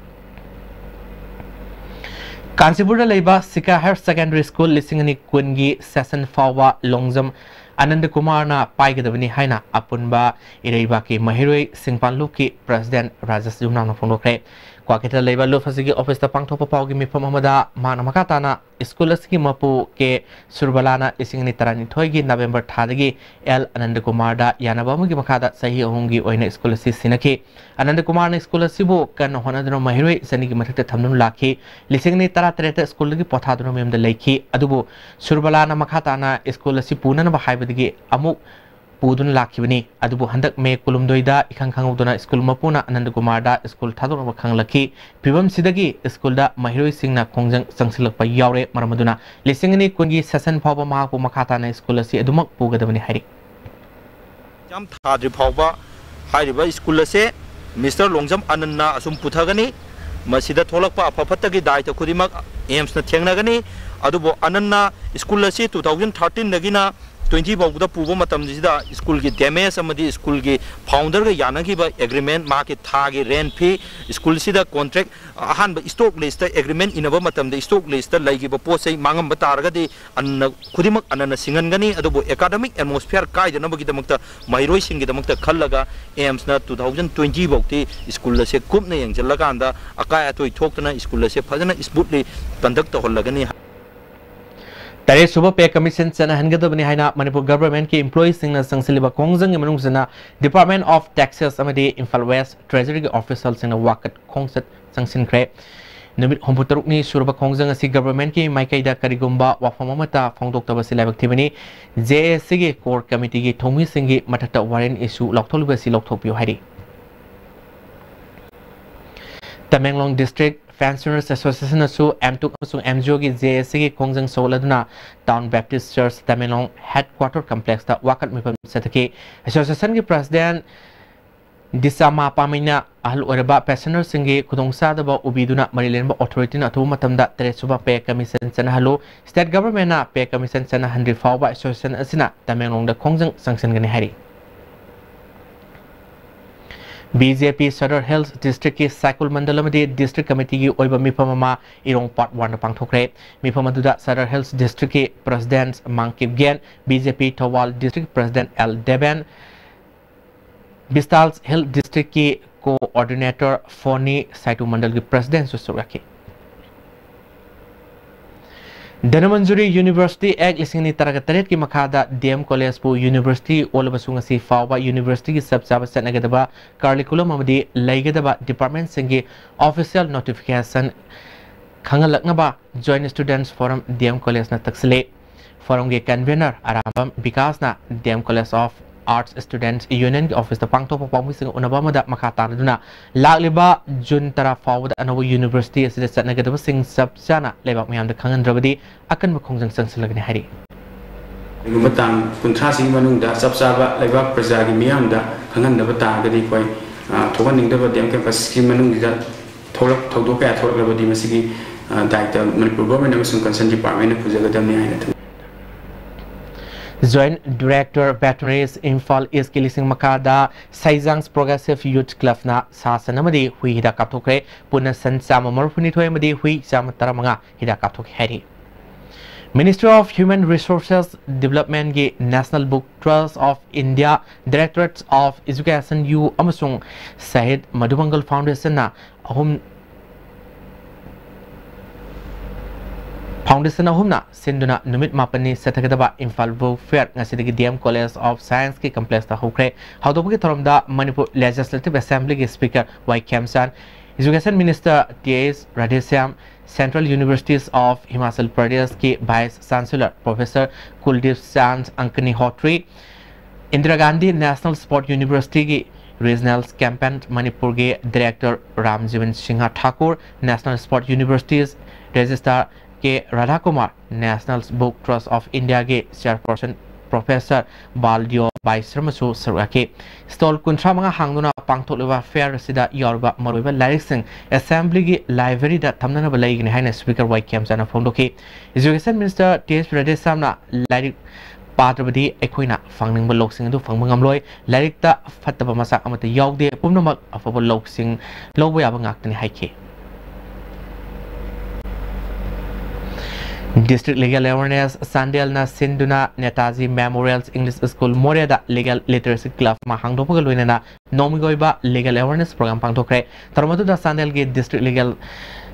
ꯀꯥꯟꯆꯤꯄꯨꯔꯗ ꯂꯩꯕ ꯁꯤꯀꯥ ꯍꯥꯌꯔ ꯁꯦꯀꯦꯟꯗꯔꯤ ꯁ꯭ꯀꯨꯜ ꯂꯤꯁꯤꯡ ꯑꯅꯤ ꯀꯨꯟꯒꯤ ꯁꯦꯁꯟ ꯐꯥꯎꯕ ꯂꯣꯡꯖꯝ ꯑꯅꯟꯗ ꯀꯨꯃꯥꯔꯅ ꯄꯥꯏꯒꯗꯕꯅꯤ ꯍꯥꯏꯅ ꯑꯄꯨꯟꯕ ꯏꯔꯩꯕꯥꯛꯀꯤ ꯃꯍꯩꯔꯣꯏ ꯁꯤꯡꯄꯥꯟ ꯂꯨꯞꯀꯤ ꯄ꯭ꯔꯁꯤꯗꯦꯟ ꯔꯥꯖꯦꯁ ꯌꯨꯝꯅꯥꯝꯅ ꯐꯣꯡꯗꯣꯛꯈ꯭ꯔꯦ꯫ ꯀ꯭ꯋꯥꯀꯩꯊꯦꯜꯗ ꯂꯩꯕ ꯂꯨꯞ ꯑꯁꯤꯒꯤ ꯑꯣꯐꯤꯁꯇ ꯄꯥꯡꯊꯣꯛꯄ ꯄꯥꯎꯒꯤ ꯃꯤꯐꯝ ꯑꯃꯗ ꯃꯍꯥꯛꯅ ꯃꯈꯥ ꯇꯥꯅ ꯁ꯭ꯀꯨꯜ ꯑꯁꯤꯒꯤ ꯃꯄꯨ ꯀꯦ ꯁꯨꯔꯕꯂꯥꯅ ꯂꯤꯁꯤꯡ ꯑꯅꯤ ꯇꯔꯥꯅꯤꯊꯣꯏꯒꯤ ꯅꯕꯦꯝꯕꯔ ꯊꯥꯗꯒꯤ ꯑꯦꯜ ꯑꯅꯟꯗ ꯀꯨꯃꯥꯔꯗ ꯌꯥꯅꯕ ꯑꯃꯒꯤ ꯃꯈꯥꯗ ꯆꯍꯤ ꯑꯍꯨꯝꯒꯤ ꯑꯣꯏꯅ ꯁ꯭ꯀꯨꯜ ꯑꯁꯤ ꯁꯤꯟꯅꯈꯤ꯫ ꯑꯅꯟꯗ ꯀꯨꯃꯥꯔꯅ ꯁ꯭ꯀꯨꯜ ꯑꯁꯤꯕꯨ ꯀꯟꯅ ꯍꯣꯠꯅꯗꯨꯅ ꯃꯍꯩꯔꯣꯏ ꯆꯅꯤꯒꯤ ꯃꯊꯛꯇ ꯊꯝꯗꯨꯅ ꯂꯥꯛꯈꯤ꯫ ꯂꯤꯁꯤꯡ ꯑꯅꯤ ꯇꯔꯥꯇꯔꯦꯠꯇ ꯁ꯭ꯀꯨꯜꯗꯒꯤ ꯄꯣꯊꯥꯗꯨꯅ ꯃꯌꯨꯝꯗ ꯂꯩꯈꯤ꯫ ꯑꯗꯨꯕꯨ ꯁꯨꯔꯕꯂꯥꯅ ꯃꯈꯥ ꯇꯥꯅ ꯁ꯭ꯀꯨꯜ ꯑꯁꯤ ꯄꯨꯅꯅꯕ ꯍꯥꯏꯕꯗꯒꯤ ꯑꯃꯨꯛ ꯄꯨꯗꯨꯅ ꯂꯥꯛꯈꯤꯕꯅꯤ꯫ ꯑꯗꯨꯕꯨ ꯍꯟꯗꯛ ꯃꯦ ꯀꯨꯟꯍꯨꯝꯗꯣꯏꯗ ꯏꯈꯪ ꯈꯪꯍꯧꯗꯅ ꯁ꯭ꯀꯨꯜ ꯃꯄꯨꯅ ꯑꯅꯟꯗ ꯀꯨꯃꯥꯔꯗ ꯁ꯭ꯀꯨꯜ ꯊꯥꯗꯣꯛꯅꯕ ꯈꯪꯂꯛꯈꯤ꯫ ꯐꯤꯕꯝꯁꯤꯗꯒꯤ ꯁ꯭ꯀꯨꯜꯗ ꯃꯍꯩꯔꯣꯏꯁꯤꯡꯅ ꯈꯣꯡꯖꯪ ꯆꯪꯁꯤꯜꯂꯛꯄ ꯌꯥꯎꯔꯦ꯫ ꯃꯔꯝ ꯑꯗꯨꯅ ꯂꯤꯁꯤꯡ ꯑꯅꯤ ꯀꯨꯟꯒꯤ ꯁꯦꯁꯟ ꯐꯥꯎꯕ ꯃꯍꯥꯛꯄꯨ ꯃꯈꯥ ꯇꯥꯅ ꯁ꯭ꯀꯨꯜ ꯑꯁꯤ ꯑꯗꯨꯃꯛ ꯄꯨꯒꯗꯕꯅꯤ ꯍꯥꯏꯔꯤ꯫ ꯑꯦꯛꯖꯥꯝ ꯊꯥꯗ꯭ꯔꯤ ꯐꯥꯎꯕ ꯍꯥꯏꯔꯤꯕ ꯁ꯭ꯀꯨꯜ ꯑꯁꯦ ꯃꯤꯁꯇꯔ ꯂꯣꯡꯖꯝ ꯑꯅꯟꯅ ꯑꯁꯨꯝ ꯄꯨꯊꯒꯅꯤ꯫ ꯃꯁꯤꯗ ꯊꯣꯛꯂꯛꯄ ꯑꯐ ꯐꯠꯇꯒꯤ ꯗꯥꯏꯇ ꯈꯨꯗꯤꯡꯃꯛ ꯑꯦꯝꯁꯅ ꯊꯦꯡꯅꯒꯅꯤ꯫ ꯑꯗꯨꯕꯨ ꯑꯅꯟꯅ ꯁ꯭ꯀꯨꯜ ꯑꯁꯤ ꯇꯨ ꯊꯥꯎꯖꯟ ꯊꯥꯔꯇꯤꯟꯗꯒꯤꯅ ꯇ꯭ꯋꯦꯟꯇꯤ ꯐꯥꯎꯕꯗ ꯄꯨꯕ ꯃꯇꯝꯁꯤꯗ ꯁ꯭ꯀꯨꯜꯒꯤ ꯗꯦꯃꯦꯖ ꯑꯃꯗꯤ ꯁ꯭ꯀꯨꯜꯒꯤ ꯐꯥꯎꯟꯗꯔꯒ ꯌꯥꯅꯈꯤꯕ ꯑꯦꯒ꯭ꯔꯤꯃꯦꯟ, ꯃꯍꯥꯛꯀꯤ ꯊꯥꯒꯤ ꯔꯦꯟ ꯐꯤ, ꯁ꯭ꯀꯨꯜꯁꯤꯗ ꯀꯣꯟꯇ꯭ꯔꯦꯛ, ꯑꯍꯥꯟꯕ ꯁ꯭ꯇꯣꯛ ꯂꯤꯁꯇ, ꯑꯦꯒ꯭ꯔꯤꯃꯦꯟ ꯏꯅꯕ ꯃꯇꯝꯗ ꯁ꯭ꯇꯣꯛ ꯂꯤꯁꯇ ꯂꯩꯈꯤꯕ ꯄꯣꯠ ꯆꯩ ꯃꯥꯡꯉꯝꯕ ꯇꯥꯔꯒꯗꯤ ꯑꯅꯟꯅ ꯈꯨꯗꯤꯡꯃꯛ ꯑꯅꯟꯅ ꯁꯤꯡꯍꯟꯒꯅꯤ꯫ ꯑꯗꯨꯕꯨ ꯑꯦꯀꯥꯗꯃꯤꯛ ꯑꯦꯠꯃꯣꯁꯐꯤꯌꯥꯔ ꯀꯥꯏꯗꯅꯕꯒꯤꯗꯃꯛꯇ, ꯃꯍꯩꯔꯣꯏꯁꯤꯡꯒꯤꯗꯃꯛꯇ ꯈꯜꯂꯒ ꯑꯦꯝꯁꯅ ꯇꯨ ꯊꯥꯎꯖꯟ ꯇ꯭ꯋꯦꯟꯇꯤ ꯐꯥꯎꯗꯤ ꯁ꯭ꯀꯨꯜ ꯑꯁꯦ ꯀꯨꯞꯅ ꯌꯦꯡꯁꯤꯜꯂꯀꯥꯟꯗ ꯑꯀꯥꯏ ꯑꯇꯣꯏ ꯊꯣꯛꯇꯅ ꯁ꯭ꯀꯨꯜ ꯑꯁꯦ ꯐꯖꯅ ꯁ꯭ꯃꯨꯠꯂꯤ ꯀꯟꯗꯛ ꯇꯧꯍꯜꯂꯒꯅꯤ꯫ ꯇꯔꯦꯠ ꯁꯨꯕ ꯄꯦ ꯀꯃꯤꯁꯟ ꯆꯠꯅꯍꯟꯒꯗꯕꯅꯤ ꯍꯥꯏꯅ ꯃꯅꯤꯄꯨꯔ ꯒꯚꯔꯟꯃꯦꯟꯠꯀꯤ ꯏꯝꯄ꯭ꯂꯣꯌꯤꯁꯤꯡꯅ ꯆꯪꯁꯤꯜꯂꯤꯕ ꯈꯣꯡꯖꯪꯒꯤ ꯃꯅꯨꯡ ꯆꯟꯅ Department of Taxes ꯑꯃꯗꯤ ꯏꯝꯐꯥꯜ ꯋꯦꯁ ꯇ꯭ꯔꯦꯖꯔꯤꯒꯤ ꯑꯣꯐꯤꯁꯤꯌꯦꯜꯁꯤꯡꯅ ꯋꯥꯀꯠ ꯈꯣꯡꯆꯠ ꯆꯪꯁꯤꯟꯈ꯭ꯔꯦ꯫ ꯅꯨꯃꯤꯠ ꯍꯨꯝꯐꯨ ꯇꯔꯨꯛꯅꯤ ꯁꯨꯔꯕ ꯈꯣꯡꯖꯪ ꯑꯁꯤ ꯒꯚꯔꯟꯃꯦꯟꯠꯀꯤ ꯃꯥꯏꯀꯩꯗ ꯀꯔꯤꯒꯨꯝꯕ ꯋꯥꯐꯝ ꯑꯃꯠꯇ ꯐꯣꯡꯗꯣꯛꯇꯕꯁꯤ ꯂꯥꯏꯕꯛ ꯊꯤꯕꯅꯤ꯫ ꯖꯦ ꯑꯦ ꯑꯦꯁ ꯁꯤꯒꯤ ꯀꯣꯔ ꯀꯃꯤꯇꯤꯒꯤ ꯊꯧꯃꯤꯁꯤꯡꯒꯤ ꯃꯊꯛꯇ ꯋꯥꯔꯦꯟ ꯏꯁꯨ ꯂꯥꯎꯊꯣꯛꯂꯤꯕ ꯑꯁꯤ ꯂꯧꯊꯣꯛꯄꯤꯌꯨ ꯍꯥꯏꯔꯤ꯫ ꯇꯃꯦꯡꯂꯣꯡ ꯗꯤꯁꯇ꯭ꯔꯤꯛ ꯐꯦꯟꯁꯅꯔꯁ ꯑꯦꯁꯣꯁꯤꯌꯦꯁꯟꯅꯁꯨ ꯑꯦꯝꯇꯨꯛ ꯑꯃꯁꯨꯡ ꯑꯦꯝ ꯖꯤ ꯑꯣꯒꯤ ꯖꯦ ꯑꯦ ꯑꯦꯁ ꯁꯤꯒꯤ ꯈꯣꯡꯖꯪ ꯁꯧꯒꯠꯂꯗꯨꯅ ꯇꯥꯎꯟ ꯕꯦꯞꯇꯤꯁ ꯆꯔꯆ ꯇꯃꯦꯡꯂꯣꯡ ꯍꯦꯗꯀ꯭ꯋꯥꯇꯔ ꯀꯝꯄ꯭ꯂꯦꯛꯁꯇ ꯋꯥꯀꯠ ꯃꯤꯐꯝ ꯆꯠꯊꯈꯤ꯫ ꯑꯦꯁꯣꯁꯤꯌꯦꯁꯟꯒꯤ ꯄ꯭ꯔꯁꯤꯗꯦꯟꯠ ꯗꯤꯁꯥꯃꯥ ꯄꯥꯃꯩꯅ ꯑꯍꯜ ꯑꯣꯏꯔꯕ ꯄꯦꯟꯁꯅꯔꯁꯤꯡꯒꯤ ꯈꯨꯗꯣꯡꯆꯥꯗꯕ ꯎꯕꯤꯗꯨꯅ ꯃꯔꯤ ꯂꯩꯅꯕ ꯑꯣꯊꯣꯔꯤꯇꯤꯅ ꯑꯊꯨꯕ ꯃꯇꯝꯗ ꯇꯔꯦꯠ ꯁꯨꯕ ꯄꯦ ꯀꯃꯤꯁꯟ ꯆꯠꯅꯍꯜꯂꯨ, ꯁ꯭ꯇꯦꯠ ꯒꯚꯔꯟꯃꯦꯟꯠꯅ ꯄꯦ ꯀꯃꯤꯁꯟ ꯆꯠꯅꯍꯟꯗ꯭ꯔꯤ ꯐꯥꯎꯕ ꯑꯦꯁꯣꯁꯤꯌꯦꯁꯟ ꯑꯁꯤꯅ ꯇꯃꯦꯡꯂꯣꯡꯗ ꯈꯣꯡꯖꯪ ꯆꯪꯁꯤꯟꯒꯅꯤ ꯍꯥꯏꯔꯤ꯫ B J P Sadar Hills District ꯀꯤ ꯁꯥꯏꯀꯨꯜ ꯃꯟꯗꯜ ꯑꯃꯗꯤ District Committee ꯒꯤ ꯑꯣꯏꯕ ꯃꯤꯐꯝ ꯑꯃ ꯏꯔꯣꯡ Part one ꯗ ꯄꯥꯡꯊꯣꯛꯈ꯭ꯔꯦ꯫ ꯃꯤꯐꯝ ꯑꯗꯨꯗ Sadar Hills District ꯀꯤ President ꯃꯥꯡꯀꯤꯞ ꯒꯦꯟ, B J P Thoubal District President L Deben, Vistal Hills District ꯀꯤ Coordinator ꯐꯣꯅꯤ ꯁꯥꯏꯇꯨ ꯃꯟꯗꯜꯒꯤ President ꯁꯨ ꯁꯔꯨꯛ ꯌꯥꯈꯤ꯫ ꯙꯅꯃꯟꯖꯨꯔꯤ University Act ꯂꯤꯁꯤꯡ ꯑꯅꯤ ꯇꯔꯥꯒ ꯇꯔꯦꯠꯀꯤ ꯃꯈꯥꯗ D M College ꯄꯨ University ꯑꯣꯜꯂꯕꯁꯨ ꯉꯁꯤ ꯐꯥꯎꯕ University ꯒꯤ ꯆꯞ ꯆꯥꯕ ꯆꯠꯅꯒꯗꯕ curriculum ꯑꯃꯗꯤ ꯂꯩꯒꯗꯕ department ꯁꯤꯡꯒꯤ official notification ꯈꯪꯍꯜꯂꯛꯅꯕ Joint Students Forum D M College ꯅ ꯇꯛꯁꯤꯜꯂꯤ꯫ Forum ꯒꯤ convener Arambam ꯕꯤꯀꯥꯁꯅ D M College of Arts Students Union ꯒꯤ office ꯇ ꯄꯥꯡꯊꯣꯛꯄ ꯄꯥꯎꯃꯤꯁꯤꯡꯒ ꯎꯅꯕ ꯑꯃꯗ ꯃꯈꯥ ꯇꯥꯅꯗꯨꯅ ꯂꯥꯛꯂꯤꯕ June ꯇꯔꯥ ꯐꯥꯎꯕꯗ ꯑꯅꯧꯕ university ꯑꯁꯤꯗ ꯆꯠꯅꯒꯗꯕꯁꯤꯡ ꯆꯞ ꯆꯥꯅ ꯂꯩꯕꯥꯛ ꯃꯤꯌꯥꯝꯗ ꯈꯪꯍꯟꯗ꯭ꯔꯕꯗꯤ ꯑꯀꯟꯕ ꯈꯣꯡꯖꯪ ꯆꯪꯁꯤꯜꯂꯒꯅꯤ ꯍꯥꯏꯔꯤ꯫ ꯀꯔꯤꯒꯨꯝꯕ ꯇꯥꯡ ꯀꯨꯟꯊ꯭ꯔꯥꯁꯤꯒꯤ ꯃꯅꯨꯡꯗ ꯆꯞ ꯆꯥꯕ ꯂꯩꯕꯥꯛ ꯄ꯭ꯔꯖꯥꯒꯤ ꯃꯤꯌꯥꯝꯗ ꯈꯪꯍꯟꯗꯕ ꯇꯥꯔꯒꯗꯤ ꯑꯩꯈꯣꯏ, ꯑ, ꯊꯣꯛꯍꯟꯅꯤꯡꯗꯕ D M Campus ꯀꯤ ꯃꯅꯨꯡꯁꯤꯗ ꯊꯣꯛꯂꯛ-, ꯊꯧꯗꯣꯛ ꯀꯌꯥ ꯊꯣꯛꯂꯛꯂꯕꯗꯤ ꯃꯁꯤꯒꯤ, ꯑ, ꯗꯥꯏꯇ ꯃꯅꯤꯄꯨꯔ government ꯑꯃꯁꯨꯡ concern department ꯅ ꯄꯨꯖꯒꯗꯕꯅꯤ ꯍꯥꯏꯅ ꯊꯝꯃꯤ꯫ Joint Director Veterinaries Imphal East ꯀꯤ ꯂꯤꯁꯤꯡ ꯃꯈꯥꯗ Saijang Progressive Youth Club ꯅ ꯁꯥ ꯁꯟ ꯑꯃꯗꯤ ꯍꯨꯏ ꯍꯤꯗꯥꯛ ꯀꯥꯞꯊꯣꯛꯈ꯭ꯔꯦ꯫ ꯄꯨꯟꯅ ꯁꯟ ꯆꯥꯝꯃ ꯃꯔꯤꯐꯨꯅꯤꯊꯣꯏ ꯑꯃꯗꯤ ꯍꯨꯏ ꯆꯥꯝꯃ ꯇꯔꯥꯃꯉꯥ ꯍꯤꯗꯥꯛ ꯀꯥꯞꯊꯣꯛꯈꯤ ꯍꯥꯏꯔꯤ꯫ Ministry of Human Resources Development ꯒꯤ National Book Trust of India, Directorate of Education U ꯑꯃꯁꯨꯡ Shahid Madhumangal Foundation ꯅ ꯑꯍꯨꯝ, Foundation ꯑꯍꯨꯝꯅ ꯁꯤꯟꯗꯨꯅ ꯅꯨꯃꯤꯠ ꯃꯥꯄꯟꯅꯤ ꯆꯠꯊꯒꯗꯕ Imphal Book Fair ꯉꯁꯤꯗꯒꯤ D M College of Science ꯀꯤ complex ꯇ ꯍꯧꯈ꯭ꯔꯦ꯫ ꯍꯧꯗꯣꯛꯄꯒꯤ ꯊꯧꯔꯝꯗ ꯃꯅꯤꯄꯨꯔ Legislative Assembly ꯒꯤ Speaker Y Khemchand, Education Minister T H Radheshyam, Central Universities of Himachal Pradesh ꯀꯤ Vice Chancellor Professor Kuldeep Chand Agnihotri, Indira Gandhi National Sport University ꯒꯤ Regional Campaign ꯃꯅꯤꯄꯨꯔꯒꯤ Director Ramjiban Singh Thakur, National Sport Universities Registrar K Radhakumar, National Book Trust of India ꯒꯤ Chairperson Professor Baldeo Bhai ꯁꯔꯃꯁꯨ ꯁꯔꯨꯛ ꯌꯥꯈꯤ꯫ Stall ꯀꯨꯟꯊ꯭ꯔꯥ ꯃꯉꯥ ꯍꯥꯡꯗꯨꯅ ꯄꯥꯡꯊꯣꯛꯂꯤꯕ fair ꯑꯁꯤꯗ ꯌꯥꯎꯔꯤꯕ ꯃꯔꯨꯑꯣꯏꯕ ꯂꯥꯏꯔꯤꯛꯁꯤꯡ Assembly ꯒꯤ library ꯗ ꯊꯝꯅꯅꯕ ꯂꯩꯒꯅꯤ ꯍꯥꯏꯅ Speaker ꯋꯥꯏ ꯈꯦꯝꯆꯥꯟꯅ ꯐꯣꯡꯗꯣꯛꯈꯤ꯫ Education Minister ꯇꯤ ꯑꯩꯆ ꯔꯥꯙꯦꯁ꯭ꯌꯥꯝꯅ ꯂꯥꯏꯔꯤꯛ ꯄꯥꯗ꯭ꯔꯕꯗꯤ ꯑꯩꯈꯣꯏꯅ ꯐꯪꯅꯤꯡꯕ ꯂꯧꯁꯤꯡ ꯑꯗꯨ ꯐꯪꯕ ꯉꯝꯂꯣꯏ꯫ ꯂꯥꯏꯔꯤꯛꯇ ꯐꯠꯇꯕ ꯃꯆꯥꯛ ꯑꯃꯠꯇ ꯌꯥꯎꯗꯦ, ꯄꯨꯝꯅꯃꯛ ꯑꯐꯕ ꯂꯧꯁꯤꯡ ꯂꯧꯕ ꯌꯥꯕ ꯉꯥꯛꯇꯅꯤ ꯍꯥꯏꯈꯤ꯫ District Legal Awareness, ꯆꯥꯟꯗꯦꯜꯅ ꯁꯤꯟꯗꯨꯅ ꯅꯦꯇꯥꯖꯤ Memorial English School ꯃꯣꯔꯦꯗ Legal Literacy Club ꯑꯃ ꯍꯥꯡꯗꯣꯛꯄꯒ ꯂꯣꯏꯅꯅ ꯅꯣꯡꯃꯒꯤ ꯑꯣꯏꯕ Legal Awareness Program ꯄꯥꯡꯊꯣꯛꯈ꯭ꯔꯦ꯫ ꯊꯧꯔꯝ ꯑꯗꯨꯗ ꯆꯥꯟꯗꯦꯜꯒꯤ District Legal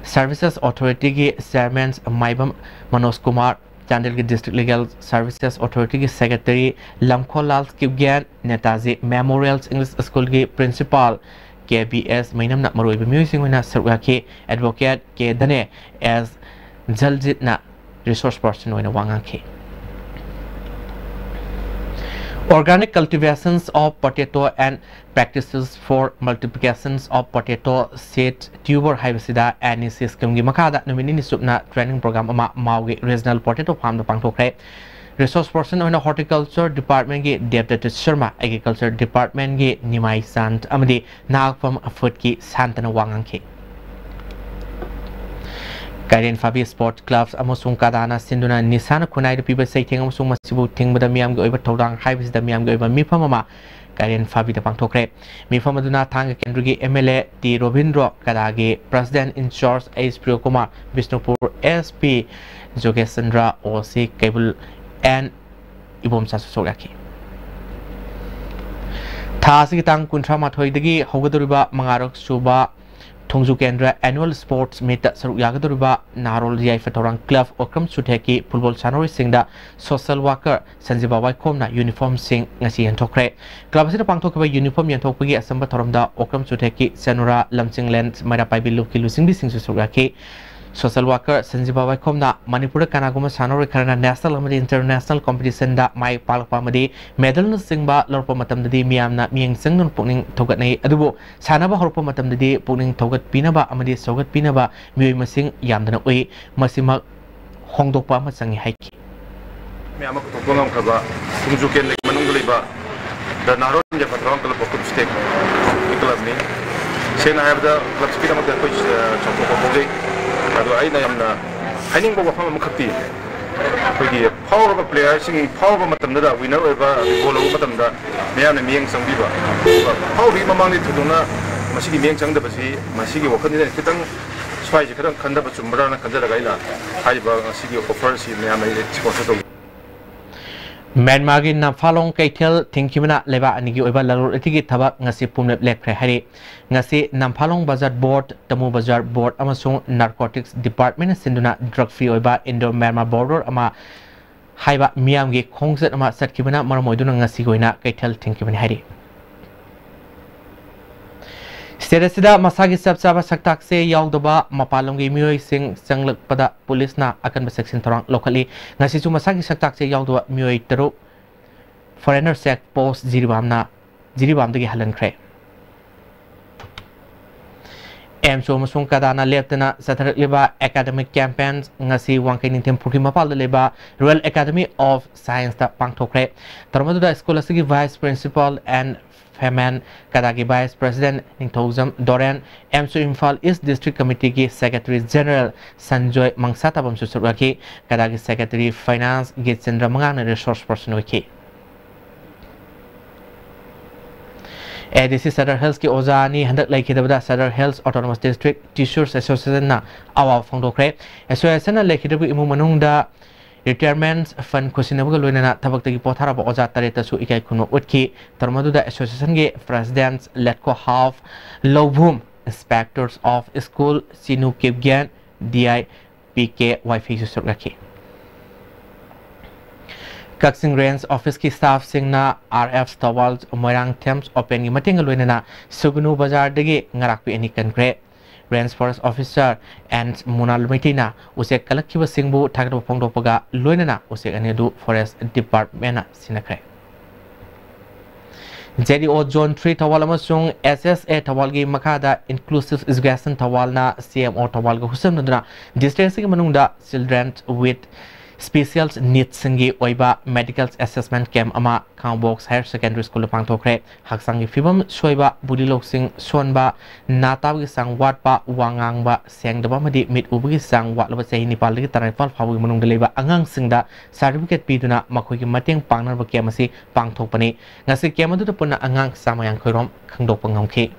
Services Authorityꯒꯤ Chairman ꯃꯥꯏꯕꯝ ꯃꯅꯣꯖ ꯀꯨꯃꯥꯔ, ꯆꯥꯟꯗꯦꯜꯒꯤ District Legal Services Authorityꯒꯤ Secretary Lamkhollal Kipgen, Netaji Memorial English Schoolꯒꯤ Principal ꯀꯦ ꯕꯤ ꯑꯦꯁ ꯃꯩꯅꯝꯅ ꯃꯔꯨꯑꯣꯏꯕ ꯃꯤꯑꯣꯏꯁꯤꯡ ꯑꯣꯏꯅ ꯁꯔꯨꯛ ꯌꯥꯈꯤ꯫ Advocate ꯀꯦ ꯙꯅꯦ ꯑꯦꯁ ꯖꯜꯖꯤꯠꯅ resource person ꯑꯣꯏꯅ ꯋꯥ ꯉꯥꯡꯈꯤ꯫ Organic Cultivations of Potato and Practices for Multiplications of Potato Seed Tuber ꯍꯥꯏꯕꯁꯤꯗ N E C schemeꯒꯤ ꯃꯈꯥꯗ ꯅꯨꯃꯤꯠ ꯅꯤꯅꯤ ꯆꯨꯞꯅ training program ꯑꯃ ꯃꯥꯎꯒꯤ Regional Potato Farmꯗ ꯄꯥꯡꯊꯣꯛꯈ꯭ꯔꯦ꯫ Resource person ꯑꯣꯏꯅ Horticulture Departmentꯀꯤ ꯗꯦꯕꯗꯠꯇ ꯁꯔꯃ, Agriculture Departmentꯀꯤ ꯅꯤꯃꯥꯏ ꯆꯥꯟꯗ ꯑꯃꯗꯤ ꯅꯍꯥꯛꯐꯝ Foodꯀꯤ ꯁꯥꯟꯇꯅ ꯋꯥ ꯉꯥꯡꯈꯤ꯫ ꯀꯥꯏꯔꯦꯟ ꯐꯥꯕꯤ Sport Club ꯑꯃꯁꯨꯡ ꯀꯗꯥꯅ ꯁꯤꯟꯗꯨꯅ ꯅꯤꯁꯥꯅ ꯈꯨꯟꯅꯥꯏꯗ ꯄꯤꯕ ꯆꯩꯊꯦꯡ ꯑꯃꯁꯨꯡ ꯃꯁꯤꯕꯨ ꯊꯤꯡꯕꯗ ꯃꯤꯌꯥꯝꯒꯤ ꯑꯣꯏꯕ ꯊꯧꯗꯥꯡ ꯍꯥꯏꯕꯁꯤꯗ ꯃꯤꯌꯥꯝꯒꯤ ꯑꯣꯏꯕ ꯃꯤꯐꯝ ꯑꯃ ꯀꯥꯏꯔꯦꯟ ꯐꯥꯕꯤꯗ ꯄꯥꯡꯊꯣꯛꯈ꯭ꯔꯦ꯫ ꯃꯤꯐꯝ ꯑꯗꯨꯅ ꯊꯥꯡꯒ ꯀꯦꯟꯗ꯭ꯔꯒꯤ M L A T Robindro, ꯀꯗꯥꯒꯤ President in Charge H Priyokumar, Bishnupur S P ꯖꯣꯒꯦꯁ Chandra, O C Keibul N ꯏꯕꯣꯝꯆꯥꯁꯨ ꯁꯔꯨꯛ ꯌꯥꯈꯤ꯫ ꯊꯥ ꯑꯁꯤꯒꯤ ꯇꯥꯡ ꯀꯨꯟꯊ꯭ꯔꯥ ꯃꯥꯊꯣꯏꯗꯒꯤ ꯍꯧꯒꯗꯧꯔꯤꯕ ꯃꯉꯥꯔꯛ ꯁꯨꯕ ꯊꯣꯡꯖꯨ ꯀꯦꯟꯗ꯭ꯔ Annual Sports Meetꯇ ꯁꯔꯨꯛ ꯌꯥꯒꯗꯧꯔꯤꯕ ꯅꯍꯥꯔꯣꯜ ꯌꯥꯏꯐ ꯊꯧꯔꯥꯡ Club Okram ꯁꯨꯊꯦꯛꯀꯤ football ꯁꯥꯟꯅꯔꯣꯏꯁꯤꯡꯗ social worker ꯁꯟꯖꯤꯕ ꯋꯥꯏꯈꯣꯝꯅ uniformꯁꯤꯡ ꯉꯁꯤ ꯌꯦꯟꯊꯣꯛꯈ꯭ꯔꯦ꯫ Club ꯑꯁꯤꯅ ꯄꯥꯡꯊꯣꯛꯈꯤꯕ uniform ꯌꯦꯟꯊꯣꯛꯄꯒꯤ ꯑꯆꯝꯕ ꯊꯧꯔꯝꯗ ꯑꯣꯀ꯭ꯔꯝ ꯆꯨꯊꯦꯛꯀꯤ ꯆꯅꯨꯔꯥ, ꯂꯝꯖꯤꯡꯂꯦꯟ, ꯃꯩꯔꯥ ꯄꯥꯏꯕꯤ ꯂꯨꯞꯀꯤ ꯂꯨꯆꯤꯡꯕꯤꯁꯤꯡꯁꯨ ꯁꯔꯨꯛ ꯌꯥꯈꯤ꯫ Social worker ꯁꯟꯖꯤꯕ ꯋꯥꯏꯈꯣꯝꯅ ꯃꯅꯤꯄꯨꯔꯗ ꯀꯅꯥꯒꯨꯝꯕ ꯁꯥꯟꯅꯔꯣꯏ ꯈꯔꯅ national ꯑꯃꯗꯤ international competitionꯗ ꯃꯥꯏ ꯄꯥꯛꯂꯛꯄ ꯑꯃꯗꯤ medalꯅꯆꯤꯡꯕ ꯂꯧꯔꯛꯄ ꯃꯇꯝꯗꯗꯤ ꯃꯤꯌꯥꯝꯅ ꯃꯤꯠꯌꯦꯡ ꯆꯪꯗꯨꯅ ꯄꯨꯛꯅꯤꯡ ꯊꯧꯒꯠꯅꯩ, ꯑꯗꯨꯕꯨ ꯁꯥꯟꯅꯕ ꯍꯧꯔꯛꯄ ꯃꯇꯝꯗꯗꯤ ꯄꯨꯛꯅꯤꯡ ꯊꯧꯒꯠꯄꯤꯅꯕ ꯑꯃꯗꯤ ꯁꯧꯒꯠꯄꯤꯅꯕ ꯃꯤꯑꯣꯏ ꯃꯁꯤꯡ ꯌꯥꯝꯗꯅ ꯎꯏ꯫ ꯃꯁꯤꯃꯛ ꯍꯣꯡꯗꯣꯛꯄ ꯑꯃ ꯆꯪꯏ ꯍꯥꯏꯈꯤ꯫ ꯃꯌꯥꯝ ꯑꯃ ꯄꯨꯊꯣꯛꯄ ꯉꯝꯈ꯭ꯔꯕ ꯊꯣꯡꯖꯨ ꯀꯦꯟꯗ꯭ꯔꯒꯤ ꯃꯅꯨꯡꯗ ꯂꯩꯕ The Naharol India Patrol Club of Food Stateꯀꯤ clubꯅꯤ꯫ ꯁꯦꯡꯅ ꯍꯥꯏꯔꯕꯗ clubꯁꯤꯒꯤꯗꯃꯛꯇ ꯑꯩꯈꯣꯏ, ꯑ, ꯆꯥꯎꯊꯣꯛꯄ ꯐꯥꯎꯖꯩ꯫ ꯑꯗꯣ ꯑꯩꯅ ꯌꯥꯝꯅ ꯍꯥꯏꯅꯤꯡꯕ ꯋꯥꯐꯝ ꯑꯃꯈꯛꯇꯤ, ꯑꯩꯈꯣꯏꯒꯤ ꯐꯥꯎꯔꯕ ꯄ꯭ꯂꯦꯌꯔꯁꯤꯡ ꯐꯥꯎꯔꯕ ꯃꯇꯝꯗꯨꯗ ꯋꯤꯟꯅꯔ ꯑꯣꯏꯕ ꯒꯣꯜ ꯂꯧꯕ ꯃꯇꯝꯗ ꯃꯤꯌꯥꯝꯅ ꯃꯤꯠꯌꯦꯡ ꯆꯪꯕꯤꯕ, ꯑꯗꯨꯒ ꯐꯥꯎꯗ꯭ꯔꯤꯉꯩ ꯃꯃꯥꯡꯗ ꯊꯣꯏꯗꯣꯛꯅ ꯃꯁꯤꯒꯤ ꯃꯤꯠꯌꯦꯡ ꯆꯪꯗꯕꯁꯤ ꯃꯁꯤꯒꯤ ꯋꯥꯈꯜꯁꯤꯗ ꯈꯤꯇꯪ ꯁ꯭ꯋꯥꯏꯁꯦ ꯈꯤꯇꯪ ꯈꯟꯊꯕ ꯆꯨꯝꯕ꯭ꯔꯥꯅ ꯈꯟꯖꯔꯒ ꯑꯩꯅ ꯍꯥꯏꯔꯤꯕ ꯉꯁꯤꯒꯤ ꯑꯣꯐꯔꯁꯤ ꯃꯌꯥꯝ ꯑꯩ ꯁ꯭ꯄꯣꯟꯁꯔ ꯇꯧꯖꯩ꯫ ꯃ꯭ꯌꯥꯟꯃꯥꯔꯒꯤ ꯅꯝꯐꯥꯂꯣꯡ ꯀꯩꯊꯦꯜ ꯊꯤꯡꯈꯤꯕꯅ ꯂꯩꯕꯥꯛ ꯑꯅꯤꯒꯤ ꯑꯣꯏꯕ ꯂꯂꯣꯟ ꯏꯇꯤꯛꯀꯤ ꯊꯕꯛ ꯉꯁꯤ ꯄꯨꯝꯂꯦꯞ ꯂꯦꯞꯈ꯭ꯔꯦ ꯍꯥꯏꯔꯤ꯫ ꯉꯁꯤ ꯅꯝꯐꯥꯂꯣꯡ ꯕꯖꯥꯔ ꯕꯣꯔꯗ, ꯇꯃꯨ ꯕꯖꯥꯔ ꯕꯣꯔꯗ ꯑꯃꯁꯨꯡ ꯅꯥꯔꯀꯣꯇꯤꯛꯁ ꯗꯤꯄꯥꯔꯠꯃꯦꯟꯅ ꯁꯤꯟꯗꯨꯅ ꯗ꯭ꯔꯒ ꯐ꯭ꯔꯤ ꯑꯣꯏꯕ ꯏꯟꯗꯣ ꯃ꯭ꯌꯥꯟꯃꯥꯔ ꯕꯣꯔꯗꯔ ꯑꯃ ꯍꯥꯏꯕ ꯃꯤꯌꯥꯝꯒꯤ ꯈꯣꯡꯆꯠ ꯑꯃ ꯆꯠꯈꯤꯕꯅ ꯃꯔꯝ ꯑꯣꯏꯗꯨꯅ ꯉꯁꯤꯒꯤ ꯑꯣꯏꯅ ꯀꯩꯊꯦꯜ ꯊꯤꯡꯈꯤꯕꯅꯤ ꯍꯥꯏꯔꯤ꯫ ꯁ꯭ꯇꯦꯠ ꯑꯁꯤꯗ ꯃꯁꯥꯒꯤ ꯆꯞ ꯆꯥꯕ ꯁꯛꯇꯥꯛꯁꯦ ꯌꯥꯎꯗꯕ ꯃꯄꯥꯟ ꯂꯝꯒꯤ ꯃꯤꯑꯣꯏꯁꯤꯡ ꯆꯪꯂꯛꯄꯗ ꯄꯨꯂꯤꯁꯅ ꯑꯀꯟꯕ ꯆꯦꯛꯁꯤꯟ ꯊꯧꯔꯥꯡ ꯂꯧꯈꯠꯂꯤ꯫ ꯉꯁꯤꯁꯨ ꯃꯁꯥꯒꯤ ꯁꯛꯇꯥꯛꯁꯦ ꯌꯥꯎꯗꯕ ꯃꯤꯑꯣꯏ ꯇꯔꯨꯛ ꯐꯣꯔꯦꯅꯔ ꯆꯦꯛ ꯄꯣꯁ ꯖꯤꯔꯤꯕꯥꯝꯅ, ꯖꯤꯔꯤꯕꯥꯝꯗꯒꯤ ꯍꯜꯍꯟꯈ꯭ꯔꯦ꯫ ꯑꯦꯝꯁꯨ ꯑꯃꯁꯨꯡ ꯀꯗꯥꯅ ꯂꯦꯞꯇꯅ ꯆꯠꯊꯔꯛꯂꯤꯕ ꯑꯦꯀꯥꯗꯃꯤꯛ ꯀꯦꯝꯄꯦꯟ ꯉꯁꯤ ꯋꯥꯡꯈꯩ ꯅꯤꯡꯊꯦꯝ ꯄꯨꯈ꯭ꯔꯤ ꯃꯄꯥꯜꯗ ꯂꯩꯕ ꯔꯣꯌꯦꯜ ꯑꯦꯀꯥꯗꯃꯤ ꯑꯣꯐ ꯁꯥꯏꯟꯁꯇ ꯄꯥꯡꯊꯣꯛꯈ꯭ꯔꯦ꯫ ꯊꯧꯔꯝ ꯑꯗꯨꯗ ꯁ꯭ꯀꯨꯜ ꯑꯁꯤꯒꯤ ꯚꯥꯏꯁ ꯄ꯭ꯔꯤꯟꯁꯤꯄꯥꯜ ꯑꯦꯟ ꯐꯦꯃꯦꯟ, ꯀꯗꯥꯒꯤ ꯚꯥꯏꯁ ꯄ꯭ꯔꯁꯤꯗꯦꯟꯠ ꯅꯤꯡꯊꯧꯖꯝ ꯗꯣꯔꯦꯟ, ꯑꯦꯝꯁꯨ ꯏꯝꯐꯥꯜ ꯏꯁ ꯗꯤꯁꯇ꯭ꯔꯤꯛ ꯀꯃꯤꯇꯤꯒꯤ ꯁꯦꯀ꯭ꯔꯦꯇꯔꯤ ꯖꯦꯅꯔꯦꯜ ꯁꯟꯖꯣꯏ ꯃꯪꯁꯥꯇꯥꯕꯝꯁꯨ ꯁꯔꯨꯛ ꯌꯥꯈꯤ꯫ ꯀꯗꯥꯒꯤ ꯁꯦꯀ꯭ꯔꯦꯇꯔꯤ ꯐꯥꯏꯅꯥꯟꯁ ꯒꯤꯇꯦꯟꯗ꯭ꯔ ꯃꯉꯥꯡꯅ ꯔꯤꯁꯣꯔꯁ ꯄꯔꯁꯟ ꯑꯣꯏꯈꯤ꯫ ꯑꯦ ꯗꯤ ꯁꯤ ꯁꯗꯔ ꯍꯤꯜꯁꯀꯤ ꯑꯣꯖꯥ ꯑꯅꯤ ꯍꯟꯗꯛ ꯂꯩꯈꯤꯗꯕꯗ Sadar hills autonomous district teachers ꯑꯦꯁꯣꯁꯤꯌꯦꯁꯟꯅ ꯑꯋꯥꯕ ꯐꯣꯡꯗꯣꯛꯈ꯭ꯔꯦ꯫ ꯑꯦꯁꯣꯁꯤꯌꯦꯁꯟꯅ ꯂꯩꯈꯤꯗ꯭ꯔꯕ ꯏꯃꯨꯡ ꯃꯅꯨꯡꯗ ꯔꯤꯇꯥꯌꯔꯃꯦꯟꯠ ꯐꯟ ꯈꯨꯠꯁꯤꯟꯅꯕꯒ ꯂꯣꯏꯅꯅ ꯊꯕꯛꯇꯒꯤ ꯄꯣꯊꯥꯔꯕ ꯑꯣꯖꯥ ꯇꯔꯦꯠꯇꯁꯨ ꯏꯀꯥꯏ ꯈꯨꯝꯅꯕ ꯎꯠꯈꯤ꯫ ꯊꯧꯔꯝ ꯑꯗꯨꯗ ꯑꯦꯁꯣꯁꯤꯌꯦꯁꯟꯒꯤ president Letko Haopha Louvum, inspectors of school Chinu Kipgen, D I P K ꯋꯥꯏꯐꯩꯁꯨ ꯁꯔꯨꯛ ꯌꯥꯈꯤ꯫ ꯀꯛꯆꯤꯡ ꯔꯦꯟꯖ ꯑꯣꯐꯤꯁꯀꯤ ꯁ꯭ꯇꯥꯐꯁꯤꯡꯅ ꯑꯥꯔ ꯑꯦꯐ ꯊꯧꯕꯥꯜ ꯃꯣꯏꯔꯥꯡ ꯊꯦꯝꯁ ꯑꯣꯄꯦꯟꯒꯤ ꯃꯇꯦꯡꯒ ꯂꯣꯏꯅꯅ ꯁꯨꯒꯅꯨ ꯕꯖꯥꯔꯗꯒꯤ ꯉꯥꯔꯥꯛꯄꯤ ꯑꯅꯤ ꯀꯟꯈ꯭ꯔꯦ꯫ Range forest officer N Munal ꯃꯩꯇꯩꯅ ꯎꯆꯦꯛ ꯀꯜꯂꯛꯈꯤꯕꯁꯤꯡꯕꯨ ꯊꯥꯒꯠꯄ ꯐꯣꯡꯗꯣꯛꯄꯒ ꯂꯣꯏꯅꯅ ꯎꯆꯦꯛ ꯑꯅꯤ ꯑꯗꯨ ꯐꯣꯔꯦꯁ ꯗꯤꯄꯥꯔꯠꯃꯦꯟꯅ ꯁꯤꯟꯅꯈ꯭ꯔꯦ꯫ ꯖꯦ ꯗꯤ ꯑꯣ ꯖꯣꯟ ꯊ꯭ꯔꯤ ꯊꯧꯕꯥꯜ ꯑꯃꯁꯨꯡ ꯑꯦꯁ ꯑꯦꯁ ꯑꯦ ꯊꯧꯕꯥꯜꯒꯤ ꯃꯈꯥꯗ ꯏꯟꯀ꯭ꯂꯨꯁꯤꯚ ꯏꯖꯨꯀꯦꯁꯟ ꯊꯧꯕꯥꯜꯅ ꯁꯤ ꯑꯦꯝ ꯑꯣ ꯊꯧꯕꯥꯜꯒ ꯈꯨꯠꯁꯝꯅꯗꯨꯅ ꯗꯤꯁꯇ꯭ꯔꯤꯛ ꯑꯁꯤꯒꯤ ꯃꯅꯨꯡꯗ children with special needsꯁꯤꯡꯒꯤ ꯑꯣꯏꯕ medical assessment camp ꯑꯃ ꯈꯥꯉꯕꯣꯛ Higher Secondary Schoolꯗ ꯄꯥꯡꯊꯣꯛꯈ꯭ꯔꯦ꯫ ꯍꯛꯆꯥꯡꯒꯤ ꯐꯤꯕꯝ ꯁꯣꯏꯕ, ꯕꯨꯗꯤ ꯂꯧꯁꯤꯡ ꯁꯣꯟꯕ, ꯅꯥ ꯇꯥꯕꯒꯤ ꯆꯥꯡ ꯋꯥꯠꯄ, ꯋꯥ ꯉꯥꯡꯕ ꯁꯦꯡꯗꯕ ꯑꯃꯗꯤ ꯃꯤꯠ ꯎꯕꯒꯤ ꯆꯥꯡ ꯋꯥꯠꯂꯕ ꯆꯍꯤ ꯅꯤꯄꯥꯜꯗꯒꯤ ꯇꯔꯥꯅꯤꯄꯥꯜ ꯐꯥꯎꯕꯒꯤ ꯃꯅꯨꯡꯗ ꯂꯩꯕ ꯑꯉꯥꯡꯁꯤꯡꯗ certificate ꯄꯤꯗꯨꯅ ꯃꯈꯣꯏꯒꯤ ꯃꯇꯦꯡ ꯄꯥꯡꯅꯕ camp ꯑꯁꯤ ꯄꯥꯡꯊꯣꯛꯄꯅꯤ꯫ ꯉꯁꯤ camp ꯑꯗꯨꯗ ꯄꯨꯟꯅ ꯑꯉꯥꯡ ꯆꯥꯝꯃ ꯌꯥꯡꯈꯩ ꯔꯣꯝ ꯈꯪꯗꯣꯛꯄ ꯉꯝꯈꯤ꯫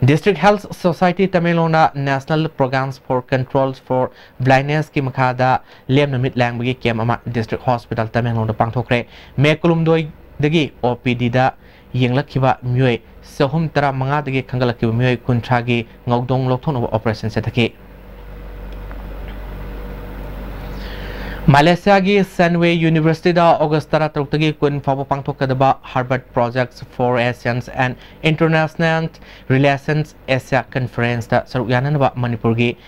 District Health Society ꯇꯃꯦꯡꯂꯣꯡꯅ National Programs for Control for Blindnessꯀꯤ ꯃꯈꯥꯗ ꯂꯦꯝꯅ ꯃꯤꯠ ꯂꯥꯡꯕꯒꯤ camp ꯑꯃ District Hospital ꯇꯃꯦꯡꯂꯣꯡꯗ ꯄꯥꯡꯊꯣꯛꯈ꯭ꯔꯦ꯫ ꯃꯦ ꯀꯨꯟꯍꯨꯝꯗꯣꯏꯗꯒꯤ OPDꯗ ꯌꯦꯡꯂꯛꯈꯤꯕ ꯃꯤꯑꯣꯏ ꯆꯍꯨꯝ ꯇꯔꯥꯃꯉꯥꯗꯒꯤ ꯈꯟꯒꯠꯂꯛꯈꯤꯕ ꯃꯤꯑꯣꯏ ꯀꯨꯟꯊ꯭ꯔꯥꯒꯤ ꯉꯧꯗꯣꯡ ꯂꯧꯊꯣꯛꯅꯕ operation ꯆꯠꯊꯈꯤ꯫ ꯃꯂꯦꯁꯤꯌꯥꯒꯤ Sunway Universityꯗ August ꯇꯔꯥꯇꯔꯨꯛꯇꯒꯤ ꯀꯨꯟ ꯐꯥꯎꯕ ꯄꯥꯡꯊꯣꯛꯀꯗꯕ Harvard Projects for Asians and International Relations Asia Conferenceꯇ ꯁꯔꯨꯛ ꯌꯥꯅꯅꯕ ꯃꯅꯤꯄꯨꯔꯒꯤ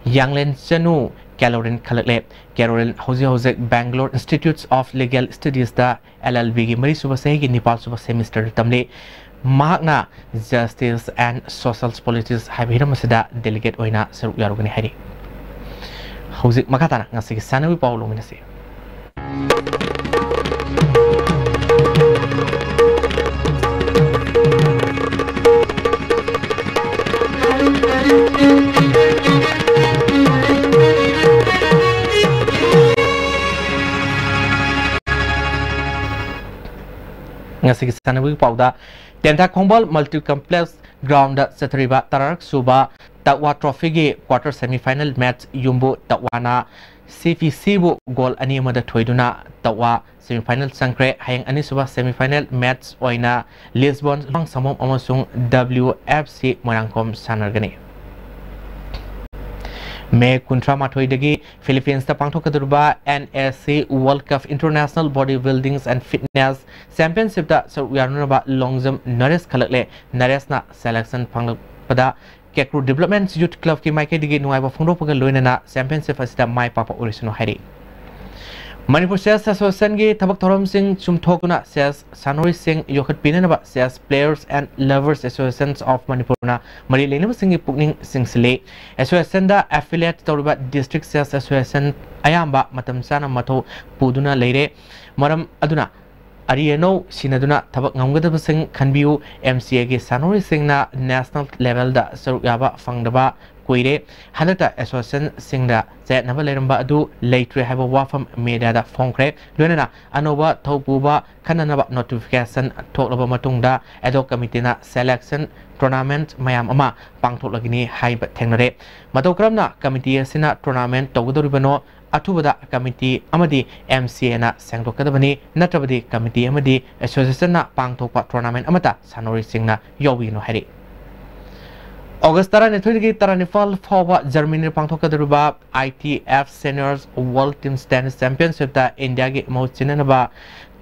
ꯌꯥꯡꯂꯦꯟ ꯆꯅꯨ ꯀꯦꯂꯣꯔꯤꯟ ꯈꯜꯂꯛꯂꯦ꯫ ꯀꯦꯂꯣꯔꯤꯟ ꯍꯧꯖꯤꯛ ꯍꯧꯖꯤꯛ Bangalore Institute of Legal Studiesꯇ LLBꯒꯤ ꯃꯔꯤꯁꯨꯕ ꯆꯍꯤꯒꯤ ꯅꯤꯄꯥꯜꯁꯨꯕ semesterꯗ ꯇꯝꯂꯤ꯫ ꯃꯍꯥꯛꯅ Justice and Social Politics ꯍꯥꯏꯕ ꯍꯤꯔꯝ ꯑꯁꯤꯗ delegate ꯑꯣꯏꯅ ꯁꯔꯨꯛ ꯌꯥꯔꯨꯒꯅꯤ ꯍꯥꯏꯔꯤ꯫ ꯍꯧꯖꯤꯛ ꯃꯈꯥ ꯇꯥꯅ ꯉꯁꯤꯒꯤ ꯁꯥꯟꯅꯕꯒꯤ ꯄꯥꯎ ꯂꯧꯃꯤꯟꯅꯁꯤ꯫ ꯉꯁꯤꯒꯤ ꯁꯥꯟꯅꯕꯒꯤ ꯄꯥꯎꯗ, ꯇꯦꯟꯊꯥ ꯈꯣꯡꯕꯥꯜ Multi Complex Groundꯗ ꯆꯠꯊꯔꯤꯕ ꯇꯔꯥꯔꯛ ꯁꯨꯕ ꯇꯛꯋꯥ Trophyꯒꯤ quarter semifinal match ꯌꯨꯝꯕꯨ ꯇꯛꯋꯥꯅ CPCꯕꯨ goal ꯑꯅꯤ ꯑꯃꯗ ꯊꯣꯏꯗꯨꯅ ꯇꯛꯋꯥ semifinal ꯆꯪꯈ꯭ꯔꯦ꯫ ꯍꯌꯦꯡ ꯑꯅꯤꯁꯨꯕ semifinal match ꯑꯣꯏꯅ Lisbon ꯁꯪꯒꯣꯝ ꯑꯃꯁꯨꯡ WFC ꯃꯣꯏꯔꯥꯡꯈꯣꯝ ꯁꯥꯟꯅꯔꯒꯅꯤ꯫ ꯃꯦ ꯀꯨꯟꯊ꯭ꯔꯥ ꯃꯥꯊꯣꯏꯗꯒꯤ Philippines ꯇ ꯄꯥꯡꯊꯣꯛꯀꯗꯧꯔꯤꯕ NAC World Cup International Body Building and Fitness Championshipꯇ ꯁꯔꯨꯛ ꯌꯥꯅꯅꯕ long jump ꯅꯔꯦꯁ ꯈꯜꯂꯛꯂꯦ꯫ ꯅꯔꯦꯁꯅ selection ꯐꯪꯂꯛꯄꯗ ꯀꯦꯀ꯭ꯔꯨ Development Youth Clubꯀꯤ ꯃꯥꯏꯀꯩꯗꯒꯤ ꯅꯨꯡꯉꯥꯏꯕ ꯐꯣꯡꯗꯣꯛꯄꯒ ꯂꯣꯏꯅꯅ championship ꯑꯁꯤꯗ ꯃꯥꯏ ꯄꯥꯛꯄ ꯑꯣꯏꯔꯁꯅꯨ ꯍꯥꯏꯔꯤ꯫ ꯃꯅꯤꯄꯨꯔ ꯆꯦꯁ ꯑꯦꯁꯣꯁꯤꯌꯦꯁꯟꯒꯤ ꯊꯕꯛ ꯊꯧꯔꯝꯁꯤꯡ ꯆꯨꯝꯊꯣꯛꯇꯨꯅ ꯆꯦꯁ ꯁꯥꯟꯅꯔꯣꯏꯁꯤꯡ ꯌꯣꯛꯈꯠꯄꯤꯅꯅꯕ Chess Players and Lovers Associations of Manipurꯅ ꯃꯔꯤ ꯂꯩꯅꯕꯁꯤꯡꯒꯤ ꯄꯨꯛꯅꯤꯡ ꯆꯤꯡꯁꯤꯜꯂꯤ꯫ ꯑꯦꯁꯣꯁꯤꯌꯦꯁꯟꯗ ꯑꯦꯐꯤꯂꯤꯌꯦꯠ ꯇꯧꯔꯤꯕ ꯗꯤꯁꯇ꯭ꯔꯤꯛ ꯆꯦꯁ ꯑꯦꯁꯣꯁꯤꯌꯦꯁꯟ ꯑꯌꯥꯝꯕ ꯃꯇꯝ ꯆꯥꯅ ꯃꯊꯧ ꯄꯨꯗꯨꯅ ꯂꯩꯔꯦ꯫ ꯃꯔꯝ ꯑꯗꯨꯅ ꯑꯔꯤ ꯑꯅꯧ ꯁꯤꯟꯅꯗꯨꯅ ꯊꯕꯛ ꯉꯝꯒꯗꯕꯁꯤꯡ ꯈꯟꯕꯤꯌꯨ꯫ ꯑꯦꯝ ꯁꯤ ꯑꯦꯒꯤ ꯁꯥꯟꯅꯔꯣꯏꯁꯤꯡꯅ ꯅꯦꯁꯅꯦꯜ ꯂꯦꯚꯦꯜꯗ ꯁꯔꯨꯛ ꯌꯥꯕ ꯐꯪꯗꯕ ꯀꯨꯏꯔꯦ꯫ ꯍꯟꯗꯛꯇ ꯑꯦꯁꯣꯁꯤꯌꯦꯁꯟꯁꯤꯡꯗ ꯆꯌꯦꯠꯅꯕ ꯂꯩꯔꯝꯕ ꯑꯗꯨ ꯂꯩꯇ꯭ꯔꯦ ꯍꯥꯏꯕ ꯋꯥꯐꯝ ꯃꯤꯗꯤꯌꯥꯗ ꯐꯣꯡꯈ꯭ꯔꯦ꯫ ꯂꯣꯏꯅꯅ ꯑꯅꯧꯕ ꯊꯧꯄꯨꯕ ꯈꯟꯅꯅꯕ ꯅꯣꯇꯤꯐꯤꯀꯦꯁꯟ ꯊꯣꯛꯂꯕ ꯃꯇꯨꯡꯗ ꯑꯦꯗꯣꯛ ꯀꯃꯤꯇꯤꯅ ꯁꯦꯂꯦꯛꯁꯟ ꯇꯣꯔꯅꯥꯃꯦꯟꯠ ꯃꯌꯥꯝ ꯑꯃ ꯄꯥꯡꯊꯣꯛꯂꯒꯅꯤ ꯍꯥꯏꯕ ꯊꯦꯡꯅꯔꯦ꯫ ꯃꯇꯧ ꯀꯔꯝꯅ ꯀꯃꯤꯇꯤ ꯑꯁꯤꯅ ꯇꯣꯔꯅꯥꯃꯦꯟꯠ ꯇꯧꯒꯗꯧꯔꯤꯕꯅꯣ? ꯑꯊꯨꯕꯗ ꯀꯃꯤꯇꯤ ꯑꯃꯗꯤ ꯑꯦꯝ ꯁꯤ ꯑꯦꯅ ꯁꯦꯡꯗꯣꯛꯀꯗꯕꯅꯤ, ꯅꯠꯇ꯭ꯔꯕꯗꯤ ꯀꯃꯤꯇꯤ ꯑꯃꯗꯤ ꯑꯦꯁꯣꯁꯤꯌꯦꯁꯟꯅ ꯄꯥꯡꯊꯣꯛꯄ ꯇꯣꯔꯅꯥꯃꯦꯟꯠ ꯑꯃꯠꯇ ꯁꯥꯟꯅꯔꯣꯏꯁꯤꯡꯅ ꯌꯥꯎꯕꯤꯒꯅꯨ ꯍꯥꯏꯔꯤ꯫ ꯑꯣꯒꯁ ꯇꯔꯥꯅꯤꯊꯣꯏꯗꯒꯤ ꯇꯔꯥꯅꯤꯄꯥꯜ ꯐꯥꯎꯕ ꯖꯔꯃꯅꯤꯗ ꯄꯥꯡꯊꯣꯛꯀꯗꯧꯔꯤꯕ ꯑꯥꯏ ꯇꯤ ꯑꯦꯐ ꯁꯦꯅꯤꯌꯔꯁ ꯋꯥꯔꯜꯗ ꯇꯤꯝꯁ ꯇꯦꯅꯤꯁ ꯆꯦꯝꯄꯤꯌꯟꯁꯤꯞꯇ ꯏꯟꯗꯤꯌꯥꯒꯤ ꯃꯍꯨꯠ ꯁꯤꯟꯅꯅꯕ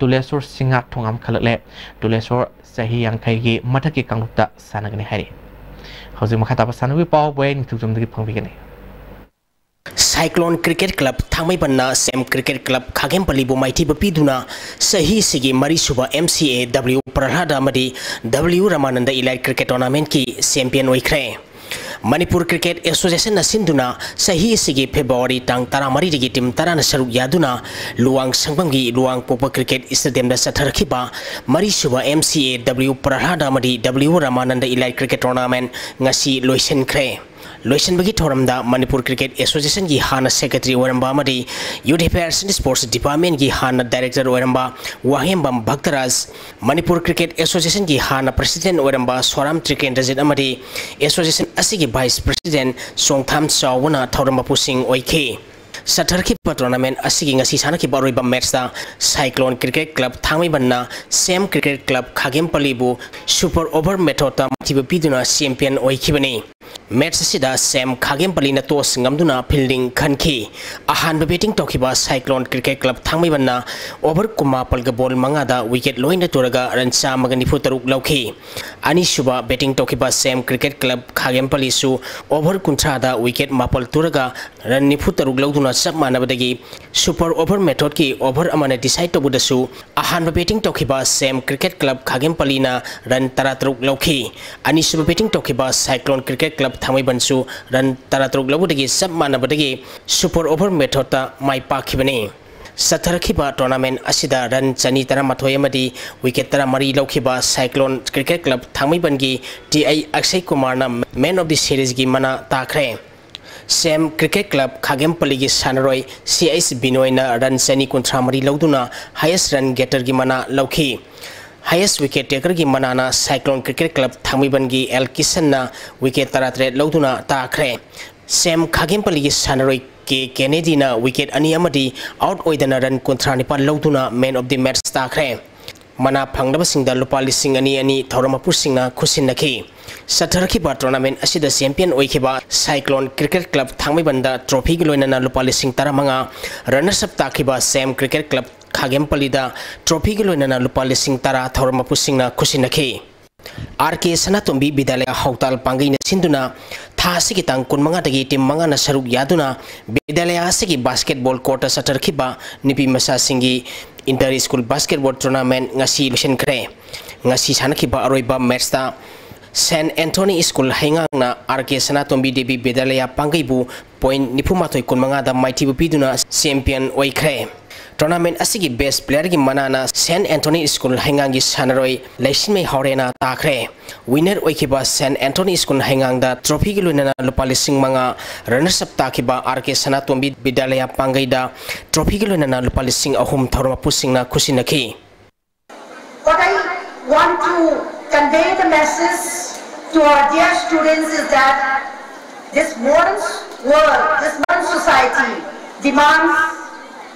ꯇꯨꯂꯦꯁꯣꯔ ꯁꯤꯡꯍ ꯊꯣꯉꯥꯝ ꯈꯜꯂꯛꯂꯦ꯫ ꯇꯨꯂꯦꯁꯣꯔ ꯆꯍꯤ ꯌꯥꯡꯈꯩꯒꯤ ꯃꯊꯛꯀꯤ ꯀꯥꯡꯂꯨꯞꯇ ꯁꯥꯟꯅꯒꯅꯤ ꯍꯥꯏꯔꯤ꯫ ꯍꯧꯖꯤꯛ ꯃꯈꯥ ꯇꯥꯕ ꯁꯥꯟꯅꯕꯒꯤ ꯄꯥꯎ ꯕꯣꯌꯦꯟ ꯅꯤꯡꯊꯧꯖꯝꯗꯒꯤ ꯐꯪꯕꯤꯒꯅꯤ꯫ ꯁꯥꯏꯀ꯭ꯂꯣꯟ ꯀ꯭ꯔꯤꯀꯦꯠ ꯀ꯭ꯂꯕ ꯊꯥꯡꯃꯩꯕꯟꯅ ꯁꯦꯝ ꯀ꯭ꯔꯤꯀꯦꯠ ꯀ꯭ꯂꯕ ꯈꯥꯒꯦꯝꯄꯜꯂꯤꯕꯨ ꯃꯥꯏꯊꯤꯕ ꯄꯤꯗꯨꯅ ꯆꯍꯤ ꯑꯁꯤꯒꯤ ꯃꯔꯤꯁꯨꯕ ꯑꯦꯝ ꯁꯤ ꯑꯦ ꯗꯕ꯭ꯂꯤꯎ ꯄ꯭ꯔꯍ꯭ꯂꯥꯗ ꯑꯃꯗꯤ ꯗꯕ꯭ꯂꯤꯎ ꯔꯃꯥꯅꯟꯗ ꯏꯂꯥꯏꯠ ꯀ꯭ꯔꯤꯀꯦꯠ ꯇꯣꯔꯅꯥꯃꯦꯟꯠꯀꯤ ꯆꯦꯝꯄꯤꯌꯟ ꯑꯣꯏꯈ꯭ꯔꯦ꯫ ꯃꯅꯤꯄꯨꯔ ꯀ꯭ꯔꯤꯀꯦꯠ ꯑꯦꯁꯣꯁꯤꯌꯦꯁꯟꯅ ꯁꯤꯟꯗꯨꯅ ꯆꯍꯤ ꯑꯁꯤꯒꯤ ꯐꯦꯕ꯭ꯔꯨꯋꯥꯔꯤ ꯇꯥꯡ ꯇꯔꯥꯃꯔꯤꯗꯒꯤ ꯇꯤꯝ ꯇꯔꯥꯅ ꯁꯔꯨꯛ ꯌꯥꯗꯨꯅ ꯂꯨꯋꯥꯡ ꯁꯪꯕꯝꯒꯤ ꯂꯨꯋꯥꯡ ꯄꯣꯛꯄ ꯀ꯭ꯔꯤꯀꯦꯠ ꯁ꯭ꯇꯦꯗꯤꯌꯝꯗ ꯆꯠꯊꯔꯛꯈꯤꯕ ꯃꯔꯤꯁꯨꯕ ꯑꯦꯝ ꯁꯤ ꯑꯦ ꯗꯕ꯭ꯂꯤꯎ ꯄ꯭ꯔꯍ꯭ꯂꯥꯗ ꯑꯃꯗꯤ ꯗꯕ꯭ꯂꯤꯎ ꯔꯃꯥꯅꯟꯗ ꯏꯂꯥꯏꯠ ꯀ꯭ꯔꯤꯀꯦꯠ ꯇꯣꯔꯅꯥꯃꯦꯟꯠ ꯉꯁꯤ ꯂꯣꯏꯁꯤꯟꯈ꯭ꯔꯦ꯫ ꯂꯣꯏꯁꯤꯟꯕꯒꯤ ꯊꯧꯔꯝꯗ ꯃꯅꯤꯄꯨꯔ ꯀ꯭ꯔꯤꯀꯦꯠ ꯑꯦꯁꯣꯁꯤꯌꯦꯁꯟꯒꯤ ꯍꯥꯟꯅ ꯁꯦꯀ꯭ꯔꯦꯇꯔꯤ ꯑꯣꯏꯔꯝꯕ ꯑꯃꯗꯤ ꯌꯨꯠ ꯑꯦꯐꯤꯌꯔꯁ ꯑꯦꯟ ꯁ꯭ꯄꯣꯔꯠꯁ ꯗꯤꯄꯥꯔꯠꯃꯦꯟꯠꯀꯤ ꯍꯥꯟꯅ ꯗꯥꯏꯔꯦꯛꯇꯔ ꯑꯣꯏꯔꯝꯕ ꯋꯥꯍꯦꯡꯕꯝ ꯚꯛꯇꯔꯥꯖ, ꯃꯅꯤꯄꯨꯔ ꯀ꯭ꯔꯤꯀꯦꯠ ꯑꯦꯁꯣꯁꯤꯌꯦꯁꯟꯒꯤ ꯍꯥꯟꯅ ꯄ꯭ꯔꯁꯤꯗꯦꯟꯠ ꯑꯣꯏꯔꯝꯕ ꯁꯣꯔꯥꯝ ꯇ꯭ꯔꯤꯀꯦꯟꯗ꯭ꯔꯖꯤꯠ ꯑꯃꯗꯤ ꯑꯦꯁꯣꯁꯤꯌꯦꯁꯟ ꯑꯁꯤꯒꯤ ꯚꯥꯏꯁ ꯄ꯭ꯔꯁꯤꯗꯦꯟꯠ ꯆꯣꯡꯊꯥꯝ ꯆꯥꯎꯕꯅ ꯊꯧꯔꯝ ꯃꯄꯨꯁꯤꯡ ꯑꯣꯏꯈꯤ꯫ ꯆꯠꯊꯔꯛꯈꯤꯕ ꯇꯣꯔꯅꯥꯃꯦꯟꯠ ꯑꯁꯤꯒꯤ ꯉꯁꯤ ꯁꯥꯟꯅꯈꯤꯕ ꯑꯔꯣꯏꯕ ꯃꯦꯠꯆꯇ ꯁꯥꯏꯀ꯭ꯂꯣꯟ ꯀ꯭ꯔꯤꯀꯦꯠ ꯀ꯭ꯂꯕ ꯊꯥꯡꯃꯩꯕꯟꯅ ꯁꯦꯝ ꯀ꯭ꯔꯤꯀꯦꯠ ꯀ꯭ꯂꯕ ꯈꯥꯒꯦꯝꯄꯜꯂꯤꯕꯨ ꯁꯨꯄꯔ ꯑꯣꯚꯔ ꯃꯦꯊꯣꯗꯇ ꯃꯥꯏꯊꯤꯕ ꯄꯤꯗꯨꯅ ꯆꯦꯝꯄꯤꯌꯟ ꯑꯣꯏꯈꯤꯕꯅꯤ꯫ Match ꯑꯁꯤꯗ ꯁꯦꯝ ꯈꯥꯒꯦꯝꯄꯂꯤꯅ toss ꯉꯝꯗꯨꯅ fielding ꯈꯟꯈꯤ꯫ ꯑꯍꯥꯟꯕ batting ꯇꯧꯈꯤꯕ Cyclone Cricket Club ꯊꯥꯡꯃꯩꯕꯟꯅ over ꯀꯨꯟꯃꯥꯄꯜꯒ ball ꯃꯉꯥꯗ wicket ꯂꯣꯏꯅ ꯇꯨꯔꯒ run ꯆꯥꯝꯃꯒ ꯅꯤꯐꯨ ꯇꯔꯨꯛ ꯂꯧꯈꯤ꯫ ꯑꯅꯤꯁꯨꯕ batting ꯇꯧꯈꯤꯕ ꯁꯦꯝ Cricket Club ꯈꯥꯒꯦꯝꯄꯂꯤꯁꯨ over ꯀꯨꯟꯊ꯭ꯔꯥꯗ wicket ꯃꯥꯄꯜ ꯇꯨꯔꯒ run ꯅꯤꯐꯨ ꯇꯔꯨꯛ ꯂꯧꯗꯨꯅ ꯆꯞ ꯃꯥꯟꯅꯕꯗꯒꯤ super over methodꯀꯤ over ꯑꯃꯅ decide ꯇꯧꯕꯗꯁꯨ ꯑꯍꯥꯟꯕ batting ꯇꯧꯈꯤꯕ ꯁꯦꯝ Cricket Club ꯈꯥꯒꯦꯝꯄꯂꯤꯅ run ꯇꯔꯥꯇꯔꯨꯛ ꯂꯧꯈꯤ꯫ ꯑꯅꯤꯁꯨꯕ batting ꯇꯧꯈꯤꯕ Cyclone Cricket Club ꯊꯥꯡꯃꯩꯕꯟꯁꯨ run ꯇꯔꯥꯇꯔꯨꯛ ꯂꯧꯕꯗꯒꯤ ꯆꯞ ꯃꯥꯟꯅꯕꯗꯒꯤ super over methodꯇ ꯃꯥꯏ ꯄꯥꯛꯈꯤꯕꯅꯤ꯫ ꯆꯠꯊꯔꯛꯈꯤꯕ tournament ꯑꯁꯤꯗ run ꯆꯅꯤ ꯇꯔꯥꯃꯥꯊꯣꯏ ꯑꯃꯗꯤ wicket ꯇꯔꯥꯃꯔꯤ ꯂꯧꯈꯤꯕ Cyclone Cricket Club ꯊꯥꯡꯃꯩꯕꯟꯒꯤ ꯇꯤ ꯑꯥꯏ ꯑꯛꯁꯩ ꯀꯨꯃꯥꯔꯅ Man of the Seriesꯀꯤ ꯃꯅꯥ ꯇꯥꯈ꯭ꯔꯦ꯫ ꯁꯦꯝ Cricket Club ꯈꯥꯒꯦꯝꯄꯂꯤꯒꯤ ꯁꯥꯟꯅꯔꯣꯏ ꯁꯤ ꯑꯩꯆ ꯕꯤꯅꯣꯏꯅ run ꯆꯅꯤ ꯀꯨꯟꯊ꯭ꯔꯥ ꯃꯔꯤ ꯂꯧꯗꯨꯅ highest run getterꯒꯤ ꯃꯅꯥ ꯂꯧꯈꯤ꯫ Highest wicket takerꯒꯤ ꯃꯅꯥꯅ Cyclone Cricket Club ꯊꯥꯡꯃꯩꯕꯟꯒꯤ ꯑꯦꯜ ꯀꯤꯁꯟꯅ wicket ꯇꯔꯥꯇꯔꯦꯠ ꯂꯧꯗꯨꯅ ꯇꯥꯈ꯭ꯔꯦ꯫ ꯁꯦꯝ ꯈꯥꯒꯦꯝꯄꯂꯤꯒꯤ ꯁꯥꯟꯅꯔꯣꯏ ꯀꯦ ꯀꯦꯅꯦꯗꯤꯅ wicket ꯑꯅꯤ ꯑꯃꯗꯤ out ꯑꯣꯏꯗꯅ run ꯀꯨꯟꯊ꯭ꯔꯥ ꯅꯤꯄꯥꯜ ꯂꯧꯗꯨꯅ Man of the Match ꯇꯥꯈ꯭ꯔꯦ꯫ ꯃꯅꯥ ꯐꯪꯂꯕꯁꯤꯡꯗ ꯂꯨꯄꯥ ꯂꯤꯁꯤꯡ ꯑꯅꯤ ꯑꯅꯤ ꯊꯧꯔꯝ ꯃꯄꯨꯁꯤꯡꯅ ꯈꯨꯠꯁꯤꯟꯅꯈꯤ꯫ ꯆꯠꯊꯔꯛꯈꯤꯕ tournament ꯑꯁꯤꯗ champion ꯑꯣꯏꯈꯤꯕ Cyclone Cricket Club ꯊꯥꯡꯃꯩꯕꯟꯗ trophyꯒꯤ ꯂꯣꯏꯅꯅ ꯂꯨꯄꯥ ꯂꯤꯁꯤꯡ ꯇꯔꯥꯃꯉꯥ, runners up ꯇꯥꯈꯤꯕ ꯁꯦꯝ Cricket Club ꯈꯥꯒꯦꯝꯄꯂꯤꯗ trophyꯒꯤ ꯂꯣꯏꯅꯅ ꯂꯨꯄꯥ ꯂꯤꯁꯤꯡ ꯇꯔꯥ ꯊꯧꯔꯝ ꯃꯄꯨꯁꯤꯡꯅ ꯈꯨꯠꯁꯤꯟꯅꯈꯤ꯫ ꯑꯥꯔ ꯀꯦ ꯁꯅꯥꯇꯣꯝꯕꯤ ꯕꯤꯗ꯭ꯌꯥꯂꯌꯥ ꯍꯥꯎꯇꯥꯜ ꯄꯥꯡꯒꯩꯅ ꯁꯤꯟꯗꯨꯅ ꯊꯥ ꯑꯁꯤꯒꯤ ꯇꯥꯡ ꯀꯨꯟꯃꯉꯥꯗꯒꯤ team ꯃꯉꯥꯅ ꯁꯔꯨꯛ ꯌꯥꯗꯨꯅ ꯕꯤꯗ꯭ꯌꯥꯂꯌꯥ ꯑꯁꯤꯒꯤ basketball courtꯇ ꯆꯠꯊꯔꯛꯈꯤꯕ ꯅꯨꯄꯤ ꯃꯆꯥꯁꯤꯡꯒꯤ inter school basketball tournament ꯉꯁꯤ ꯂꯣꯏꯁꯤꯟꯈ꯭ꯔꯦ꯫ ꯉꯁꯤ ꯁꯥꯟꯅꯈꯤꯕ ꯑꯔꯣꯏꯕ matchꯇ Saint Anthony School ꯍꯩꯉꯥꯡꯅ ꯑꯥꯔ ꯀꯦ ꯁꯅꯥꯇꯣꯝꯕꯤ ꯗꯦꯕꯤ ꯕꯤꯗ꯭ꯌꯥꯂꯌꯥ ꯄꯥꯡꯒꯩꯕꯨ point ꯅꯤꯐꯨꯃꯥꯊꯣꯏ ꯀꯨꯟꯃꯉꯥꯗ ꯃꯥꯏꯊꯤꯕ ꯄꯤꯗꯨꯅ champion ꯑꯣꯏꯈ꯭ꯔꯦ꯫ Tournament ꯑꯁꯤꯒꯤ best playerꯒꯤ ꯃꯅꯥꯅ Saint Anthony School ꯍꯩꯉꯥꯡꯒꯤ ꯁꯥꯟꯅꯔꯣꯏ ꯂꯩꯁꯤꯟꯃꯩ ꯍꯥꯎꯔꯦꯅ ꯇꯥꯈ꯭ꯔꯦ꯫ Winner ꯑꯣꯏꯈꯤꯕ Saint Anthony School ꯍꯩꯉꯥꯡꯗ trophyꯒꯤ ꯂꯣꯏꯅꯅ ꯂꯨꯄꯥ ꯂꯤꯁꯤꯡ ꯃꯉꯥ, runners up ꯇꯥꯈꯤꯕ ꯑꯥꯔ ꯀꯦ ꯁꯅꯥꯇꯣꯝꯕꯤ ꯕꯤꯗ꯭ꯌꯥꯂꯌꯥ ꯄꯥꯡꯒꯩꯗ trophyꯒꯤ ꯂꯣꯏꯅꯅ ꯂꯨꯄꯥ ꯂꯤꯁꯤꯡ ꯑꯍꯨꯝ ꯊꯧꯔꯝ ꯃꯄꯨꯁꯤꯡꯅ ꯈꯨꯠꯁꯤꯟꯅꯈꯤ꯫ What I want to convey the message to our dear students is that this modern world, this modern society demands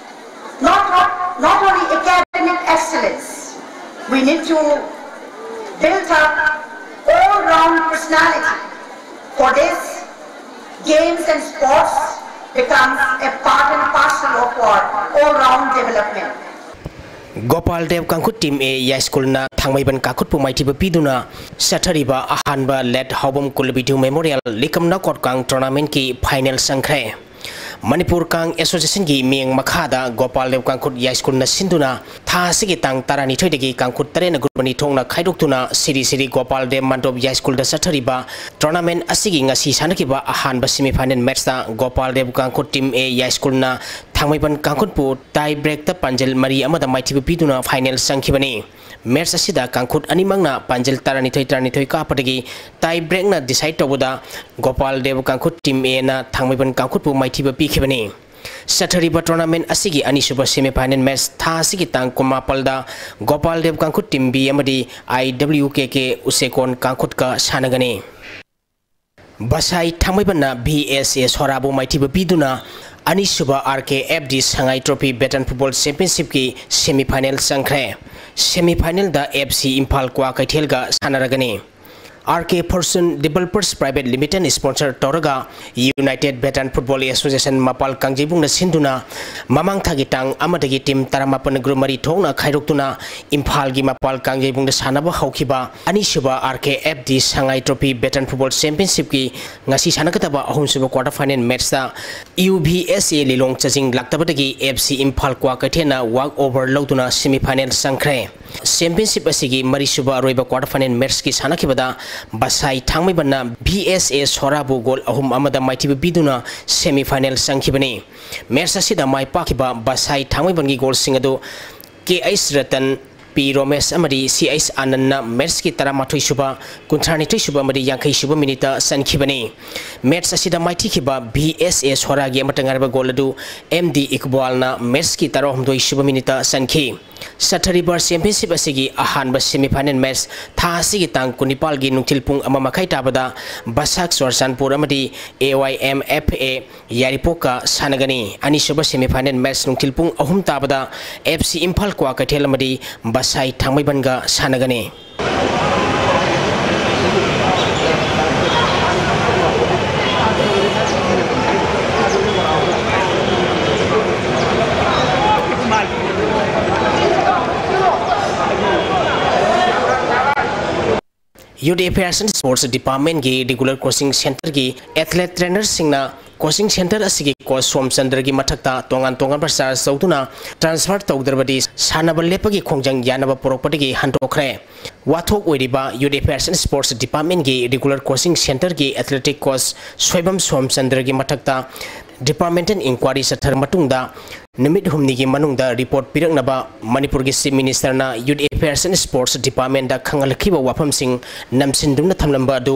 not, not only academic excellence, we need to build up all-round personality. For this, games and sports becomes a part and parcel of our all-round development. Gopal Dev Kangkhut Team A Yai School ꯅ ꯊꯥꯡꯃꯩꯕꯟ ꯀꯥꯡꯈꯨꯠꯄꯨ ꯃꯥꯏꯊꯤꯕ ꯄꯤꯗꯨꯅ ꯆꯠꯊꯔꯤꯕ ꯑꯍꯥꯟꯕ late ꯍꯥꯎꯕꯝ ꯀꯨꯂꯕꯤꯗꯨ Memorial ꯂꯤꯀꯝ ꯅꯥꯀꯣꯠ ꯀꯥꯡ Tournament ꯀꯤ final ꯆꯪꯈ꯭ꯔꯦ꯫ ꯃꯅꯤꯄꯨꯔ ꯀꯥꯡ Association ꯒꯤ ꯃꯤꯠꯌꯦꯡ ꯃꯈꯥꯗ ꯒꯣꯄꯥꯜ ꯗꯦꯕ ꯀꯥꯡꯈꯨꯠ ꯌꯥꯏ ꯁ꯭ꯀꯨꯜꯅ ꯁꯤꯟꯗꯨꯅ ꯊꯥ ꯑꯁꯤꯒꯤ ꯇꯥꯡ ꯇꯔꯥꯅꯤꯊꯣꯏꯗꯒꯤ ꯀꯥꯡꯈꯨꯠ ꯇꯔꯦꯠꯅ group ꯑꯅꯤ ꯊꯣꯛꯅ ꯈꯥꯏꯗꯣꯛꯇꯨꯅ ꯁꯤꯔꯤ ꯁꯤꯔꯤ ꯒꯣꯄꯥꯜ ꯗꯦꯕ ꯃꯥꯟꯗꯣꯞ ꯌꯥꯏ ꯁ꯭ꯀꯨꯜꯗ ꯆꯠꯊꯔꯤꯕ tournament ꯑꯁꯤꯒꯤ ꯉꯁꯤ ꯁꯥꯟꯅꯈꯤꯕ ꯑꯍꯥꯟꯕ semi final match ꯇ ꯒꯣꯄꯥꯜ ꯗꯦꯕ ꯀꯥꯡꯈꯨꯠ Team A ꯌꯥꯏ ꯁ꯭ꯀꯨꯜꯅ ꯊꯥꯡꯃꯩꯕꯟ ꯀꯥꯡꯈꯨꯠꯄꯨ tie break ꯇ ꯄꯥꯟꯖꯜ ꯃꯔꯤ ꯑꯃꯗ ꯃꯥꯏꯊꯤꯕ ꯄꯤꯗꯨꯅ final ꯆꯪꯈꯤꯕꯅꯤ꯫ Match ꯑꯁꯤꯗ ꯀꯥꯡꯈꯨꯠ ꯑꯅꯤꯃꯛꯅ ꯄꯥꯟꯖꯜ ꯇꯔꯥꯅꯤꯊꯣꯏ ꯇꯔꯥꯅꯤꯊꯣꯏ ꯀꯥꯞꯄꯗꯒꯤ tie break ꯅ decide ꯇꯧꯕꯗ ꯒꯣꯄꯥꯜ ꯗꯦꯕ ꯀꯥꯡꯈꯨꯠ Team A ꯅ ꯊꯥꯡꯃꯩꯕꯟ ꯀꯥꯡꯈꯨꯠꯄꯨ ꯃꯥꯏꯊꯤꯕ ꯄꯤꯈꯤꯕꯅꯤ꯫ ꯆꯠꯊꯔꯤꯕ tournament ꯑꯁꯤꯒꯤ ꯑꯅꯤꯁꯨꯕ semi final match ꯊꯥ ꯑꯁꯤꯒꯤ ꯇꯥꯡ ꯀꯨꯟꯃꯥꯄꯜꯗ ꯒꯣꯄꯥꯜ ꯗꯦꯕ ꯀꯥꯡꯈꯨꯠ Team B ꯑꯃꯗꯤ I W K K ꯎꯆꯦꯀꯣꯟ ꯀꯥꯡꯈꯨꯠꯀ ꯁꯥꯟꯅꯒꯅꯤ꯫ ꯕꯁꯥꯏ ꯊꯥꯡꯃꯩꯕꯟꯅ V S A ꯁꯣꯔꯥꯕꯨ ꯃꯥꯏꯊꯤꯕ ꯄꯤꯗꯨꯅ ꯑꯅꯤꯁꯨꯕ R K F D ꯁꯉꯥꯏ Trophy Veteran Football Championship ꯀꯤ semi final ꯆꯪꯈ꯭ꯔꯦ꯫ Semi final ꯗ F C Imphal ꯀ꯭ꯋꯥꯀꯩꯊꯦꯜꯒ ꯁꯥꯟꯅꯔꯒꯅꯤ꯫ R K Fortune Developers Private Limited ꯅ sponsor ꯇꯧꯔꯒ United Veteran Football Association ꯃꯄꯥꯜ ꯀꯥꯡꯖꯩꯕꯨꯡꯅ ꯁꯤꯟꯗꯨꯅ ꯃꯃꯥꯡ ꯊꯥꯒꯤ ꯇꯥꯡ ꯑꯃꯗꯒꯤ team ꯇꯔꯥꯃꯥꯄꯟ group ꯃꯔꯤ ꯊꯣꯛꯅ ꯈꯥꯏꯗꯣꯛꯇꯨꯅ ꯏꯝꯐꯥꯜꯒꯤ ꯃꯄꯥꯜ ꯀꯥꯡꯖꯩꯕꯨꯡꯗ ꯁꯥꯟꯅꯕ ꯍꯧꯈꯤꯕ ꯑꯅꯤꯁꯨꯕ R K F D ꯁꯉꯥꯏ Trophy Veteran Football Championship ꯀꯤ ꯉꯁꯤ ꯁꯥꯟꯅꯒꯗꯕ ꯑꯍꯨꯝꯁꯨꯕ quarter final match ꯇ U V S A Lilong ꯆꯥꯖꯤꯡ ꯂꯥꯛꯇꯕꯗꯒꯤ F C Imphal ꯀ꯭ꯋꯥꯀꯩꯊꯦꯜꯅ walk over ꯂꯧꯗꯨꯅ semi final ꯆꯪꯈ꯭ꯔꯦ꯫ Championship ꯑꯁꯤꯒꯤ ꯃꯔꯤꯁꯨꯕ ꯑꯔꯣꯏꯕ quarter final match ꯀꯤ ꯁꯥꯟꯅꯈꯤꯕꯗ ꯕꯁꯥꯏ ꯊꯥꯡꯃꯩꯕꯟꯅ V S A ꯁꯣꯔꯥꯕꯨ goal ꯑꯍꯨꯝ ꯑꯃꯗ ꯃꯥꯏꯊꯤꯕ ꯄꯤꯗꯨꯅ semi final ꯆꯪꯈꯤꯕꯅꯤ꯫ Match ꯑꯁꯤꯗ ꯃꯥꯏ ꯄꯥꯛꯈꯤꯕ ꯕꯁꯥꯏ ꯊꯥꯡꯃꯩꯕꯟꯒꯤ goal ꯁꯤꯡ ꯑꯗꯨ K H ꯔꯇꯟ, P ꯔꯣꯃꯦꯁ ꯑꯃꯗꯤ C H ꯑꯥꯅꯟꯅ match ꯀꯤ ꯇꯔꯥꯃꯥꯊꯣꯏ ꯁꯨꯕ, ꯀꯨꯟꯊ꯭ꯔꯥꯅꯤꯊꯣꯏ ꯁꯨꯕ ꯑꯃꯗꯤ ꯌꯥꯡꯈꯩ ꯁꯨꯕ minute ꯇ ꯆꯟꯈꯤꯕꯅꯤ꯫ Match ꯑꯁꯤꯗ ꯃꯥꯏꯊꯤꯈꯤꯕ V S A ꯁꯣꯔꯥꯒꯤ ꯑꯃꯠꯇ ꯉꯥꯏꯔꯕ goal ꯑꯗꯨ M D ꯏꯛꯕꯥꯜꯅ match ꯀꯤ ꯇꯔꯥꯍꯨꯝꯗꯣꯏ ꯁꯨꯕ minute ꯇ ꯆꯟꯈꯤ꯫ ꯆꯠꯊꯔꯤꯕ championship ꯑꯁꯤꯒꯤ ꯑꯍꯥꯟꯕ semi final match ꯊꯥ ꯑꯁꯤꯒꯤ ꯇꯥꯡ ꯀꯨꯟꯅꯤꯄꯥꯜꯒꯤ ꯅꯨꯡꯊꯤꯜ ꯄꯨꯡ ꯑꯃ ꯃꯈꯥꯏ ꯇꯥꯕꯗ ꯕꯁꯥꯛ ꯆꯨꯔꯆꯥꯟꯄꯨꯔ ꯑꯃꯗꯤ A Y M F A ꯌꯥꯏꯔꯤꯄꯣꯛꯀ ꯁꯥꯟꯅꯒꯅꯤ꯫ ꯑꯅꯤꯁꯨꯕ semi final match ꯅꯨꯡꯊꯤꯜ ꯄꯨꯡ ꯑꯍꯨꯝ ꯇꯥꯕꯗ F C ꯏꯝꯐꯥꯜ ꯀ꯭ꯋꯥꯀꯩꯊꯦꯜ ꯑꯃꯗꯤ ꯕꯁꯥꯏ ꯊꯥꯡꯃꯩꯕꯟꯒ ꯁꯥꯟꯅꯒꯅꯤ꯫ Youth Affairs and Sports Department ꯒꯤ regular coaching centre ꯒꯤ athlete trainer ꯁꯤꯡꯅ coaching centre ꯑꯁꯤꯒꯤ coach ꯁꯣꯝꯆꯟꯗ꯭ꯔꯒꯤ ꯃꯊꯛꯇ ꯇꯣꯉꯥꯟ ꯇꯣꯉꯥꯟꯕ charge ꯇꯧꯗꯨꯅ transfer ꯇꯧꯗ꯭ꯔꯕꯗꯤ ꯁꯥꯟꯅꯕ ꯂꯦꯞꯄꯒꯤ ꯈꯣꯡꯖꯪ ꯌꯥꯅꯕ ꯄꯨꯔꯛꯄꯗꯒꯤ ꯍꯟꯗꯣꯛꯈ꯭ꯔꯦ꯫ ꯋꯥꯊꯣꯛ ꯑꯣꯏꯔꯤꯕ Youth Affairs and Sports Department ꯒꯤ regular coaching centre ꯒꯤ athletic coach ꯁꯣꯏꯕꯝ ꯁꯣꯝꯆꯟꯗ꯭ꯔꯒꯤ ꯃꯊꯛꯇ departmental inquiry ꯆꯠꯊꯔ ꯃꯇꯨꯡꯗ ꯅꯨꯃꯤꯠ ꯍꯨꯝꯅꯤꯒꯤ ꯃꯅꯨꯡꯗ report ꯄꯤꯔꯛꯅꯕ ꯃꯅꯤꯄꯨꯔꯒꯤ Chief Minister ꯅ Youth Affairs and Sports Department ꯗ ꯈꯪꯍꯜꯂꯛꯈꯤꯕ ꯋꯥꯐꯝꯁꯤꯡ ꯅꯝꯁꯤꯟꯗꯨꯅ ꯊꯝꯂꯝꯕ ꯑꯗꯨ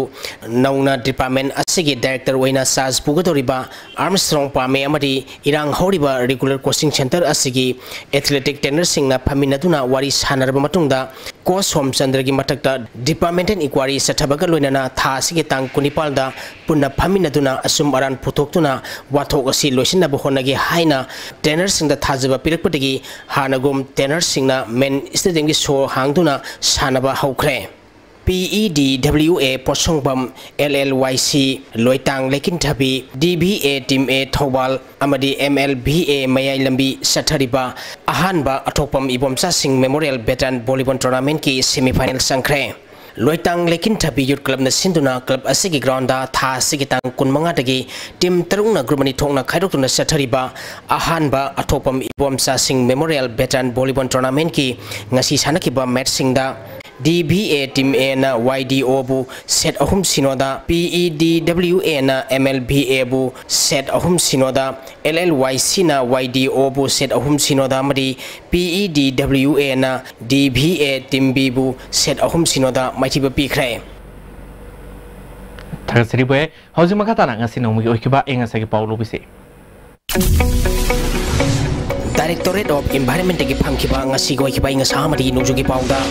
ꯅꯧꯅ department ꯑꯁꯤꯒꯤ director ꯑꯣꯏꯅ charge ꯄꯨꯒꯗꯧꯔꯤꯕ ꯑꯥꯔꯝꯁꯇ꯭ꯔꯣꯡ ꯄꯥꯃꯦ ꯑꯃꯗꯤ ꯏꯔꯥꯡ ꯍꯧꯔꯤꯕ regular coaching centre ꯑꯁꯤꯒꯤ athletic trainer ꯁꯤꯡꯅ ꯐꯝꯃꯤꯟꯅꯗꯨꯅ ꯋꯥꯔꯤ ꯁꯥꯟꯅꯔꯕ ꯃꯇꯨꯡꯗ coach ꯁꯣꯝꯆꯟꯗ꯭ꯔꯒꯤ ꯃꯊꯛꯇ departmental inquiry ꯆꯠꯊꯕꯒ ꯂꯣꯏꯅꯅ ꯊꯥ ꯑꯁꯤꯒꯤ ꯇꯥꯡ ꯀꯨꯟꯅꯤꯄꯥꯜꯗ ꯄꯨꯟꯅ ꯐꯝꯃꯤꯟꯅꯗꯨꯅ ꯑꯆꯨꯝ ꯑꯔꯥꯟ ꯄꯨꯊꯣꯛꯇꯨꯅ ꯋꯥꯊꯣꯛ ꯑꯁꯤ ꯂꯣꯏꯁꯤꯟꯅꯕ ꯍꯣꯠꯅꯒꯦ ꯍꯥꯏꯅ trainer ꯁꯤꯡꯗ ꯊꯥꯖꯕ ꯄꯤꯔꯛꯄꯗꯒꯤ ꯍꯥꯟꯅꯒꯨꯝ trainer ꯁꯤꯡꯅ main stadium ꯒꯤ ꯁꯣ ꯍꯥꯡꯗꯨꯅ ꯁꯥꯟꯅꯕ ꯍꯧꯈ꯭ꯔꯦ꯫ P E D W A ꯄꯣꯠꯁꯪꯕꯝ, L L Y C ꯂꯣꯏꯇꯥꯡ ꯂꯩꯀꯤꯟꯊꯕꯤ, D V A Team A Thoubal ꯑꯃꯗꯤ M L V A ꯃꯌꯥꯏ ꯂꯝꯕꯤ ꯆꯠꯊꯔꯤꯕ ꯑꯍꯥꯟꯕ ꯑꯊꯣꯛꯄꯝ ꯏꯕꯣꯝꯆꯥ ꯁꯤꯡ Memorial Veteran Volleyball Tournament ꯀꯤ semi final ꯆꯪꯈ꯭ꯔꯦ꯫ ꯂꯣꯏꯇꯥꯡ ꯂꯩꯀꯤꯟꯊꯕꯤ Youth Club ꯅ ꯁꯤꯟꯗꯨꯅ club ꯑꯁꯤꯒꯤ ground ꯗ ꯊꯥ ꯑꯁꯤꯒꯤ ꯇꯥꯡ ꯀꯨꯟꯃꯉꯥꯗꯒꯤ team ꯇꯔꯨꯛꯅ group ꯑꯅꯤ ꯊꯣꯛꯅ ꯈꯥꯏꯗꯣꯛꯇꯨꯅ ꯆꯠꯊꯔꯤꯕ ꯑꯍꯥꯟꯕ ꯑꯊꯣꯛꯄꯝ ꯏꯕꯣꯝꯆꯥ ꯁꯤꯡ Memorial Veteran Volleyball Tournament ꯀꯤ ꯉꯁꯤ ꯁꯥꯟꯅꯈꯤꯕ match ꯁꯤꯡꯗ D V A Team A ꯅ Y D O ꯕꯨ set ꯑꯍꯨꯝ ꯁꯤꯅꯣꯗ, P E D W A ꯅ M L V A ꯕꯨ set ꯑꯍꯨꯝ ꯁꯤꯅꯣꯗ, L L Y C ꯅ Y D O ꯕꯨ set ꯑꯍꯨꯝ ꯁꯤꯅꯣꯗ ꯑꯃꯗꯤ P E D W A ꯅ D V A Team B ꯕꯨ set ꯑꯍꯨꯝ ꯁꯤꯅꯣꯗ ꯃꯥꯏꯊꯤꯕ ꯄꯤꯈ꯭ꯔꯦ꯫ ꯊꯥꯒꯠꯆꯔꯤ ꯚꯥꯏ꯫ ꯍꯧꯖꯤꯛ ꯃꯈꯥ ꯇꯥꯅ ꯉꯁꯤ ꯅꯣꯡꯃꯒꯤ ꯑꯣꯏꯈꯤꯕ ꯑꯏꯪ ꯑꯁꯥꯒꯤ ꯄꯥꯎ ꯂꯧꯕꯤꯁꯤ꯫ Directorate of Environment ꯇꯒꯤ ꯐꯪꯈꯤꯕ ꯉꯁꯤꯒꯤ ꯑꯣꯏꯈꯤꯕ ꯑꯏꯪ ꯑꯁꯥ ꯑꯃꯗꯤ ꯅꯣꯡꯖꯨꯒꯤ ꯄꯥꯎꯗ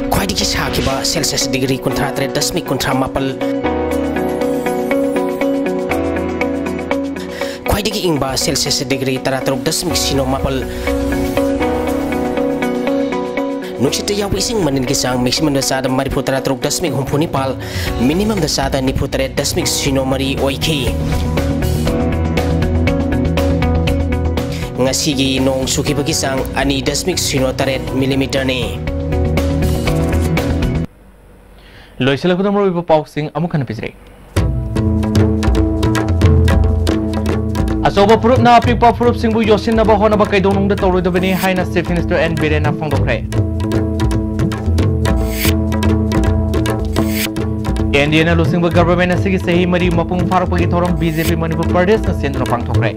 ꯈ꯭ꯋꯥꯏꯗꯒꯤ ꯁꯥꯈꯤꯕ Celsius degree ꯀꯨꯟꯊ꯭ꯔꯥ ꯇꯔꯦꯠ ꯗꯁꯃꯤꯛ ꯀꯨꯟꯊ꯭ꯔꯥ ꯃꯥꯄꯜ, ꯈ꯭ꯋꯥꯏꯗꯒꯤ ꯏꯪꯕ Celsius degree ꯇꯔꯥ ꯇꯔꯨꯛ ꯗꯁꯃꯤꯛ ꯁꯤꯅꯣ ꯃꯥꯄꯜ, ꯅꯨꯡꯁꯤꯠꯇ ꯌꯥꯎꯕ ꯏꯁꯤꯡ ꯃꯅꯤꯜꯒꯤ ꯆꯥꯡ maximum ꯗ ꯆꯥꯗ ꯃꯔꯤꯐꯨ ꯇꯔꯥ ꯇꯔꯨꯛ ꯗꯁꯃꯤꯛ ꯍꯨꯝꯐꯨ ꯅꯤꯄꯥꯜ, minimum ꯗ ꯆꯥꯗ ꯅꯤꯐꯨ ꯇꯔꯦꯠ ꯗꯁꯃꯤꯛ ꯁꯤꯅꯣ ꯃꯔꯤ ꯑꯣꯏꯈꯤ꯫ ꯉꯁꯤꯒꯤ ꯅꯣꯡ ꯆꯨꯈꯤꯕꯒꯤ ꯆꯥꯡ ꯑꯅꯤ ꯗꯁꯃꯤꯛ ꯁꯤꯅꯣ ꯇꯔꯦꯠ millimeter ꯅꯤ꯫ ꯂꯣꯏꯁꯤꯜꯂꯛꯄꯗ ꯃꯔꯨꯑꯣꯏꯕ ꯄꯥꯎꯁꯤꯡ ꯑꯃꯨꯛ ꯍꯟꯅ ꯄꯤꯖꯔꯤ꯫ ꯑꯆꯧꯕ ꯐꯨꯔꯨꯞꯅ ꯑꯄꯤꯛꯄ ꯐꯨꯔꯨꯞꯁꯤꯡꯕꯨ ꯌꯣꯠꯁꯤꯟꯅꯕ ꯍꯣꯠꯅꯕ ꯀꯩꯗꯧꯅꯨꯡꯗ ꯇꯧꯔꯣꯏꯗꯕꯅꯤ ꯍꯥꯏꯅ Chief Minister ꯑꯦꯟ ꯕꯤꯔꯦꯟꯅ ꯐꯣꯡꯗꯣꯛꯈ꯭ꯔꯦ꯫ ꯑꯦꯟ ꯗꯤ ꯑꯦꯅ ꯂꯨꯆꯤꯡꯕ government ꯑꯁꯤꯒꯤ ꯆꯍꯤ ꯃꯔꯤ ꯃꯄꯨꯡ ꯐꯥꯔꯛꯄꯒꯤ ꯊꯧꯔꯝ ꯕꯤ ꯖꯦ ꯄꯤ ꯃꯅꯤꯄꯨꯔ ꯄ꯭ꯔꯗꯦꯁꯅ ꯁꯤꯟꯗꯨꯅ ꯄꯥꯡꯊꯣꯛꯈ꯭ꯔꯦ꯫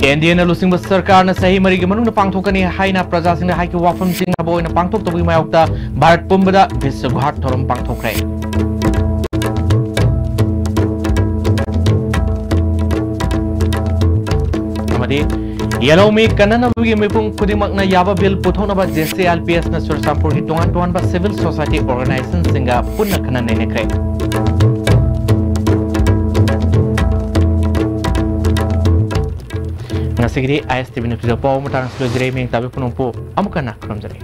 ꯑꯦꯟ ꯗꯤ ꯑꯦꯅ ꯂꯨꯆꯤꯡꯕ ꯁꯔꯀꯥꯔꯅ ꯆꯍꯤ ꯃꯔꯤꯒꯤ ꯃꯅꯨꯡꯗ ꯄꯥꯡꯊꯣꯛꯀꯅꯤ ꯍꯥꯏꯅ ꯄ꯭ꯔꯖꯥꯁꯤꯡꯅ ꯍꯥꯏꯈꯤꯕ ꯋꯥꯐꯝꯁꯤꯡ ꯑꯣꯏꯅ ꯄꯥꯡꯊꯣꯛꯇꯕꯒꯤ ꯃꯥꯌꯣꯛꯇ ꯚꯥꯔꯠ ꯄꯨꯝꯕꯗ ꯕꯤꯁ꯭ꯋ ꯒꯨꯍꯥꯠ ꯊꯧꯔꯝ ꯄꯥꯡꯊꯣꯛꯈ꯭ꯔꯦ꯫ ꯑꯃꯗꯤ ꯌꯦꯜꯍꯧꯃꯤ ꯀꯟꯅꯅꯕꯒꯤ ꯃꯤꯄꯨꯝ ꯈꯨꯗꯤꯡꯃꯛꯅ ꯌꯥꯕ ꯕꯤꯜ ꯄꯨꯊꯣꯛꯅꯕ ꯖꯦ ꯁꯤ ꯑꯦꯜ ꯄꯤ ꯑꯦꯁꯅ ꯆꯨꯔꯆꯥꯟꯄꯨꯔꯒꯤ ꯇꯣꯉꯥꯟ ꯇꯣꯉꯥꯟꯕ civil society organizationꯁꯤꯡꯒ ꯄꯨꯟꯅ ꯈꯟꯅ ꯅꯩꯅꯈ꯭ꯔꯦ꯫ ꯉꯁꯤꯒꯤꯗꯤ ꯑꯥꯏ ꯑꯦꯁ ꯇꯤ ꯚꯤꯅ ꯄꯤꯖꯕ ꯄꯥꯎ ꯃꯇꯥꯡ ꯑꯁꯤꯗ ꯂꯣꯏꯖꯔꯦ꯫ ꯃꯤꯌꯦꯡ ꯇꯥꯕꯤ ꯄꯨꯝꯅꯃꯛꯄꯨ ꯑꯃꯨꯛ ꯍꯟꯅ ꯈꯨꯔꯨꯝꯖꯔꯤ꯫